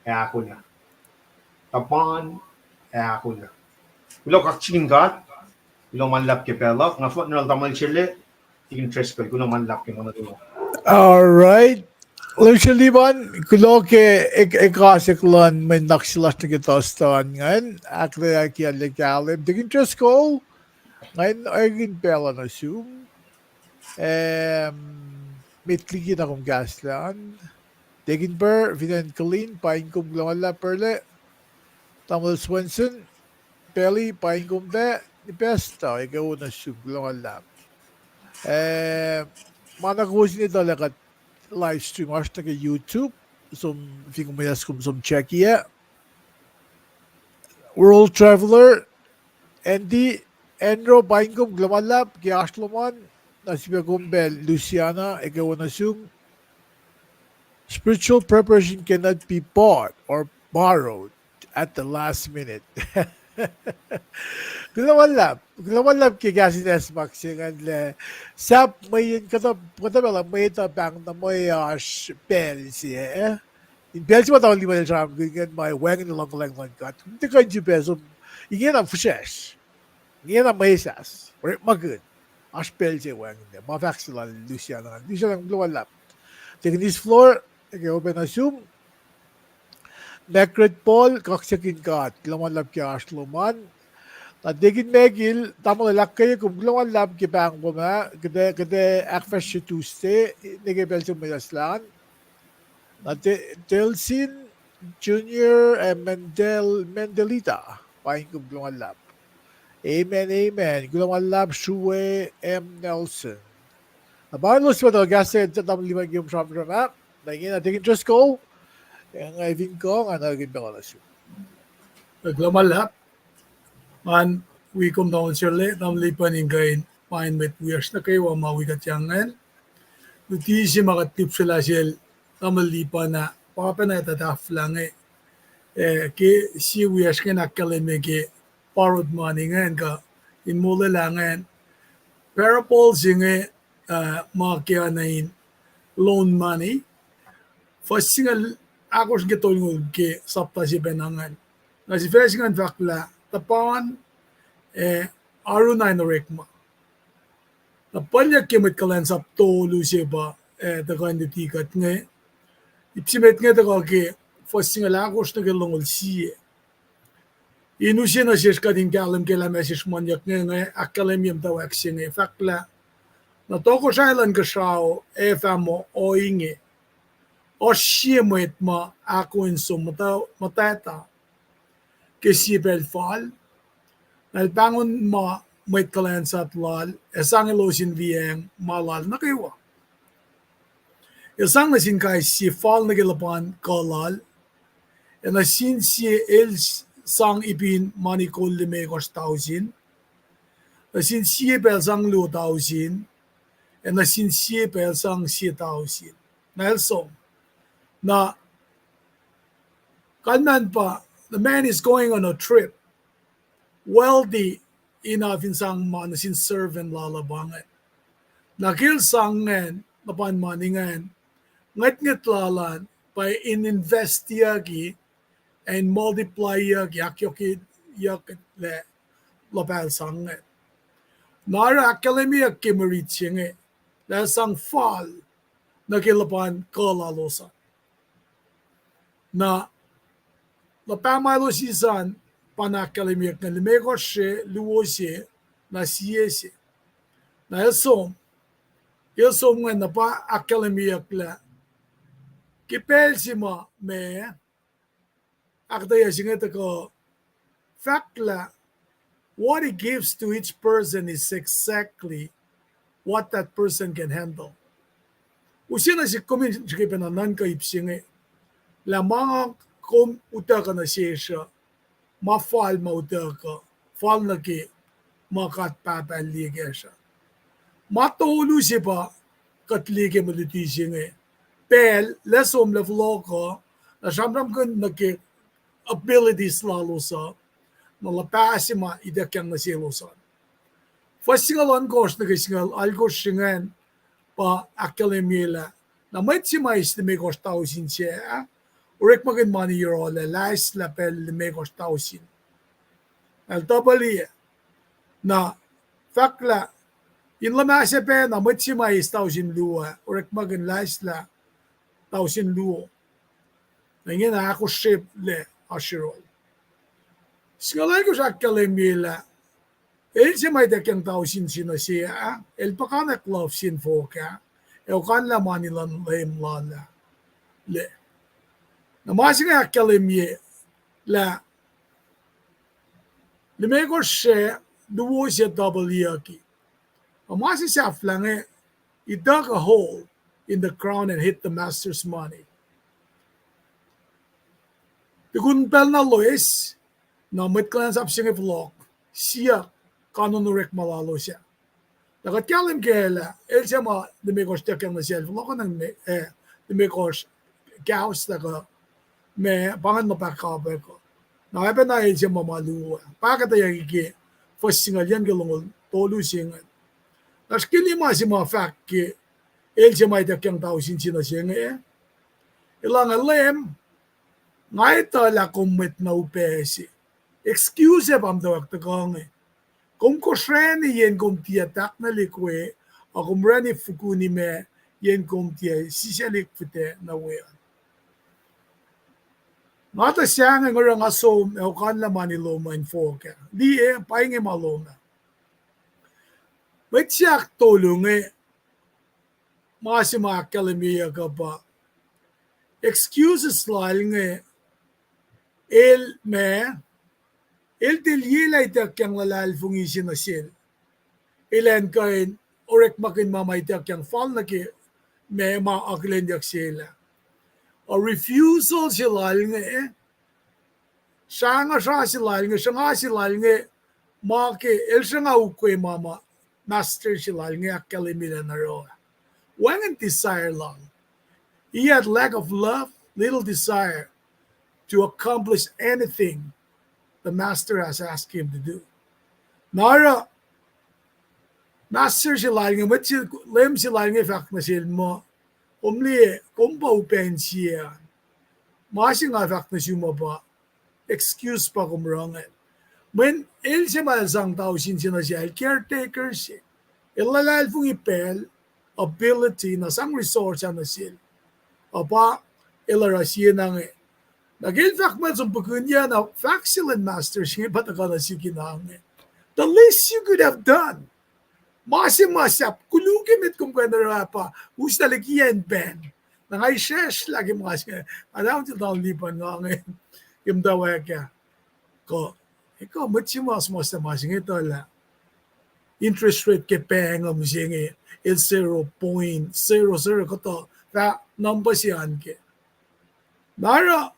ac ahkolah. Tuhpan ac ahkolah. Kuloh kaksakihn God. Kuloh ma luhlahp ke pacl uh. Nga fohlohk nuh sel tamuhlwel Shelly, Deacon Driscoll, kuloh ma luhlahp ke ma nuh kwewa. All right. Lihpsre Lipan, kuloh ke ekacsmakihnye luhn mwe nuhnak se lasr nuh ke Thursday an ingacn, ahkuhtweyac kiyacl kahlwem. Deacon Driscoll, nga in ekihn pacl uh nuh sum. Em, met liki na kom kahslah an. Deacon Burr, fin acn Killeen, paing kom, kuloh ma luhlahp Burr lac. Tamuhlwel Swenson, Peli, paing kom pac, ni Pastor, ekuh wo nuh sum, kuloh ma luhlahp. Eh, ma na kowos in etuh lah kuht live stream oasr nuh ke YouTube, som fin kom muhnahs kom som check-i ah. World Traveler, Andy, Andrew, paing kom, kuloh ma luhlahp ke oasr lom an, na sifilpac kom pac Luciana, ekuh wo nuh sum. Spiritual preparation cannot be bought or borrowed at the last minute. Kuloh ma luhlahp, kuloh ma luhlahp ke kahs in acsmak se ingacn lah sahp mweyen kuhtuh, kuhtuh pacl uh mwet uh pahngna mwe oasr pacl se, eh? In pacl se ma tuh lihpacl sramsramkihn ingacn ma wacngihn luhngkuhlwacng luhn God. Kom tiac kuh in sifilpac som, ingena fihsracsr. Ingena mwesahs, orekmakihn. Oasr pacl se wacngihn ma fahk se lal Luciana. Luciana, kuloh ma luhlahp. Tekin eis floor, ke open nuh sum. Margaret Paul, kaksakihn God, kuloh ma luhlahp ke oasr lom an. Na Tekin Mekil, tamuhlwel ahkkweye kom, kuloh ma luhlahp ke pahng kom ah, kuht ac, kuht ac ahkfahsrye Tuesday, ne ke pacl se mwe laslan. Na Te-, Telsin Junior ac Mendel, Mendelita, paing kom, kuloh ma luhlahp. Amen, amen. Kuloh ma luhlahp Srue M Nelson. Na pa elos pa tuh kahs se tamuhlwel Lipan ke kom sramsram ah. Na ingena Tekin Driscoll, nga fin kuh, nga nuh ke pacl nuh sum. Kuloh ma luhlahp. Ngan wi kom tamuhlwel Serle, tamuhlwel Lipan in kuh in paing mwet wiyacsr nuh kwewa ma wi kuht yang ingacn. Luti se ma kuht lihpsrelah sel tamuhlwel Lipan ah, pa pacna tuh tahfwelah inge, eh, ke sie wiyacsr ingacn ahkkahlwemye ke borrowed money ingacn kuh in molwelah ingacn. Parable se inge, eh, ma ke oacna in loan money. Fuhs singucul ahkosr nuh ke tolngoul ke sapta se pacna ingacn. Na sifac se ingacn fahk lah tuhpan, eh, arulacna in orekma. Na puhlyuck ke mwet kuhlwacnsap tolu se pa, eh, tuhkuh in luti kuht inge. Ip se met inge tuhkuh ke fuhs singucul ahkosr nuh ke longoul sie. In use nuh sesr kuht in kahlwem ke lah message muhnyuck inge, inge ahkkahlwemye muhtwacwacack se inge fahk lah, na tohkohsrahi luhn Kosrae ac fah muh ohinge. Oasr sie mwet ma ahkoo in som muhta-, muhtwacta ke sie pacl fal, na el pahngon ma mwet kuhlwacnsap lal ac sang elos in liyacacng ma lal nuh kwewa. El sang nuh sin kais sie fal nuh ke luhpan kuh lal, ac nuh sin sie el s-, sang ipin mani kol limekohsr tausin, nuh sin sie pacl sang luo tausin, ac nuh sin sie pacl sang sie tausin. Na el som. Na kalmacn pa, the man is going on a trip. Wealthy enough in sang ma nuh sin servant lal uh pa ingacn. Na ke el sang ingacn, luhpan mani ingacn, ngwetngwet lal an pa in investiyucki, ac in multiplyucki, ahkyohkyeyucklac luhpan sang ingacn. Na oruh ahkkahlwemyeyuck ke mwe rit se inge, lah el sang fal nuh ke luhpan kuh lalos an. Na luhpah ma elos eis an pa na ahkkahlwemyeyuck inge, limekohsr se, luo se, na sie se. Na el som, el som ingacn na pa ahkkahlwemyeyuck lah ke pacl se ma ma ahkuhtweyac se inge tuhkuh fahk lah what he gives to each person is exactly what that person can handle. Use nuh sihk kom in srihke pacna nuhnkuh ip se inge, lah ma nga kom utuckuh nuh sesr uh, ma fal ma utuckuh, fal nuh ke ma God Pahpah El liye kacsr uh. Ma tolu se pa kuht liye ke mwe luti se inge. Pacl, lah somlah fohlohk uh, na sramsramkihn nuh ke abilities lalos uh, na luhpah se ma ituckyang nuh selos an. Fuhs singucul ohnkohsr nuh ke singucul alkohsr ingacn pa ahkkahlwemye lah, na mwet se ma eis limekohsr tausin se ah, orekmakihn mani yohrohl ah, lahslah pacl limekohsr tausin. El double-ye. Na fahk lah in luhmahsac pac na mwet se ma eis tausin luo ah, orekmakihn lahslah tausin luo. Na ingena ahkosrelac oasr yohrohl. Singucul alkohsr ahkkahlwemye lah el se ma ituckyang tausin se nuh se ah, el puhkantwen luhf sin fohk ah, ac okanlah mani luhn leum lal ah. Na ma se inge ahkkahlwemye lah limekohsr se, luo se double-yucki. Na ma se sahflah inge, he dug a hole in the ground and hid the master's money. Tukun pacl na loes, na mwet kuhlwacnsap se inge fohlohk, siyuck kanon orekma lalos ah. Na kuht kahlwem kac lah el se ma limekohsr ituckyang nuh sel fohlohk, na, eh, limekohsr kahs lah kuh ma pa ingacn luhpah kapwack uh. Na oacpacna el se ma ma luo ah. Pa kuhtweyucki ke fuhs singucul yucn ke longoul tolu se inge. Na srihke ma se ma fahk ke el se ma ituckyang tausin se nuh se inge, elan, leum, nga etuh lah kom mwet na upac se. Excuse pa muhtwacwacack tuhkuh inge. Kom kosrani yen kom tiac tahknwelihk we, ac kom orani fukuni ma yen kom tiac sisaclihk fihtac nuh we an. Nga tuh sahngweng oruh nga som ac okanlah mani lom uh in fohk ah. Liye, pa inge ma lom ah. Mwet se ahktolu inge, ma se ma ahkkahlwemyeyuck uh pa excuses lal inge, el ma, el tiac liyelah ituckyang luhlahlfongi se nuh sel. Elan kuh in orekmakihn ma ma ituckyang fal nuh ke ma ma akihlenyuck sel ah. A refusal se lal inge, srangasra se lal inge, sruhnga se lal inge, ma ke el sruhnga ukwe ma ma master se lal inge ahkkahlwemye lah oruh. Wacngihn desire lal. He had lack of love, little desire to accomplish anything the master has asked him to do. Na oruh master se lal inge, mwet se, leum se lal inge fahk nuh sel muh, kom liye, kom pa upac insiyac an. Ma se nga fahk nuh sum uh pa excuse pa kom oruh ingacn. Mweyen el se ma el sang tausin se nuh sel, caretaker se. El luhlahlfongi pacl, ability, na sang resource ah nuh sel. Ac pa el oruh sie na inge. Na ke el fahk muh el som puhkuhnyuck, na fahk se luhn master se inge pa tuhkuh nuh sik in ange, the least you could have done. Ma se ma sahp koluk met kom kuh in oruh pa us na liki acn pacn. Na nga israsrlah ke ma se inge, nga tahl til tahl lipan nga inge, ke muhtwacwacack ah. Kuh, ekuh mwet se ma suhmuhslah ma se inge tuh lah interest rate ke pahng uh mihsenge, el zero point zero zero kuhtuh, fah number se an ke. Na oruh,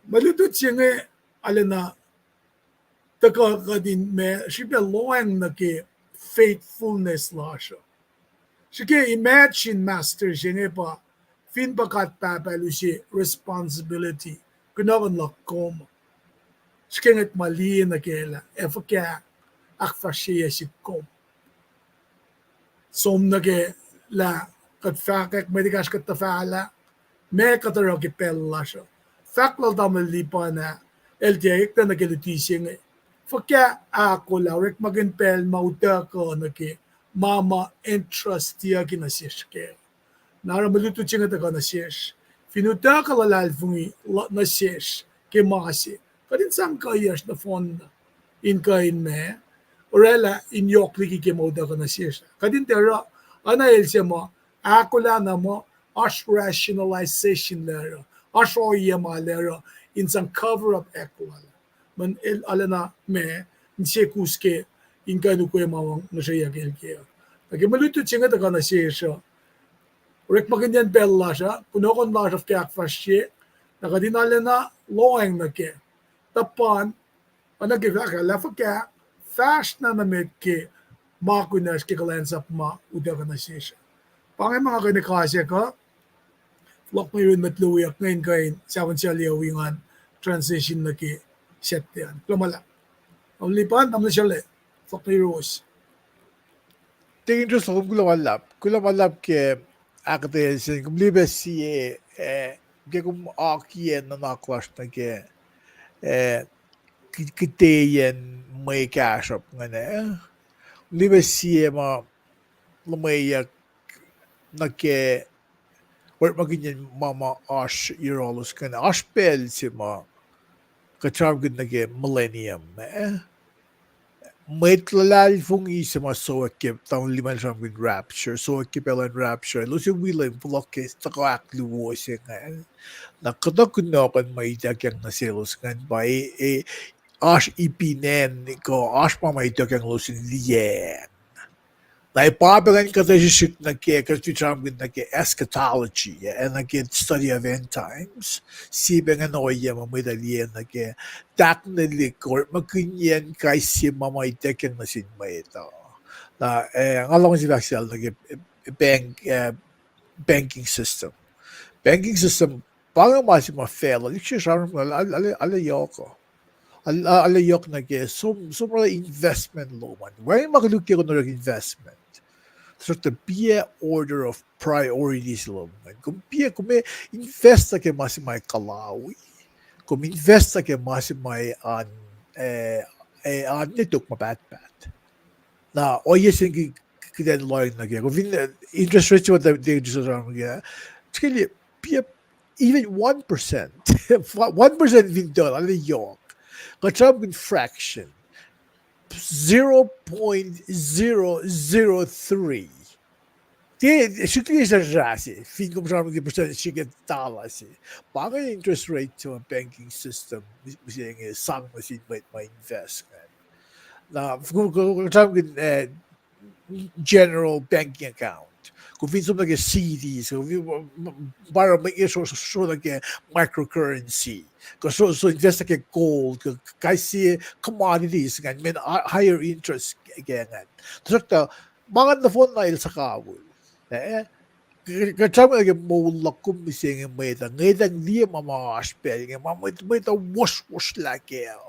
mwe lutlut se inge arulacna tuhkuh kuht in ma srihpac lohacng nuh ke faithfulness lasr uh. Srihke imagine master se inge pa, fin pa God Pahpah El use responsibility, kunohkohn luhk kom. Srihke ngwet ma liye nuh ke lah ac fuhkah ahkfahsryeyac sihk kom. Som nuh ke lah kuht fahkwack mwet ekahsr kuht tuhfahlah, ma kuht oruh ke pacl lasr uh. Fahk lal tamuhlwel Lipan ah, el tiac eklac nuh ke luti se inge. Fuhkah ahkolah orekmakihn pacl ma utuckuh nuh ke ma ma entrustiyucki nuh sesr kac. Na oruh mwe lutlut se inge tuhkuh nuh sesr. Fin utuckuh luhlahlfongi nuh sesr ke ma se, kuht in sang kuhiyacsr nohfohn in kuh in ma orwaclah in yohk liki ke ma utuckuh nuh sesr. Kuht in tiac oruh, oacna el se ma ahkolah na muh oasr rationalization lac oruh, oasr ohiyac ma lac oruh in sang cover up ahkolah. Mweyen el arulacna ma, inse kus ke in kuh in ukwe ma ma ngihsreyuck el ke uh. Na ke mwe lutlut se inge tuhkuh nuh sesr uh, orekmakihnyacn pacl lasr uh, kunohkohn lasr uh fuhkah ahkfahsrye, na kuht in arulacna lohacng nuh kac. Tuhpan, oacna ke fahk ah lah fuhkah fahsr na nuh met ke ma kunacsr ke kuhlwacnsap ma utuckuh nuh sesr. Pa inge ma nga kuh in ekasack uh, fohlohk nuh yurin mwet luo wiyuck inge in kuh in sahfahn sahliyac wi ngan transition nuh ke Saturday an. Kuloh ma luhlahp. Tamuhlwel Lipan, tamuhlwel Sele, fohlohk nuh yuruwos. Deacon Russell, kom kuloh ma luhlahp. Kuloh ma luhlahp ke ahkuhtweyac se kom liye pac sie, eh, ke kom akiyac nuhnak lasr nuh ke, eh, ki-, kihteyacn mwe kahsruhp ingacn. Kom liye pac sie ma luhmweyuck nuh ke orekmakihnyacn ma ma oasr yohrohlos ingacn. Oasr pacl se ma kuht sramsramkihn nuh ke millennium, eh? Mwet luhlahlfongi se ma sowak ke, tamuhlwel Lipan el sramsramkihn rapture, sowak ke pacl luhn rapture, elos ac wi lwen fohlohk ke tuhkuh ahkluo se ingacn. Na kuhtuh kunohkohn ma ituckyang nuh selos ingacn pa, eh, oasr ipinacn kuh oasr ma ma ituckyang elos in liyacacng. Na pa pac ingacn kuht ac srihsrihk nuh ke, kuht fin sramsramkihn nuh ke eschatology, eh, nuh ke study of end times, sie pac ingacn ohiyac ma mwet uh liye nuh ke tahknwelihk orekmakihnyacn kais sie ma ma ituckyang nuh sin mwet uh. Na, eh, nga luhngse fahk sel nuh ke, eh, bank, eh, banking system. Banking system, pa inge ma se ma facluh, lihksreni sramsram, arlac, arlac, arlac yohk uh. Arlac, arlac yohk nuh ke som, som orwaclah investment lom an. Wacngihn ma koluk ke kom orek investment. Tuhsruhktuh be a order of priorities lom an. Kom be, kom invest nuh ke ma se ma kuhlawi. Kom invest nuh ke ma se ma an, eh, eh, an ne tok ma pahtpaht. Na ohiyac se inge kuht in lohacng nuh kac, kom fin, eh, interest rate se ma tuh, tuh, tuh, tuh, tuh, tuh, even one percent, one percent fin tuh, arlac yohk. Kuht sramsramkihn fraction, zero point zero zero three. Tiac, srihklac sahflah se, fin kom sramsramkihn percent srihke tala se. Pa inge interest rate se ma banking system, mihsenge sang nuh sin mwet ma invest ingacn. Na, kom, kom, kom sramsramkihn, eh, general banking account. Kom fin som nuh ke C Ds, kom fin, pa, pa, pa, som nuh ke microcurrency. Kuh so, so invest nuh ke gold, kuh kais sie commodities ingacn, mweyen higher interest ke ingacn. Tuhsruhktuh, ma ingacn nohfohn na el suhkawihl. Eh? Kuht sramsram ke moul luhk kom mihsenge mwet uh, ngwetacng liye ma ma oasr pacl inge, ma mwet, mwet uh wohswohslah kac.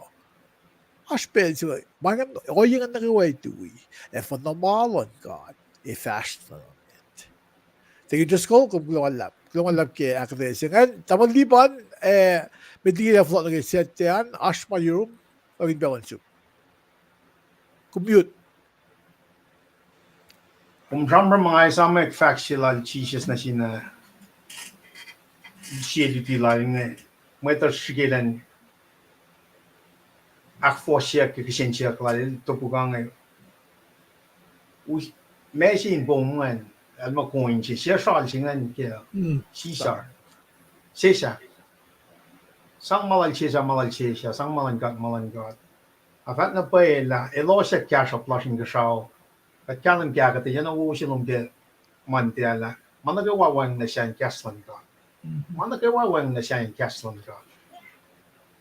Oasr pacl se, ma ingacn, ohiyac ingacn nuh kwewa tui, ac fuhnuh ma luhn God ac fahsr nuh met. Thank you, Driscoll, kom kuloh ma luhlahp. Kuloh ma luhlahp ke ahkuhtweyac se ingacn. Tamuhlwel Lipan, eh, met liki lah fohlohk nuh ke Saturday an, oasr ma yurum, oakin pacl in suk. Kom mute. Kom sramsram, nga esamwack fahk se lal Jisus nuh sin, uh, sie luti lal inge, mwet uh srihke elan ahkfohsyeyuck ke kihsen siyuck lal, el topuk inge, us-, ma se in pom ingacn, el muh coin se, sie sral se ingacn ke Caesar. Caesar. Sang ma lal Caesar ma lal Caesar, sang ma luhn God ma luhn God. Ac fahk na pwacye lah elos ac kahsruhp lasr inkuhsrao. Kuht kahlwem ke ahkuhtweyac na wo se lom ke Monday lah ma nuh kwewa wacngihn nuh sahyac kahs luhn God. Ma nuh kwewa wacngihn nuh sahyac kahs luhn God.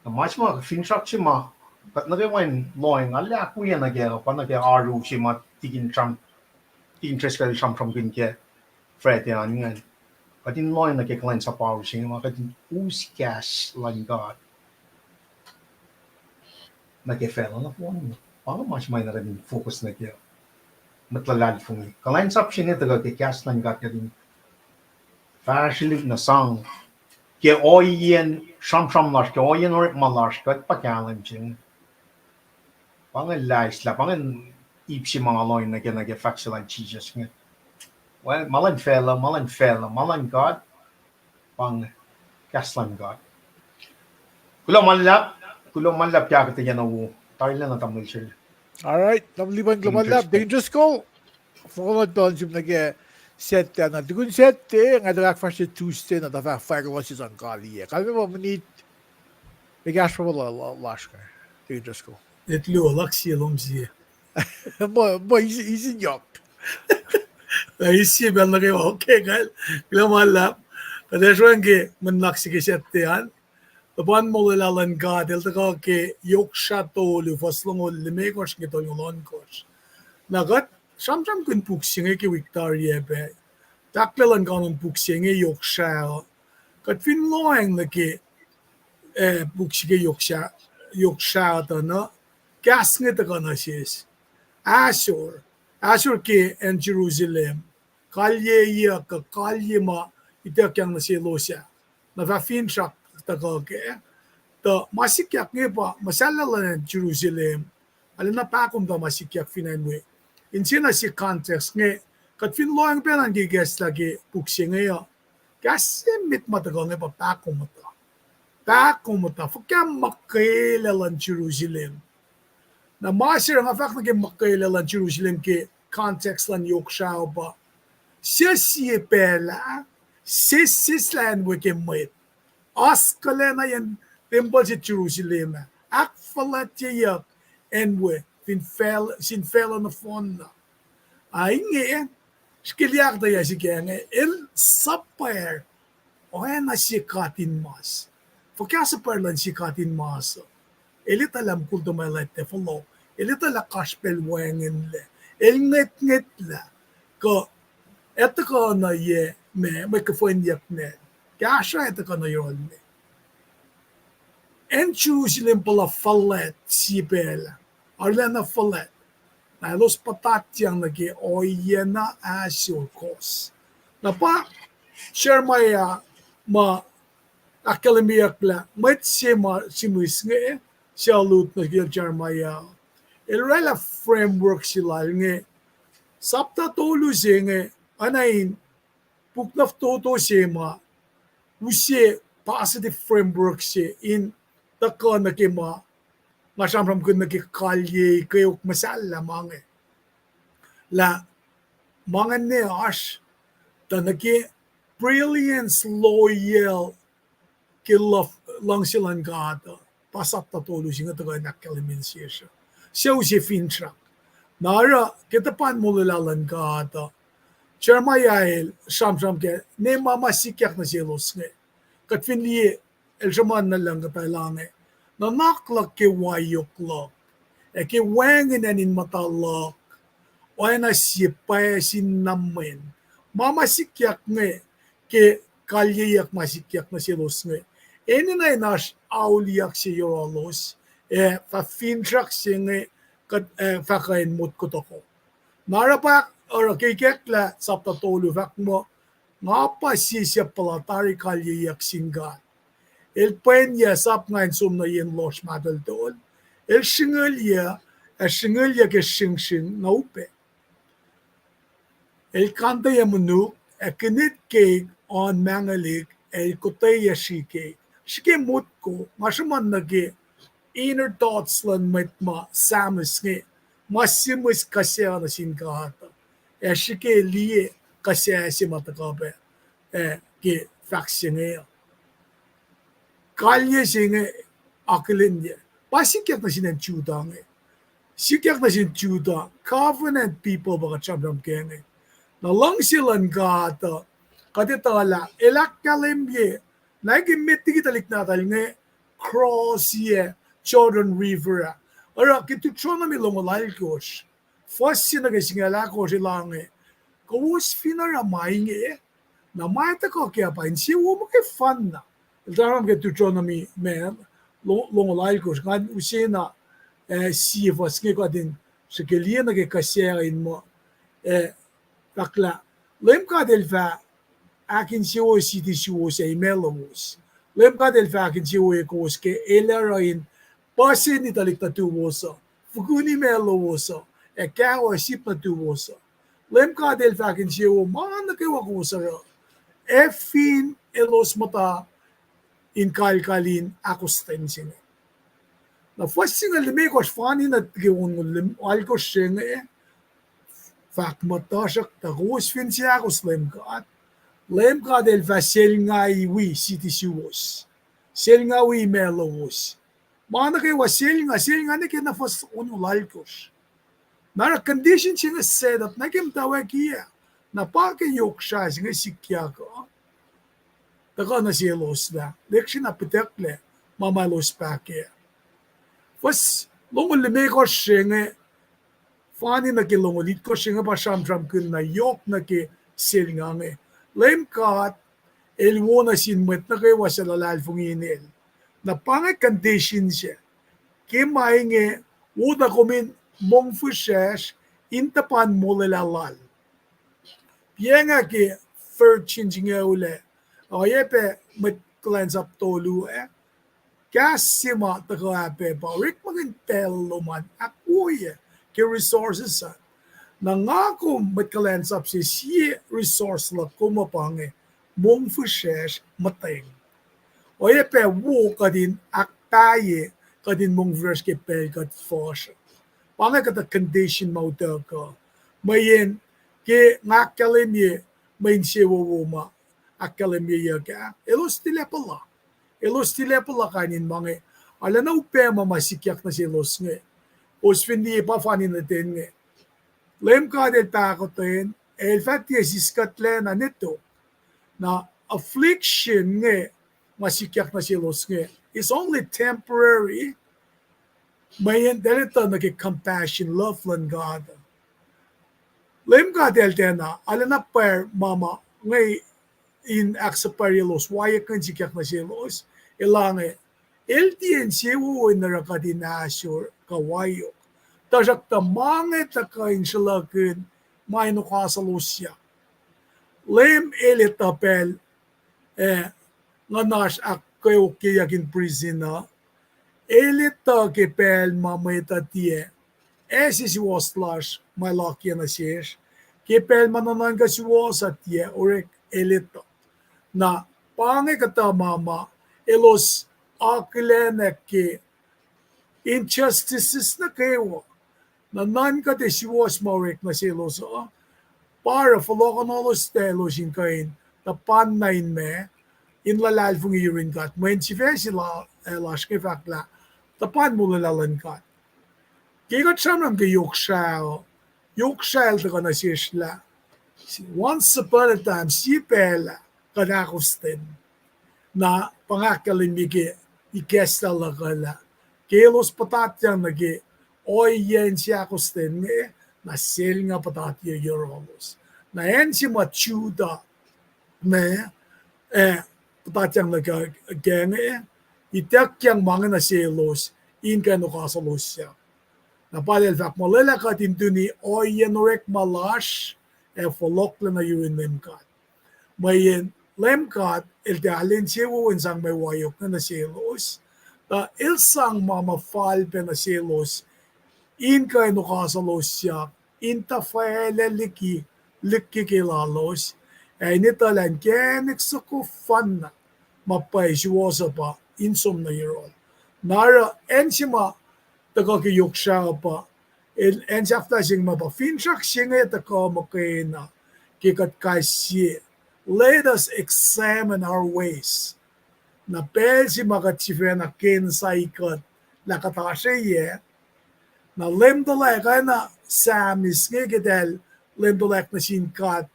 Na ma se ma finsrak se ma kuht nuh kwewa in lohacng, arlac ahkwoye nuh ke, pa nuh ke oaru se ma tikin sram, tikin Driscoll sramsramkihn ke Friday an ingacn. Kuht in lohacng nuh ke kuhlwacnsap oaru se inge ma kuht in us kahs luhn God nuh ke facluh nohfohn. Pa inge ma se ma na kuht in focus nuh ke. Mwet luhlahlfongi, kuhlwacnsap se inge tuhkuh ke kahs luhn God kuht in fahsrwelihk nuh sang ke ohiyacn sramsram lasr, ke ohiyacn orekma lasr, kuht pa kahlwem se inge. Pa inge laislah, pa inge ip se ma nga lohacng nuh ke, nuh ke fahk se lal Jisus inge. Well, ma luhn facluh, ma luhn facluh, ma luhn God, pa inge kahs luhn God. Kuloh ma luhlahp, kuloh ma luhlahp ke ahkuhtweyac na wo. Tarilacna tamuhlwel Sel. All right, tamuhlwel Lipan, kuloh ma luhlahp. Deacon Driscoll, fohlohk nuh pacl in suk nuh ke Saturday, na tukun Saturday, nga tuh ahkfahsrye Tuesday, na tuh fah fahk elos sang kaliyac. Kalmac pa minit, me kahsruh pa la, la, lasr inge, Deacon Driscoll. Minit luo, luhk sie, lohm sie. Muh, muh, easy, easy yohk. Easy pacl nuh kwewa, okay, kal. Kuloh ma luhlahp. Kuht ac sruhmuhn ke mwenak se ke Saturday an. Luhpan molwelah luhn God el tuhkuh ke Yoksra tolu, fuhs longoul limekohsr nuh ke tolngoul ohnkohsr. Na kuht sramsramkihn puk se inge ke wik tari ah pac. Tahklac luhn kanon puk se inge Yoksra uh. Kuht fin lohacng nuh ke, eh, puk se ke Yoksra, Yoksra uh tuh na, kahs inge tuhkuh nuh sesr. Ahsor, ahsor ke acn Jerusalem, kalyeyuck kuh kalye ma ituckyang nuh selos ah, na fah finsrak tuhkuh kac. Tuh ma sikyak inge pa muhsahllah luhn acn Jerusalem, arulacna pahkomuhta ma sikyak fin acn we. Inse na se context inge, kuht fin lohacng pacna ke kahs lah ke puk se inge uh, kahs se met ma tuhkuh inge pa pahkomuhta. Pahkomuhta, fuhkah muhkwelac luhn Jerusalem. Na ma se nga fahk nuh ke muhkwelac luhn Jerusalem ke context luhn Yoksra uh pa, sie sie pacl ah, sesseslah acn we ke mwet. Oaskuhlacna yen tempuhl se Jerusalem ah, ahkfuhlwactyeyuck acn we fin facl-, sin facluh nohfohn na. A inge, srihke liye ahkuhtweyac se ke inge, el suhpwacr, oacna sie katinmas. Fuhkah suhpwacr luhn sie katinmas uh? El etuh lah mukul tuhmwacl ah tiac fohlohk. El etuh lah kasrpacl wacngihnlac. El ngwetngwetlah kuh etuh kuh nuh ye ma, mwe kuhfwenyuck nacl. Kahsruh etuh kuh nuh yohrohl me. Acn Jerusalem puhla fuhlwact sie pacl ah. Arulacna fuhlwact. Na elos puhtatyang nuh ke ohiyac na ahsor kohs. Na pa Jeremiah ma ahkkahlwemyeyuck lah mwet se ma sihmihs inge, suc lut nuh ke Jeremiah, El oraclah framework se lal inge, sapta tolu se inge, oacna in puk na fototo se ma use positive framework se in tuhkuh nuh ke ma nga sramsramkihn nuh ke kalyei kweok muhsahllah ma inge. Lah ma inge ne oasr, tuh nuh ke brilliance, loyal, ke luhngse luhn God uh, pa sapta tolu se inge tuhkuh in ahkkahlwemye sesr uh. Sucu se finsrak. Na oruh ke tuhpan molwelah luhn God uh, Jeremiah el sramsram ke ne ma ma sikyak nuh selos inge. Kuht fin liye, el sruhmuhn nuh lucng kuhtuh, el inge, nuhnak luhk ke waiyok luhk, ac ke wacngihn acn in muhta luhk, oacna sie pwacye sin nuhmwen. Ma ma sikyak inge, ke kalyeyuck ma sikyak nuh selos inge, enenuh in oasr auliyak se yohrohlos, ac fah finsrak se inge, kuht, ac fah kuh in motko tohkoh. Na oruh pa, oruh ke ikacklah sapta tolu fahk muh, nga pa sie suc puhla tari kalyeyuck sin God. El pwacnyac sap nga in som nuh yen lohsr mahtuhltuhl. El sringilyac, ac sringilyac ke sringsring na upac. El kantweyuc monuk, ac kihnit keik oan mangwelihk, ac el kotweyuc srihkeik. Srihke motko, nga sruhmuhn nuh ke inner thoughts luhn mwet ma Psalmist inge, ma sihmihs kuhsac nuh sin God, ac srihke liye kuhsac se ma tuhkuh pac, ac ke fahk se inge. Kalye se inge akihlenyac. Pa sikyak nuh sin acn Judah inge. Sikyak nuh sin Judah, covenant people pa kuht sramsram ke inge. Na luhngse luhn God uh, kuht etuh lah el ahkkahlwemye, na ke met liki tuhlihk nahtuhl inge cross-ye Jordan River ah. Oruh ke Deuteronomy longoul alkosr, fuhs se nuh ke singucul ahkosr, el inge, kowos fin oruh ma inge, na ma tuhkuh kac pa insewowo muhkwena. El sramsram ke Deuteronomy ma, lo-, longoul alkosr, ngan use na, eh, sie fuhs inge kuht in srihke liye nuh ke kuhsac in muh, eh, fahk lah, Leum God El fah ahkinsewowoye siti suwos ac imac lowos. Leum God El fah ahkinsewowoye kowos ke El oruh in puhseni tuhlihk nuhtuwos uh, fukun imac lowos uh, ac kaoa sip nuhtuwos uh. Leum God El fah ahkinsewowoye ma nuh kwewa kowos oruh, ac fin elos muhta in kalkal in ahkostwen se inge. Na fuhs singucul limekohsr fani nuh ke onngoul alkosr se inge, fahk muh tuhsruhktuh kowos fin seakos Leum God, Leum God El fah selngawi siti suwos, selngawi imac lowos. Ma nuh kwewa selnga, selnga nuh ke na fuhs onngoul alkosr. Na oruh condition se inge set up nuh ke muhtwacwacack ah. Na pa ke yohk srah se inge sikyak uh, tuhkuh nuh selos lah lihksreni na pitucklac ma ma elos pac kac. Fuhs longoul limekohsr se inge, fani nuh ke longoul itkohsr se inge pa sramsramkihn na yohk nuh ke selnga inge. Leum God El wo nuh sin mwet nuh kwewa suc luhlahlfongi in El. Na pa inge condition se. Ke ma inge, wo na kom in mongfihsrwacsr in tuhpan molwelah Lal. Piacnga ke virgin se inge ulac, oacyacpac mwet kuhlwacnsap tolu ah, kahs se ma tuhkuh ah pac pa orekmakihn pacl lom an ahkwoye ke resources an. Na nga kom mwet kuhlwacnsap se, sie resource luhk kom uh pa inge, mongfihsrwacsr muhtweng. Oacyacpac wo kuht in ahkpahye, kuht in mongfihsrwacsr ke pacl kuht fuhsr. Pa inge kuhtuh condition ma utuckuh. Mweyen ke nga ahkkahlwemye mwe insewowo ma ahkkahlwemyeyuck ah, elos tilac puhla. Elos tilac puhla kain in ma inge. Arulacna upac ma ma sikyak nuh selos inge. Kowos fin liye pa fani nuh ten inge. Leum God El pahkotwen, El fah tiac siskuhtlac na netok. Na affliction inge, ma sikyak nuh selos inge, is only temporary. Mweyen eltahl etuh nuh ke compassion, love luhn God. Leum God El tiacna arulacna pwacr ma ma inge in ahksuhpwacryelos, waiyuckihn sikyak nuh selos, elange, El tiac insewowo in oruh kuht in ahsor kuh waiyuck. Tuhsruhktuh ma inge tuhkuh in sruhlahkihn ma in okasalosyuck. Leum El etuh pacl, eh, nguhnasr ahkkweokyeyuck in prison uh. El etuh ke pacl ma mwet uh tiac ase suwohs lasr ma lakye nuh sesr, ke pacl ma nuhnuhnkuh suwohs uh tiac orek el etuh. Na pa inge kuhtuh ma ma elos akihlen ke injustices nuh kwewa. Nuhnuhnkuh tiac suwohs ma orek nuh selos uh, pa oruh fohlohkohnolos tuh elos in kuh in tuhpan na in ma, in luhlahlfongi yurin God. Mweyen sifac se la, eh, lasr inge fahk lah tuhpan molwelah luhn God. Ke kuht sramsram ke yohk srah, yohk srah el tuhkuh nuh sesr lah, once upon a time, sie pacl ah, kuht ahkostwen. Na pa nga ahkkahlwemye ke ikacslah luhk uh lah, ke elos puhtatyang nuh ke ohiyac in se ahkostwen inge, na selnga puhtatyac yohrohlos. Na acn se ma Judah, ma, eh, puhtatyang nuh ke, ke inge, ituckyang ma inge nuh selos, in kuh in okasolos sahk. Na pa el fahk muh lwelah kuht in tuni ohiyac in orekma lasr, ac fohlohklac nuh yurin Leum God. Mweyen Leum God el tiac insewowo in sang mwe waiok nuh selos, tuh el sang ma ma fal pac nuh selos, in kuh in okasolos sahk, in tuhfahlah liki, liki ke lalos, ac in etuh lah inkacnek soko fanna ma pwacye suwohs uh pa in som nuh yohrohl. Na oruh acn se ma tuhkuh ke yohk srah uh pa, el, acn sahflah se inge ma pa finsrak se inge tuhkuh muhkwena ke kuht kais sie. Let us examine our ways. Na pacl se ma kuht sifacna ke insaik kuht lah kuht oasr yac, na Leum tuhlac, kena Psalmist inge ke tahl Leum tuhlac nuh sin God,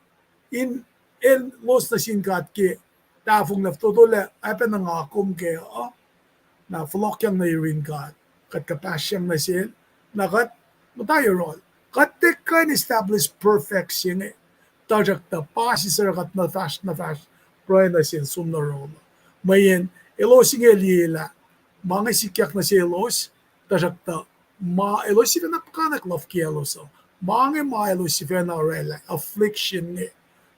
in elos nuh sin God ke tahfonglac fototo lah oacpacna nga kom kac uh, na fohlohkyang nuh yurin God, kuht kuhpahsryang nuh sel, na kuht muhta yohrohl. Kuht tiac kuh in establish perfect se inge, tuhsruhktuh pa sisor kuht nuh fahsr, nuh fahsr pruhe nuh sel som nuh yohrohl. Mweyen elos inge liye lah ma inge sikyak nuh selos, tuhsruhktuh ma elos sifacna puhkantwen luhf kiyaclos uh. Ma inge ma elos sifacna orwaclah, affliction inge.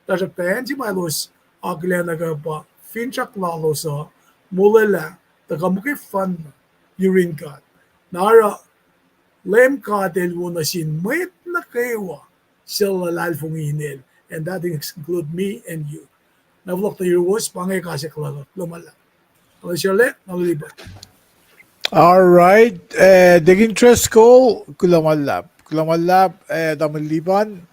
Tuhsruhktuh acn se ma elos akihlen ke pa finsrak lalos uh, molwelah, tuhkuh muhkwena yurin God. Na oruh Leum God el wo nuh sin mwet nuh kwewa suc luhlahlfongi in el. And that include me and you. Na fohlohk nuh yuruwos, pa inge kasak luhk uh, kuloh ma luhlahp. Kuloh srole, na liliban. All right, eh, Deacon Driscoll, kuloh ma luhlahp. Kuloh ma luhlahp, eh, tamuhlwel Liban.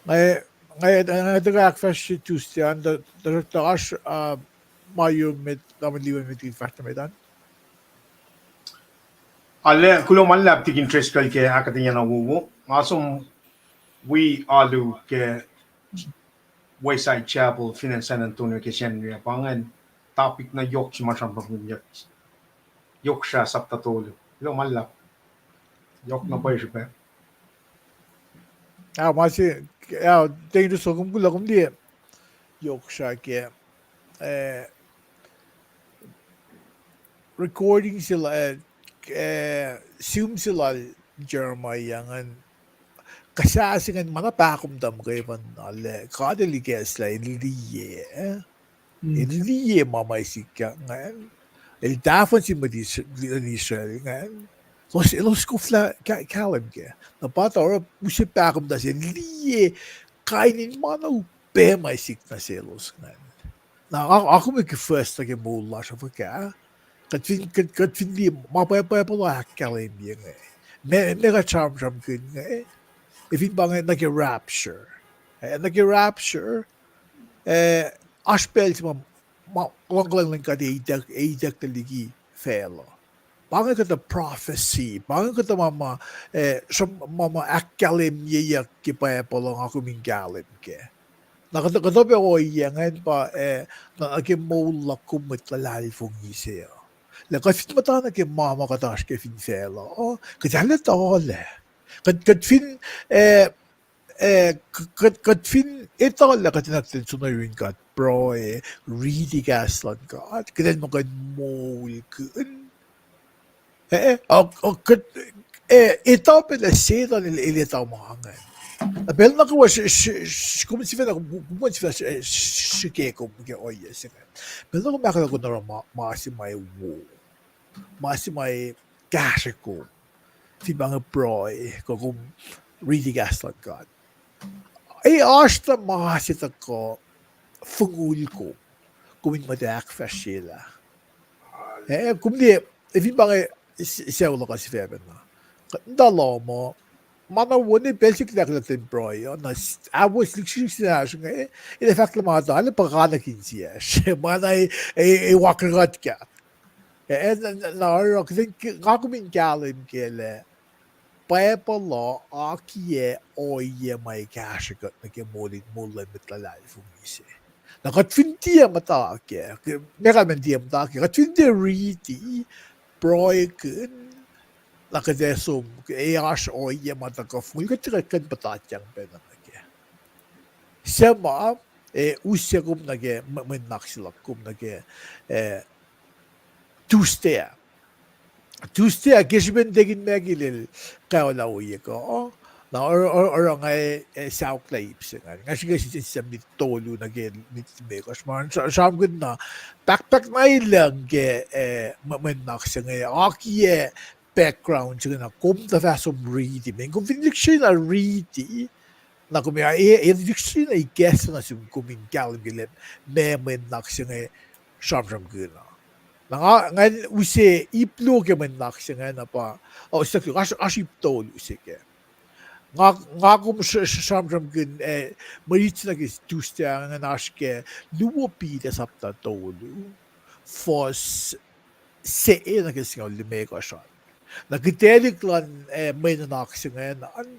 Nga, nga, nga tuhkuh ahkfahsrye Tuesday an, tuh, tuh, tuh oasr, uh, ma yurum met, tamuhlwel Liban met liki fahsr nuh met an. Arlac, kuloh ma luhlahp Deacon Driscoll ke ahkuhtweyac na wowo. Nga som wi alu ke Wayside Chapel fin acn San Antonio ke Sacnri ah, pa ingacn topic na yohk se ma sramsramkihnyuck. Yohk srah sapta tolu. Kuloh ma luhlahp. Yohk na pwacye srihpac. Ah, ma se, ah, Deacon Driscoll, kom kuloh, kom liye yohk srah ke, eh, recording se la, eh, eh, sihm se lal Jeremiah ingacn, kahs se ingacn ma na pahkomuhta muhkwena, lah God el ikacslah in liye, eh? In liye ma ma sikyak ingacn. El tahfuhn sin mwet Is-, Israel ingacn. Elos, elos koflah ka-, kahlwem kac. Na pa tuh oruh use pahkomuhta se liye kain in ma na upac ma sik nuh selos ingacn. Na a-, akomwe ke first nuh ke moul lasr uh fuhkah? Kuht fin, kuht, kuht fin liye ma Bi-, Bible uh ahkkahlwemye inge, ma, ma kuht sramsramkihn inge, e fin pa inge nuh ke rapture. Eh, nuh ke rapture, eh, oasr pacl se ma, ma luhngkuhlwacng luhn God ac ituck, ac itucklac liki facluh. Pa inge kuhtuh prophecy, pa inge kuhtuh ma ma, eh, sram-, ma ma ahkkahlwemyeyuck ke Bible uh nga kom in kahlwem kac. Na kuhtuh, kuhtuh pac ohiyac ingacn pa, eh, na, na ke moul luhk kom mwet luhlahlfongi se uh, lah kuht fin muhta nuh ke ma ma kuht oasr ke fin facluh uh, kuht ac lututacllac. Kuht, kuht fin, eh, eh, k-, kuht, kuht fin etuh lah kuht enenuh in som nuh yurin God, pruhe, riti kahs luhn God, kuht in muh kuh in moulkihn. Eh, eh, kuht, eh, etuh pac lah Setan el, el etuh ma ingacn. Na pacl nuh kwewa, kom sifacna, kom sifacna srihke kom ke ohiyac se ingacn. Pacl nuh kwewa ma kuht kuh in oruh ma, ma se ma wo, ma se ma kahsrwe kom. Fin pa inge pruhe, kuh kom riti kahs luhn God, e oasr tuh ma se tuhkuh fongul kom, kom in muhta ahkfahsryelah. Eh, kom liye, e fin pa inge, s-, sucu luhk uh sifacna, kuht muhta lohm uh, ma na woni pacl se kuht ahkolah in pruhe uh, na s-, ahwos lihksrihk se inge, el ac fahk lah ma tuh, arlac puhkantwen insiyacsr. Ma na e, e, e wakihn kuht kac. Eh, na, na, na oruh, kuht in, nga kom in kahlwem kac lah Bible uh akiyac ohiyac ma kahsrwe kuht nuh ke moul in, moul luhn mwet luhlahlfongi se. Na kuht fin tiac muhta kac, meac kalmacn tiac muhta kac, kuht fin tiac riti, pruhekihn, na kuht ac som, e oasr ohiyac ma tuhkuh fongul, kuht, kuht kuh in puhtatyang pacna nuh kac. Suc ma, e, us se kom nuh ke, mwe-, mwe nuhnak se luhk kom nuh ke, e, Tuesday ah. Tuesday ah, ke srihpen tekin Maggie el kaolah ohiyac kuh, na oruh, oruh, oruh nga, e, saohklah ip se ingacn. Nga srihke sisem mit tolu nuh ke mit limekohsr. Ma sra-, sramsramkihn na, pahkpaht na lucng ke, e, mwe-, mwe nuhnak se inge, akiyac background se inge na kom tuh fah som riti. Mweyen kom fin lihksreni na riti, na kom e, e, e lihksreni na ikacslah nuh sum kom in kahlwem kac lah meac mwe nuhnak se inge sramsramkihn uh. Na nga, ngan use ip luo ke mwe nuhnak se ingacn uh pa, oh, siyuck, oasr, oasr ip tolu se kac. Nga, nga kom sr-, sr-, sramsramkihn, e, mwe rit se nuh ke Tuesday ingacn oasr ke luo Peter sapta tolu, fuhs se nuh ke singucul limekohsr an. Na kihtaclihk luhn, e, mwe nuhnak se ingacn an,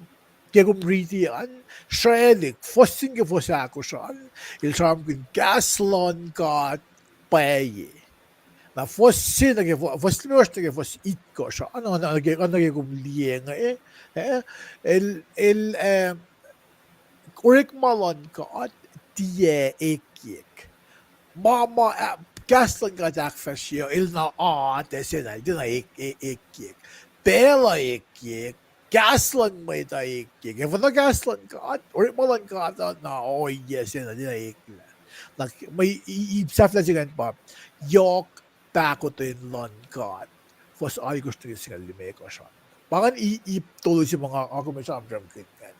ke kom riti an, sraclihk, fuhs se nuh ke fuhs ahkosr an, el sramsramkihn kahs luhn God pwacye. Na fuhs se nuh ke, fuhs limekohsr nuh ke fuhs itkohsr an, na, na ke, na ke kom liye inge, e, el, el, e, orekma luhn God tiac ekyek. Ma, ma, a, kahs luhn God ahkfahsrye, el na oa, tiac sena, el tiacna ek-, e-, ekyek. Pacl uh ekyek, kahs luhn mwet uh ekyek. Efuh na kahs luhn God, orekma luhn God uh na ohiyac sena, tiacna eklac. Na, mwe i-, i-, ip sahflah se ingacn pa, yohk pahkotwen luhn God. Fuhs alkosr nuh ke singucul limekohsr an. Pa ingacn i-, ip tolu se ma nga, nga kom sramsramkihn ingacn.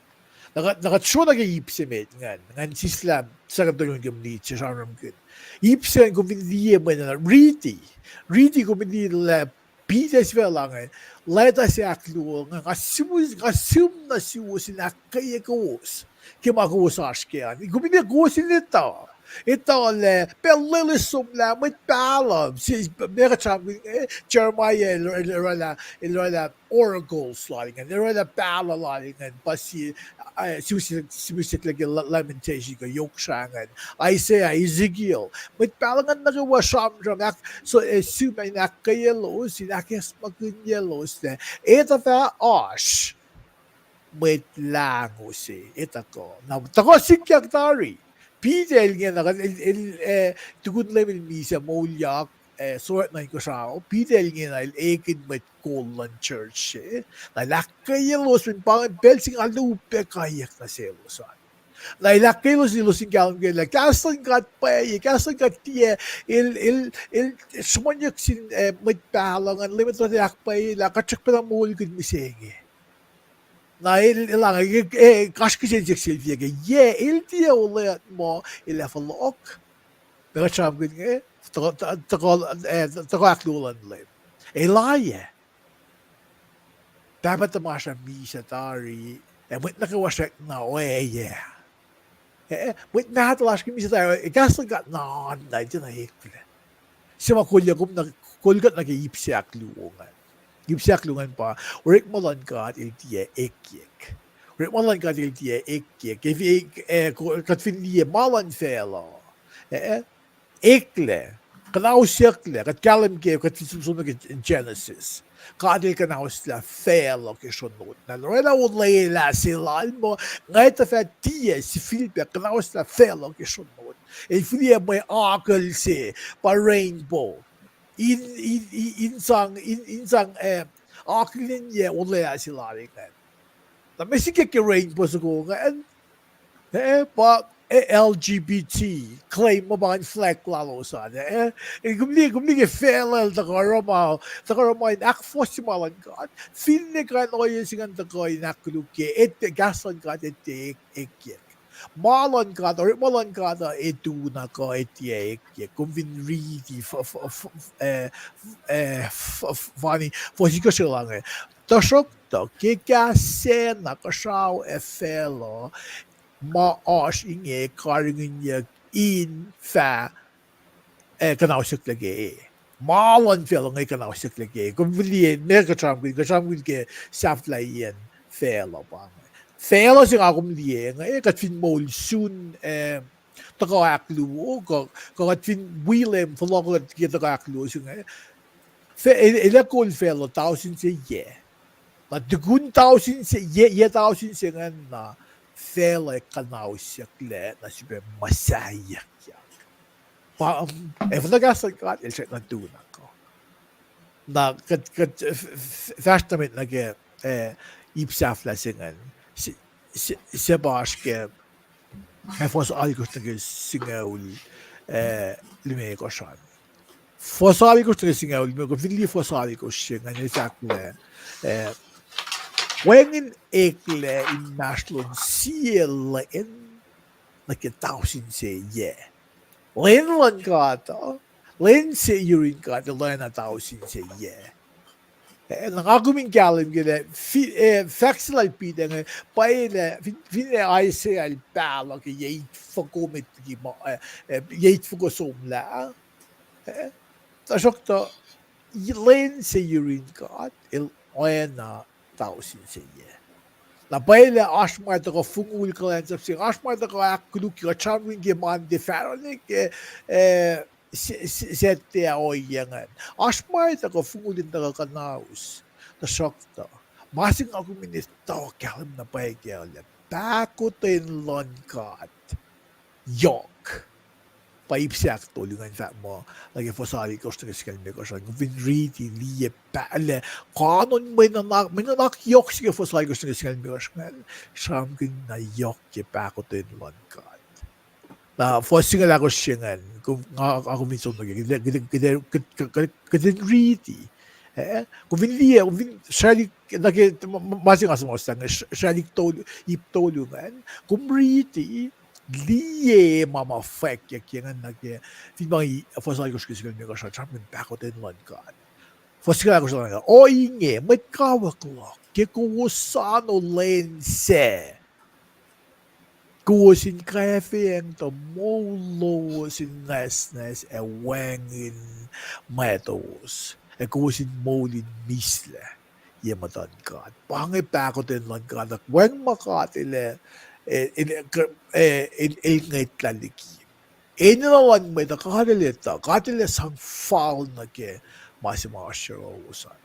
Na kuht, na kuht sro nuh ke ip se met ingacn. Ngan sislah second tolu ke minit se sramsramkihn. Ip se ingacn kom fin liye mwe na, riti. Riti kom fin liye lah Peter sifac lah inge, leta se ahkluo inge, nga sihm, nga sihm nuh suwos in ahkkweye kowos ke ma kowos oasr kac an. Kom in liye kowos in etuh, etuh lah pacl loeloes somlah mwet pahluh, se, meac kuht sramsramkihn, e, Jeremiah el, el, el oraclah, el oraclah oracles lal ingacn, el oraclah pahluh lal ingacn, pa sie, e, simuhsyuck, simuhsyucklac ke La-, Lamentation kuh yohk srah ingacn, Isaiah, Ezekiel, mwet pahluh ingacn nuh kwewa sramsram, ahk-, so, e, sihm in ahkkweyelos, in ahkacsmakihnyelos lah etuh fah oasr mwet lahngo se, etuh kuh. Na tuhkuh sikyak tari. Peter el ingena, el, el, e, tukun Leum el misac moulyak, e, sohkwack nuh inkuhsrao. Peter el ingena el ekihn mwet kol luhn church se. Na el ahkkweyelos, mweyen pa ingacn pacl se nga luo pac kaiyuck nuh selos an. Na el ahkkweyelos, elos in kahlwem kac lah kahs luhn God pwacye, kahs luhn God tiac, el, el, el sruhmuhnyuck sin, e, mwet pahluh ingacn, Leum El tuh ahkpwacye lah kuht srackpacna moulkihn mihsenge. Na el, el, e, kasrkuhsren siyuck sel fia ke, yac el tiac olwelah muh el ac fohlohk? Meac kuht sramsramkihn inge, tuhkuh, tuhkuh, e, tuhkuh ahkluo luhn Leum. Elijah. Pahpah tuhmasr ah misac tari, ac mwet nuh kwewa srackna oyac. E, mwet mahtuh lasr ke misac tari, e, kahs luhn God na oan na, tiacna eklac. Se ma kolyuck kom nuh, kol kuht nuh ke ip se ahkluo ingacn. Ip se ahkluo ingacn pa, orekma luhn God el tiac ekyek. Orekma luhn God el tiac ekyek. If, e, e, ko-, kuht fin liye ma luhn facluh, e, eklac, kuhnausyucklac, kuht kahlwem ke, kuht fin som, som nuh ke Genesis. God el kuhnahoslah facluh ke sronot. Na el oraclah olwelah se lal muh, nga etuh fah tiac sifilpac kuhnahoslah facluh ke sronot. El fihliyac mwe akucl se, pa rainbow. In, in, in, in sang, in, in sang, e, akihlenyac olwelah se lal ingacn. Na ma sikyak ke rainbow soko ingacn, e, pa eh, L G B T claim ma pa in flag lalos an, eh? Eh, kom liye, kom liye ke facluh el tuhkuh oruh ma, tuhkuh oruh ma in ahkfohsye ma luhn God. Finne kain ohiyac se ingacn tuhkuh in ahkkolukye, etuh kahs luhn God etuh ekyek. Ma luhn God, orekma luhn God uh etuh na kuh etuh ekyek. Kom fin riti, eh, eh, funny, fohs ikosr se luhn inge. Tuhsruhktuh ke kahs sacna kuhsrao ac facluh ma oasr inge karihngihnyuck in fah, eh, kuhnahosyucklac ke. Ma luhn facluh inge kuhnahosyucklac ke. Kom fin liye, meac kuht sramsramkihn, kuht sramsramkihn ke sahflahiyacn facluh pa inge. Facluh se nga kom liye inge, kuht fin moul sun, eh, tuhkuh ahkluo, kuh, kuh kuht fin wi Leum fohlohk kuht ke tuhkuh ahkluo se inge. Fa-, el, el ac kol facluh tausin se yac. Na tukun tausin se, yac, yac tausin se ingacn na facluh ac kuhnahosyucklac nuh srihpac muhsahiyuckyak. Pa, um, ac funa kahs luhn God, el srackna tu na kuh. Na kuht, kuht, f-, f-, fahsr nuh met nuh ke, eh, ip sahflah se ingacn. Se, se, se pa oasr ke, eh, fuhs alkosr nuh ke singucul, eh, limekohsr an. Fuhs alkosr nuh ke singucul limekohsr, kom fin liye fuhs alkosr se ingacn el fahk lah, eh, wacngihn eklac inmahsrlon sie lwen nuh ke tausin se yac. Lwen luhn God uh, lwen se yurin God el oacna tausin se yac. Eh, na nga kom in kahlwem ke lah, fi-, eh, fahk se lal Peter inge, pwacye lah, fin, finne Isaiah el pahluh ke yac itfoko met liki ma, eh, eh, yac itfoko somlah, eh, tuhsruhktuh, lwen se yurin God el oacna tausin se yac. Na pwacye lah oasr ma tuhkuh fongul kuhlwacnsap se, oasr ma tuhkuh ahkkolukye, kuht sramsramkihn ke Monday, Friday ke, eh, se, se, Saturday ohiyac ingacn. Oasr ma tuhkuh fongul in tuhkuh kuhnaus. Tuhsruhktuh, ma se nga kom in etuh kahlwem na pwacye kac lah pahkotwen luhn God yohk. Pa ip se ahktolu ingacn fahk muh, nuh ke fuhs alkosr nuh ke singucul limekohsr an. Kom fin riti, liye, pahlah, kanon mwe nuhnak, mwe nuhnak yohk se ke fuhs alkosr nuh ke singucul limekohsr ingacn, sramsramkihn na yohk ke pahkotwen luhn God. Na fuhs singucul ahkosr se ingacn, kom, nga, nga kom fin som nuh ke, kuht in riti. Eh, kom fin liye, kom fin sralik, nuh ke, ma, ma se nga suhmuhslah inge, sralik tolu, ip tolu ingacn, kom riti, liye ma ma fwackyuck ke ingacn nuh ke, fin ma fuhs alkosr ke singucul limekohsr an, sramsramkihn pahkotwen luhn God. Fuhs singucul ahkosr an, ohinge, mwet kawuck luhk, ke kowos soano lwen sac, kowos in kwacfeacng tuh moul lowos in nwacsnwacs ac wacngihn matowos, ac kowos in moul in mislac ye muhtuhn God. Pa inge pahkotwen luhn God, wacngihn ma God el, el, el ngwetlah liki. Enenuh luhn mwet uh God el etuh, God el ac sang fal nuh ke ma se ma oasr yohrohlos an.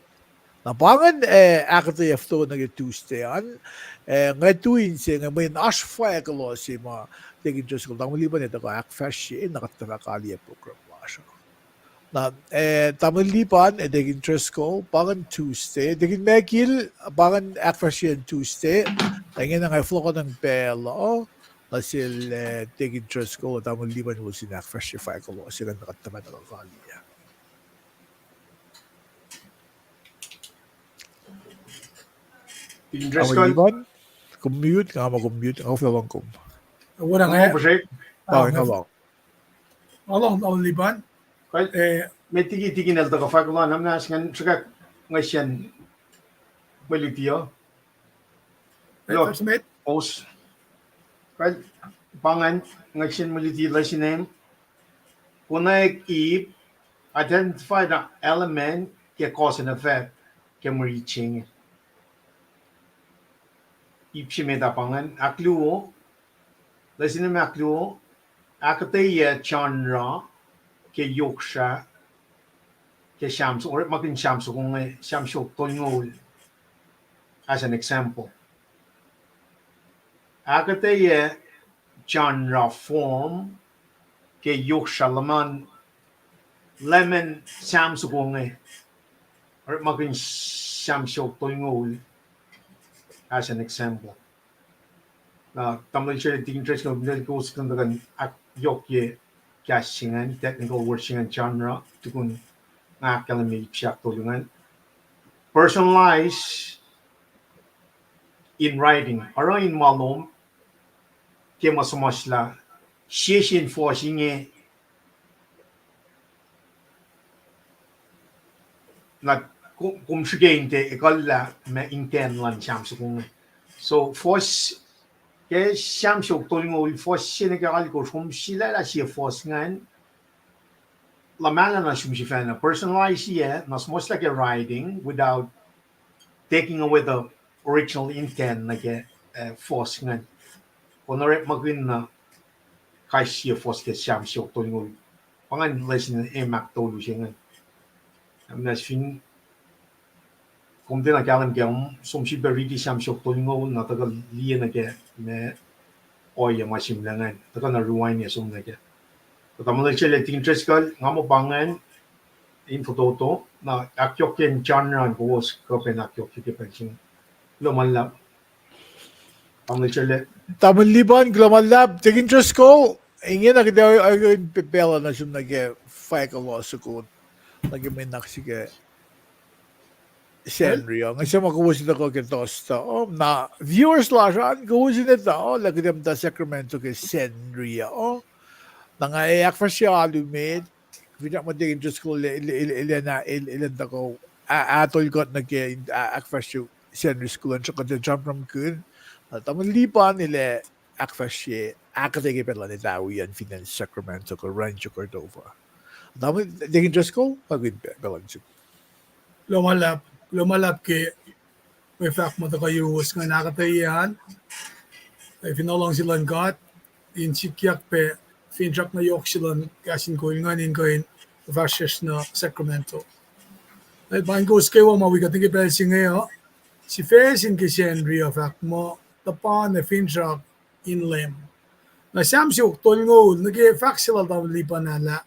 Na pa ingacn, eh, ahkuhtweyac fototo nuh ke Tuesday an, eh, nga tu in se inge mweyen oasr fwack elos se ma Deacon Driscoll, tamuhlwel Lipan el tuhkuh ahkfahsrye, na kuht tuhfah kaliyac program lasr uh. Na, eh, tamuhlwel Lipan, eh, Deacon Driscoll, pa ingacn Tuesday, Deacon Mekil, pa ingacn ahkfahsryeyacn Tuesday, na ingena nga fohlohkohnacng pacl uh nuh sel, eh, Deacon Driscoll, tamuhlwel Lipan elos in ahkfahsrye fwack elos se ingacn na kuht tuhfah tuhkuh kaliyac. Deacon Driscoll? Kom mute, nga ma kom mute, nga fah lohng kom. Wona nga. Pa nga lohng. Nga lohng, lohng Lipan. Met liki Deacon el tuhkuh fahk lom na, na srihkak nga siyacn mwe luti uh. Os. Pa ingacn, nga siyacn mwe luti lesson em. Konwacack ip, identify the element ke cause and effect ke mwe rit se inge. Ip se met ah pa ingacn, ahkluo, lesson em ahkluo, ahkuhtweyac genre ke yoksrah, ke Sam, orekmakihn Sam soko inge, Sam siofok tolngoul, as an example. Ahkuhtweyac genre form ke yoksrah luhman, leman Sam soko inge, orekmakihn Sam siofok tolngoul, as an example. Na tamuhlwel se Deacon Driscoll, kom kuh in tuhkuh in ahkyohkye kahs se ingacn, technical word se ingacn, genre, tukun nga ahkkahlwemye ip se ahktolu ingacn. Personalize in writing. Oruh in ma lom ke ma suhmuhslah, sie sin fuhs inge na kom, kom srihke in tiac ekuhllah ma intent luhn Sam soko inge. So fuhs, ke Sam siofok tolngoul, fuhs se nuh ke alkosr, kom sulaclah sie fuhs ingacn, luhmahlah nuh sum sifacna, personalize-ye, na suhmuhslah ke writing without taking away the original intent nuh ke, eh, fuhs ingacn. Kom orekmakihn na kais sie fuhs ke Sam siofok tolngoul. Pa ingacn lesin emet tolu se ingacn. Am, na fin kom tiacna kahlwem ke, som sifilpac riti Sam siofok tolngoul, na tuhkuh liye nuh ke ma ohiyac ma sihmlac ingacn, tuhkuh na rewind-ye som nuh ke. Kuh tamuhlwel se Deacon Driscoll, nga muh pa ingacn in fototo, na ahkyohkyacn genre an kowos kuh pac in ahkyohkye ke pacl se inge. Kuloh ma luhlahp. Tamuhlwel Lipan, kuloh ma luhlahp. Deacon Driscoll, ingena kuht ac, ac, ac pacl nuh sum nuh ke fahk lalos soko, nuh ke mwe nuhnak se ke Sacnri uh. Nga se ma kowos in tuhkuh ke Thursday uh, na viewers lasr an, kowos in etuh lah kuht ac muhta Sacramento ke Sacnri uh. Na nga ac ahkfahsrye alu met, finsrak muh Deacon Driscoll el, el, el, el, el, el, el tuhkuh a-, atol kuht nuh ke in, a-, ahkfahsrye Sacnri School an, sruhk kuht ac sramsramkihn. Na tamuhlwel Lipan el ac ahkfahsrye ahkuhtweyac ke pacl an etawi an fin acn Sacramento kuh Rancho Cordova. Tamuhlwel Deacon Driscoll, pa kihn pacl an sihk. Kuloh ma luhlahp, kuloh ma luhlahp ke mwe fahk ma tuhkuh yuruwos ingacn ahkuhtweyac an. Ac fin luhngse luhn God, in sikyak pac finsrak na yohk se luhn kahs in kol ingacn in kuh in fahsryucsr nuh Sacramento. Ac pa inge kowos kwewa ma wi kuht nuh ke pacl se inge uh, sifac sin ke Sacnri uh fahk muh tuhpan ac finsrak in Leum. Na Sam siofok tolngoul, nuh ke fahk se lal tamuhlwel Lipan ah lah,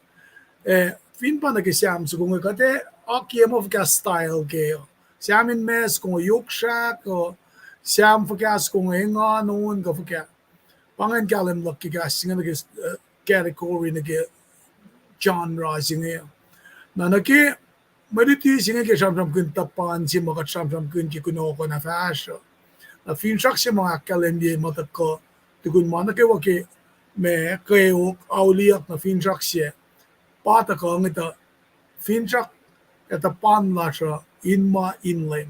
eh, fin pa nuh ke Sam soko inge kuht ac akiyac muh fuhkah style kac uh. Sam in mwe soko inge yohk srahk uh, Sam fuhkah soko inge engan on kuh fuhkah. Pa ingacn kahlwem luhk ke kahs se inge nuh ke, eh, category nuh ke genre se inge. Na nuh ke mwe luti se inge ke sramsramkihn tuhpan se ma kuht sramsramkihn ke kunohkohn ah fahsruh. Na finsrak se ma ahkkahlwemye ma tuhkuh tukun ma nuh kwewa ke ma kweok, auliyak, na finsrak se pa tuhkuh inge tuh finsrak ac tuhpan lasr uh in ma in Leum.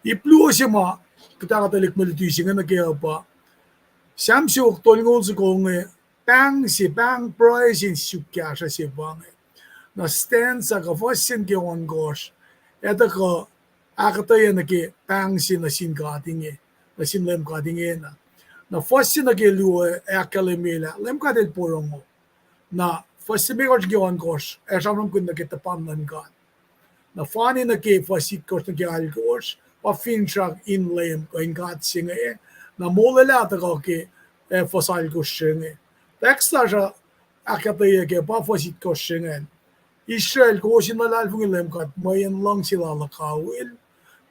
Ip luo se ma kuht ahkuhtwelik mwe luti se inge nuh ke uh pa Sam siofok tolngoul soko inge, pahng se, pahng pruhe se in suk kahsruh se pa inge. Na stanza kuh fuhs se nuh ke ohnkohsr, ac tuhkuh ahkuhtweyac nuh ke pahng se nuh sin God inge, nuh sin Leum God ingena. Na fuhs se nuh ke luo ac ahkkahlwemye lah Leum God El porongo. Na fuhs limekohsr nuh ke ohnkohsr ac sramsramkihn nuh ke tuhpan luhn God. Na fani nuh ke fuhs itkohsr nuh ke alkohsr pa finsrak in Leum kuh in God se inge, na molwelah tuhkuh ke, eh, fuhs alkohsr se inge. Text lasr uh ahkuhtweyac ke pa fuhs itkohsr se ingacn. Israel, kowos in luhlahlfongi Leum God mweyen luhngse lal uh kawihl.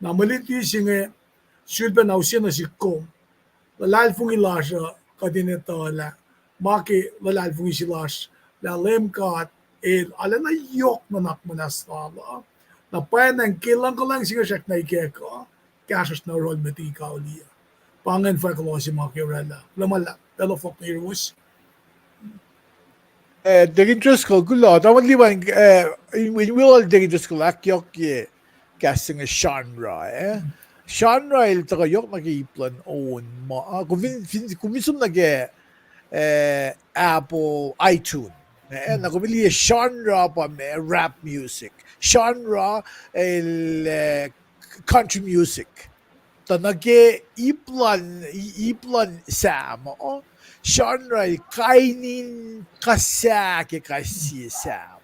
Na mwe luti se inge sulpac na use nuh sihk kom. Luhlahlfongi lasr uh kuht in etuh lah ma ke luhlahlfongi se lasr lah Leum God El arulacna yohk nuhnak muhnahs lal uh. Na pwacnwacng ke luhngkuhlwacng se inge srackna ikack uh, kahsruhsr na yohrohl met liki kauli uh. Pa ingacn fahk lowos se ma ke oraclah. Kuloh ma luhlahp, pacl fohlohk nuh yuruwos. Eh, Deacon Driscoll, kuloh. Tamuhlwel Lipan, eh, in, in wi lal Deacon Driscoll ahkyohkye kahs se inge genre, eh. Genre el tuhkuh yohk nuh ke ip luhn on ma, ah, kom fin, fin, kom fin som nuh ke, eh, Apple iTunes, eh, na kom liye genre pa ma rap music. Genre el, eh, country music. Tuh nuh ke ip luhn, i-, ip luhn Sam, oh, genre el kain in kahs ke kais sie Sam.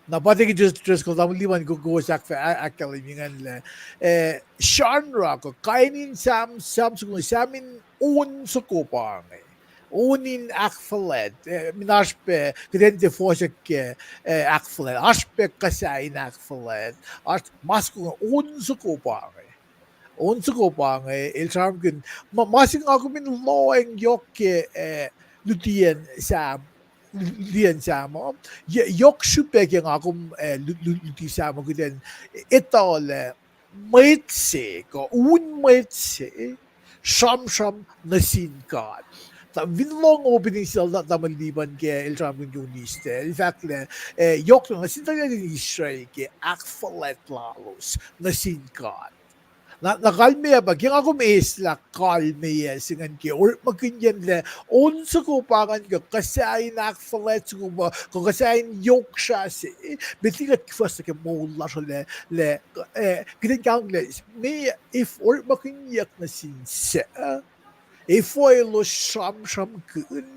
Na pa Deacon Driscoll, tamuhlwel Lipan, kowos ahk-, ahkkahlwemye ingacn lah, eh, genre kuh kain in Sam, Sam soko, Sam in on soko pa inge. On in ahkfuhlwact, eh, min oasr pac, kuht in tiac fohsack ke, eh, ahkfuhlwact. Oasr pac kahs in ahkfuhlwact. Oasr ma soko inge, on soko pa inge. On soko pa inge, el sramsramkihn, ma, ma se nga kom in lohacng yohk ke, eh, lutiyacn Sam, lutiyacn Sam uh, yohk srihpac ke nga kom, eh, luti Sam uh, kuht in etuh lah mwet se, kuh un mwet se, sramsram nuh sin God. Tuh fin lohng opening salacn, tamuhlwel Lipan, ke el sramsramkihn ke Wednesday, el fahk lah, eh, yohk nuh sin tuhlihk Israel ke ahkfuhlwact lalos nuh sin God. Na, na kalmeyac pa ke nga kom eislah kalmeyac se ingacn ke orekmakihnyacn lah on soko pa ingacn kuh kihsac in ahkfuhlwact soko pa, kuh kihsac in yohk srah se, met liki kuht kihfuhs nuh ke moul lasr uh lah, lah, eh, kuht in kahlwem lah, me, if orekmakihnyuck nuh sin suc, efuh elos sramsramkihn,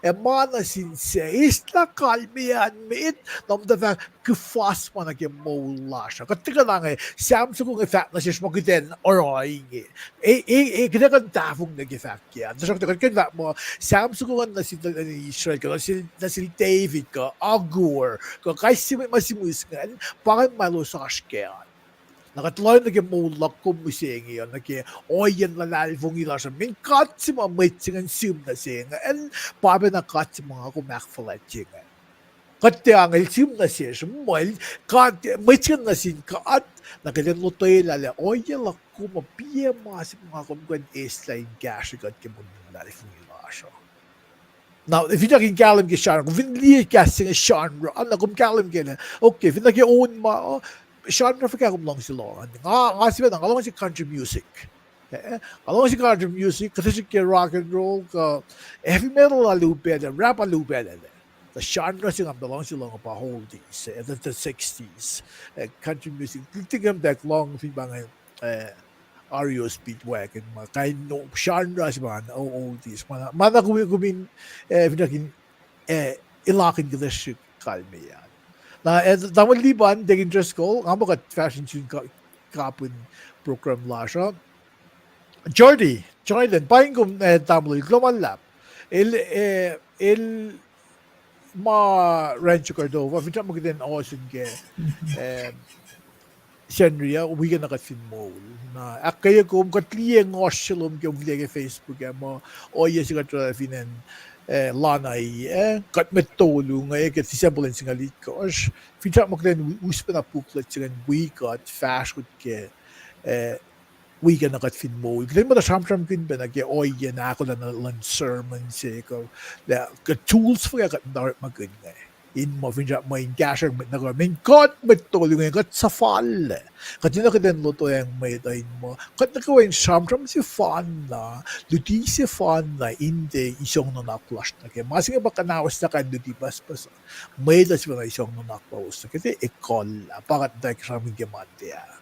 ac ma nuh sin suc, eislah kalmeyac an met, na muhta fah kihfas ma nuh ke moul lasr uh. Kuht tuhkuh na inge, Sam soko inge fahk nuh sesr ma kuht in oruh inge. E, e, e, kuht ac kuh in tahfonglac ke fahk ke an. Tuhsruhktuh kuht kuh in fahk muh, Sam soko ingacn nuh sin tuhlihk Israel, kuh nuh sel, nuh sel David, kuh Agur, kuh kais sie mwet ma sihmihs ingacn, pa ingacn ma elos oasr kac an. Na kuht lohacng nuh ke moul luhk kom mihsenge uh, nuh ke ohiyacn luhlahlfongi lasr uh, meac God se ma mwet se ingacn sihm nuh se ingacn, pa pacna God se ma nga kom ahkfuhlwactye ingacn. Kuht tiac ange el sihm nuh sesr, muh el, God, mwet se ingacn nuh sin God, na kuht in lotwelah lah ohiyac luhk kom uh piac ma se ma nga kom kuh in eislah in kahsrwe kuht ke moul luhlahlfongi lasr uh. Na, finsrak in kahlwem ke genre, kom fin liye kahs se inge genre, na kom kahlwem ke lah, okay, fin nuh ke on ma, genre fuhkah kom luhngse lohng an. Nga, nga sifacna, nga luhngse country music. Eh, nga luhngse country music, kuhtuh srihk ke rock and roll, kuh heavy metal a lupaclac, rap a lupaclac. Tuh genre se nga muhta luhngse lohng pa oldies, eh, the, the sixties, eh, country music. Tikin pac lohng fin pa inge, eh, R E O Speedwagon, ma kain no genre se ma, o-, oldies. Ma na, ma na kom in, kom in, eh, finsrak in, eh, ilakihn kuhtuh srihk kalmeyac an. Na, eh, tamuhlwel Lipan, Deacon Driscoll, nga muh kuht fahsr in sun ka-, kapihn program lasr uh. Jordy, Jonathan, paing kom, eh, tamuhlwel, kuloh ma luhlahp. El, eh, el ma Rancho Cordova, finsrak muh kuht in ohsun ke, eh, Sacnri uh, wik na kuht fin moul. Na ahkkweye kom, kuht liye ngohsr se lom ke, kom liye ke Facebook ah, muh ohiyac se kuht oruh fin acn, eh, Lana, eh, kuht mwet tolu inge ke December lwen singucul itkohsr. Finsrak muh kuht in u-, us pacna booklet se ingacn wi kuht fahsr kuht ke, eh, wik na kuht fin moul. Kuht in muhta sramsramkihn pacna ke ohiyacn ahkolah luhn sermon se kuh, lah, ke tools fuhkah kuht muhta orekmakihn inge. In muh finsrak muh in kahsruh mwet nuh kwewa, mweyen kuht mwet tolu inge kuht suhfallac. Kuht enenuh kuht in lotweacng mwet uh in muh kuht nuh kwewa in sramsram sefanna, luti sefanna in tiac isong nuhnak lasr nuh kac. Ma se inge pa kuhnahoslah kain luti pucspucs. Mwet uh sifacna isong nuhnak lalos nuh kac, tiac ekuhllah. Pa kuht tuh sramsramkihn ke Monday ah.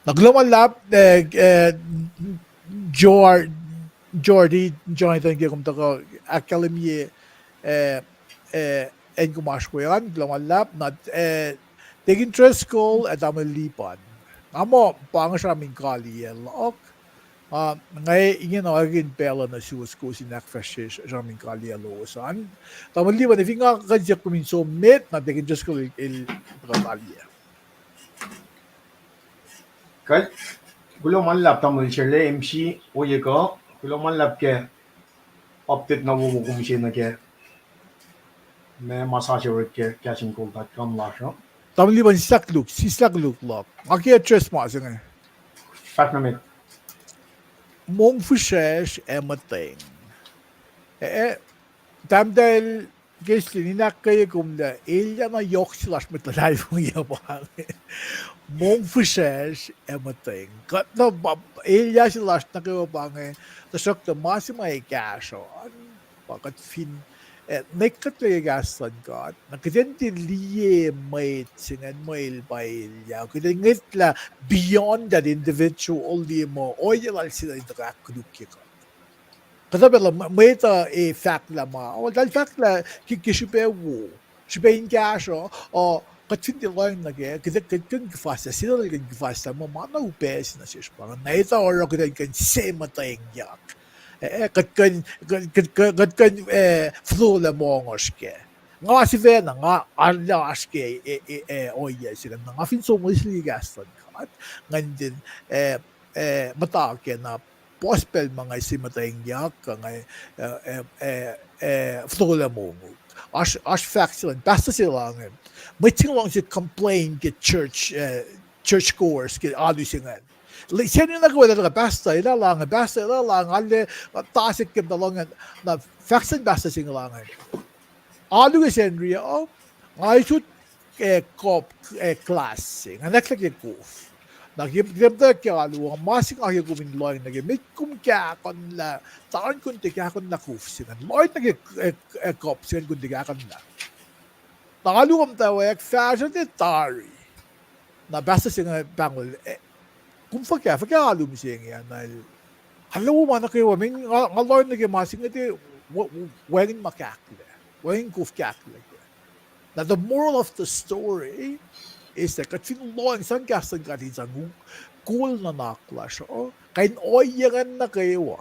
Na kuloh ma luhlahp, eh, eh, Jor-, Jordy, Jonathan, ke kom tuhkuh ahkkahlwemye, eh, eh, acn kom oasr we an, kuloh ma luhlahp, na, eh, Deacon Driscoll ac tamuhlwel Lipan. Nga muh pa inge sramsram in kaliyac luhk. Nga, nga ingena orekmakihn pacl uh nuh suwos kowos in ahkfahsrye sramsram in kaliyac lowos an. Tamuhlwel Lipan, fin nga kuh in siyuck kom in som met, na Deacon Driscoll el, el tuhkuh kaliyac. Kuloh ma luhlahp tamuhlwel Sele, M C, ohiyac kuh, kuloh ma luhlahp ke update na wowo kom se nuh ke ma, ma sasuc orek ke kahs in kol dot com lasr uh. Tamuhlwel Lipan, sislah koluk, sislah koluk luhk. Nga ke address ma se inge. Fahk na met. Mongfihsrwacsr ac muhtweng. Eh, eh, tahmtahel Keslin, in ahkkweye kom lah elyah na yohk se lasr mwet luhlahlfongi uh pa inge. Mongfihsrwacsr ac muhtweng. Kuht na pa, elyah se lasr nuh kwewa pa inge, tuhsruhktuh ma se ma ac kahsruh an, pa kuht fin, eh, nwe kuhtlac ke kahs luhn God, na kuht in tiac liye mwet se ingacn muh el pa elyah. Kuht in ngwetlah beyond that individual, liye muh ohiyac lal se in tuhkuh ahkkolukye kuht. Kuhtuh pacl uh mwet uh ac fahklah ma, eltahl fahklah ke, ke srihpac wo, srihpac in kahsruh, uh, kuht fin tiac lohacng nuh kac, kuht, kuht kuh in kuhfaslah, sie eltahl kuh in kuhfaslah muh ma na upac se nuh sesr pa inge. Na etuh oruh kuht in kuh in se muhtwengyak. Eh, kuht kuh in, kuht, kuht, kuht, kuht kuh in, eh, fohlohklac mongohsr kac. Nga sifacna, nga arlac oasr ke, eh, eh, eh, ohiyac se ingacn. Nga fin som mihsenge kahs luhn God, nga in, eh, eh, muhta ke na puhs pacl ma nga se muhtwacngyak, nga, eh, eh, eh, eh, fohlohklac mongo. Oasr, oasr fahk se luhn pastor se la inge. Mwet se inge luhngse complain ke church, eh, church goers ke alu se ingacn. Sacnri nuh kwewa lah pastor elah la inge, pastor elah la inge, arlac, tasek ke muhta lohng, na fahk sin pastor se inge la inge. Alu ke Sacnri uh, nga isut, eh, kof, eh, class se, nga nwacklah ke kof. Na ke, ke muhtwacwacack ke alu uh, ma se nga ke kom in lohng nuh ke met kom kahkohnlah, tari kom tiac kahkohnlah kof se ingacn. Lohng nuh ke, eh, eh, kof se ingacn kom tiac kahkohnlah. Na alu uh muhtwacwacack fahsruh ne tari. Na pastor se inge pahngon, eh, kom fuhkah, fuhkah alu mihsenge ah, na el, arlac wo ma nuh kwewa, men nga, nga lohng nuh ke ma se inge tiac, wacngihn ma kahklac, wacngihn kof kahklac ke. Na the moral of the story is that kuht fin lohng sang kahs luhn God in sang kol nuhnak lasr uh, kuh in ohiyac ingacn nuh kwewa.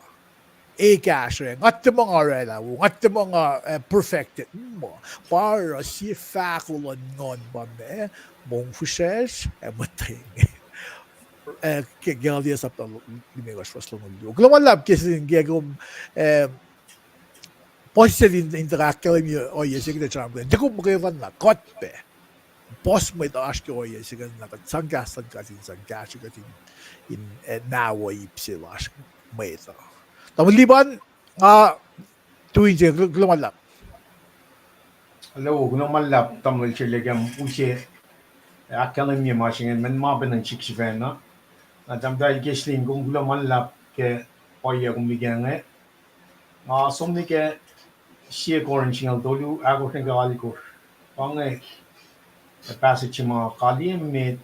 E kahsruh, nga tiac muh nga oraclah wo, nga tiac muh nga, eh, perfected, muh. Pa oruh sie fahko luhn Nguhn pa ma, mongfihsrwacsr ac muhtweng. Eh, ke, ke Galatia sapta limekohsr fuhs longoul luo. Kuloh ma luhlahp ke sie inge kom, eh, puhsisacl in, in tuhkuh ahkkahlwemye ohiyac se kuht sramsramkihn. Tiac kom muhkwena, kuht pac puhs mwet oasr ke ohiyac se ingacn, na kuht sang kahs luhn God in sang kahsruh kuht in, in, eh, nawa ip se lasr mwet uh. Tamuhlwel Lipan, nga tu in se, kuloh ma luhlahp. Hello, kuloh ma luhlahp, tamuhlwel Sele, ke kom use ahkkahlwemye ma se inge, mwe ma pacna in sik sifacna. Na tahmtahel Keslin, kom kuloh ma luhlahp ke ohiyac kom liki inge. Nga som nuh ke sie Korin singucul tolu, ahkosr nuh ke alkosr. Pa inge, eh, passage se ma kaliyac met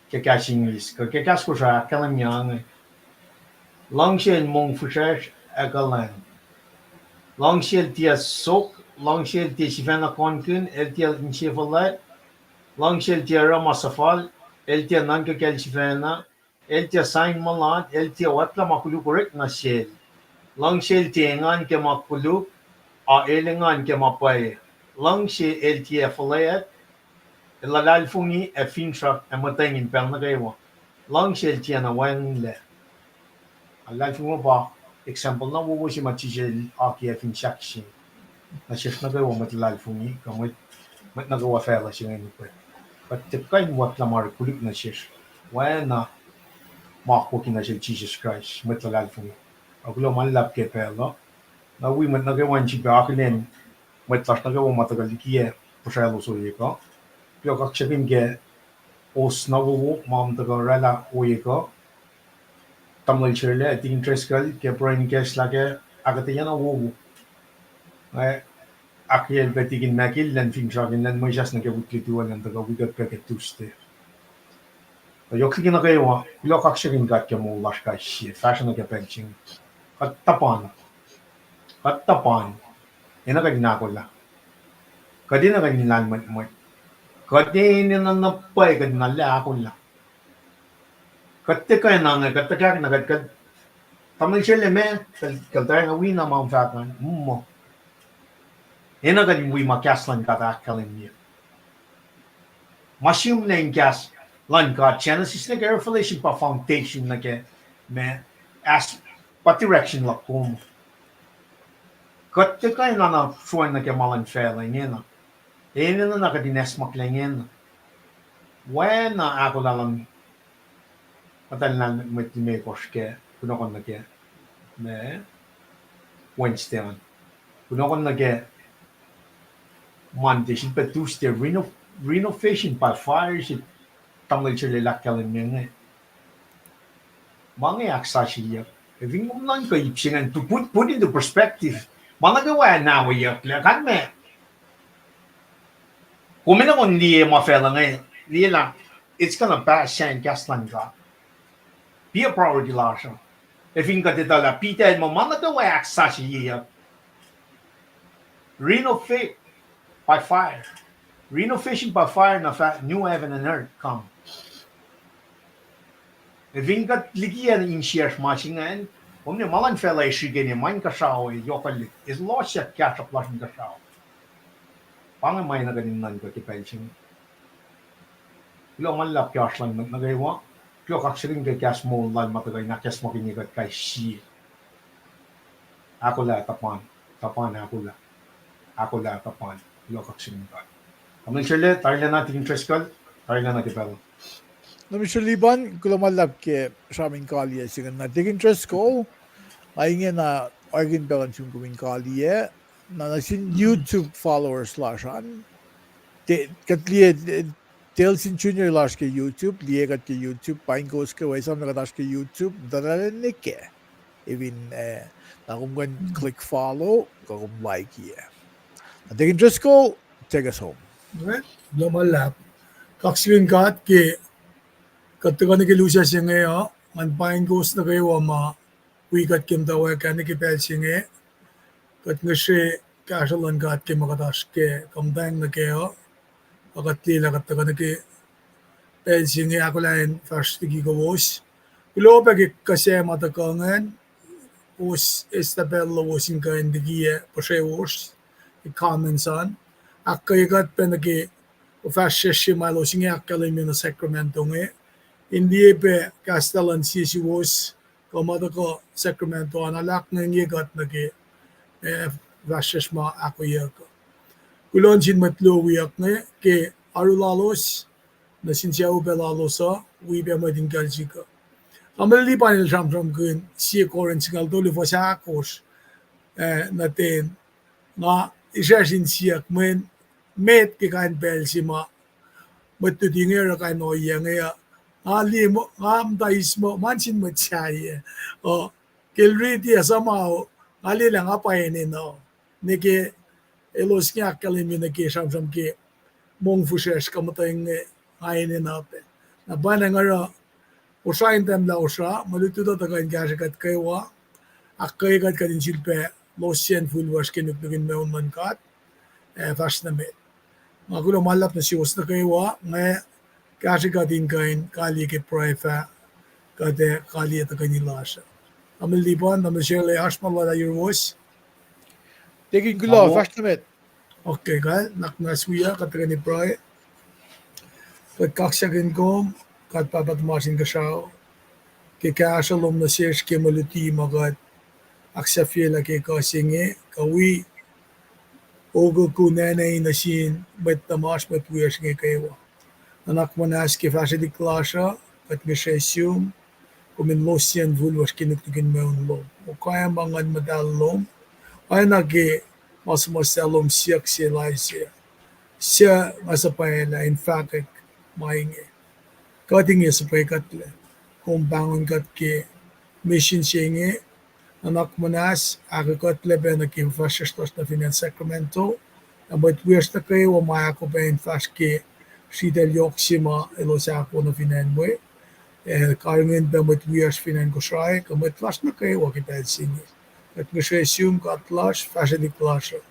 ke kahs English, kuh ke kahs Kosrae ahkkahlwemye inge. Luhngse el mongfihsrwacsr ac kuhlwacng. Luhngse el tiac sok, luhngse el tiac sifacna kohnkihn, el tiac inse fuhlwact, luhngse el tiac oruh ma suhfal, el tiac nuhnkuh kacl sifacna, el tiac sain muhlahn, el tiac oacplah ma koluk orek nuh sel. Luhngse el tiac engan ke ma koluk, a el engan ke ma pwacye. Luhngse el tiac fuhlweack, el luhlahlfongi ac finsrak ac muhtweng in pacl nuh kwewa. Luhngse el tiacna wacngihnlac. Luhlahlfongi pa example na wowo se ma Jisus el akiyac fin sahk se nuh sesr nuh kwewa mwet luhlahlfongi, kuh mwet, mwet nuh kwewa facluh se inge in upac. Kuht tiac kuh in oacplah ma koluk nuh sesr. Oacna ma akwucki nuh sel Jisus Kraist, mwet luhlahlfongi. Ac kuloh ma luhlahp ke pacl uh. Na wi mwet nuh kwewa in sifilpac akihlen mwet lasr nuh kwewa ma tuhkuh likiyac puhsralos ohiyac kuh. Kuloh kaksakihn ke host na wowo ma tuhkuh oraclah ohiyac kuh. Tamuhlwel Sele, Tikin Driscoll ke pruhe in ikacslah ke ahkuhtweyac na wowo. Nga ahkkweyacl pac Tikin Mackey elan finsrak in elan mwesahs nuh ke wik lutu an, elan tuhkuh wi kuht pac ke Tuesday. Tuh yohk liki nuh kwewa, kuloh kaksakihn God ke moul lasr kais sie, fahsruh nuh ke pacl se inge. Kuht tuhpan, kuht tuhpan, enenuh kuht in ahkolah. Kuht enenuh kuht in lahlmwetmwet. Kuht enenuh na pwacye kuht in lahlmwetmwet. Kuht tiac kuh in ange, kuht tuhkahkihn, kuht, kuht, tamuhlwel Sele ma, kuht, kuht tiac wi na ma fahk an, muh. Enenuh kuht in wi ma kahs luhn God ahkkahlwemye. Ma sihmlac in kahs luhn God, Genesis nuh ke Revelation pa foundation nuh ke ma, as pa direction luhk kom. Kuht tiac kuh in ana sroacng nuh ke ma luhn facluh ingena. Enenuh na kuht in acsmaklac ingena. Oacna ahkolah luhn muhtahl na mwet limekohsr ke kunohkohn nuh ke ma Wednesday an. Kunohkohn nuh ke Monday, sifilpac Tuesday, reno-, renovation by fire, se tamuhlwel Sele el ahkkahlwemye inge. Ma inge ahksasucye. Ac fin kom nuhnkuh ip se ingacn, to put, put into perspective, ma nuh kwewa anaweyucklac, kalmac. Kom enenuh in liye ma facluh inge, liye lah, it's gonna pass, sang kahs luhn God. Be a priority lasr uh. Ac fin kuht etuh lah Peter el muh ma nuh kwewa ahksasucyeyuck. Renovate by fire. Renovation by fire na fah new heaven and earth come. Ac fin kuht likiyac insiyacsr ma se ingacn, kom ne ma luhn facluh ac srihke ne ma inkuhsrao ac yohkwelihk, ac lohsyak kahsruhp lasr inkuhsrao. Pa inge ma enenuh kuht in nuhnkuh ke pacl se inge. Kuloh ma luhlahp ke oasr luhn mwet nuh kwewa. Kuloh kaksakihn ke kahs moul lal ma tuhkuh in ahkacsmakihnye kuht kais sie. Ahkolah, tuhpan, tuhpan ahkolah. Ahkolah, tuhpan. Kuloh kaksakihn God. Tamuhlwel Sele, tarilacna Deacon Driscoll, tarilacna ke pacl. Tamuhlwel Liban, kuloh ma luhlahp ke sramsram in kaliyac se ingena. Deacon Driscoll, na ingena orekmakihn pacl in sum kom in kaliyac. Na nuh sin YouTube followers lasr an, kuht liye, Dale Sin Junior lasr ke YouTube, liye kuht ke YouTube, paing kowos ke wesam na kuht oasr ke YouTube, tuh arulacna ke, even, eh, na kom kuh in click follow, kuh kom like-i. Na Deacon Driscoll, take us home. Kuloh ma luhlahp. Kaksakihn God ke kuht tuhkuh nuh ke lusac se inge uh, ngan paing kowos nuh kwewa ma wi kuht ke muhtwacwacack ah nuh ke pacl se inge. Kuht ngihsre kahsruh luhn God ke ma kuht oasr ke kuh muhtweng nuh kac uh, a kuht liyelah kuht tuhkuh nuh ke pacl se inge ahkolah in fahsr liki kowos. Kuloh pac ke kuh se ma tuhkuh ingacn, kowos eis pacl lowos in kuh in likiyac puhsrewosr, ke comments an. Ahkkweye kuht pac nuh ke fahsryucsr se ma elos inge ahkkahlwemye nuh Sacramento inge, in liye pac kahs luhn sie suwos kuh ma tuhkuh Sacramento an, alakngwengye kuht nuh ke, eh, fahsryucsr ma ahkoeyuck. Kuloh nuh sin mwet luo wiyuck inge ke oaru lalos, nuh sin sucu pac lalos uh, wi pac mwet in kuhl sihk uh. Tamuhlwel Liban el sramsramkihn sie Corinth singucul tolu fuhs ahkosr, eh, nuh ten, nga isracsr in siyuck mweyen met ke kain pacl se ma mwet luti inge oruh kain ohiyac inge uh, nga liye muh, nga muhta eis muh ma nuh sin mwet sahyac uh, ke el riti ah somehow, nga liyelah nga pa enenuh, nuh ke elos inge ahkkahlwemye nuh ke sramsram ke mongfihsrwacsr kuh muhtweng inge, nga enenuh pac. Na pa nga oruh Kosrae in tahmlah Kosrae, mwe lutlut uh tuhkuh in kahsrwe kuht kwewa, ahkkweye kuht kuht in sulpac losyacn fihl lasr ke nuknuk in mweun luhn God, ac fahsr nuh met. Nga kuloh ma luhlahp nuh suwos nuh kwewa, nga kahsrwe kuht in kuh in kaliye ke pruhe fah kuht ac kaliye tuhkweni lasr uh. Tamuhlwel Liban, Tamuhlwel Sele, oasr ma luhlahp yuruwos? Deacon, kuloh, fahsr nuh met. Okay, kuh nuhnak muhnahs wi uh, kuht tuhkweni pruhe. Kuht kaksakihn kom, kuht Pahpah tuhmasr Inkuhsrao, ke kahsruh lom nuh sesr ke mwe luti ma kuht ahksahfyelah ke kuh se inge, kuh wi okokun ane nuh sin mwet tuhmasr, mwet wiyacsr inge kwewa. Nuhnak muhnahs ke fahsrwelihk lasr uh, kuht ngihsre sum, kom in losyacn fihl lasr ke nuknuk in mweun lom. Okaya ma Nguhn Muhtahl lom, oacna ke ma suhmuhslah lom siyuck se Elisa, suc nga suhpwaclah in fahkwack ma inge. Kuht inge suhpwacr kuhtlac, kom pahngon kuht ke misin se inge, nuhnak muhnahs ahkolah kuhtlac pac nuh ke fahsryucsr lasr nuh fin acn Sacramento, ac mwet wiyacsr nuh kwewa ma ahko pac in fahsr ke sritacl yohk se ma elos ahko nuh fin acn we, ac karihngihn pac mwet wiyacsr fin acn Kosrae, kuh mwet lasr nuh kwewa ke pacl se inge. Kuht ngihsre sum God lasr, fahsrwelihk lasr uh,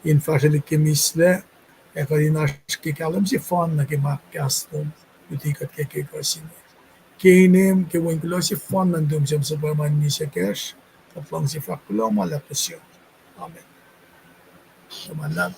in fahsrwelihk ke mislac, ac kuht in oasr ke kahlwem sefanna ke ma kahs lom luti kuht ke ke kuh se inge. Ke inem, ke wen kuloh sefanna nuhtum, suc suhpwacma misac kacsr, kuht luhngse fahk kuloh ma luhlahp nuh sum. Amen. Kuloh ma luhlahp.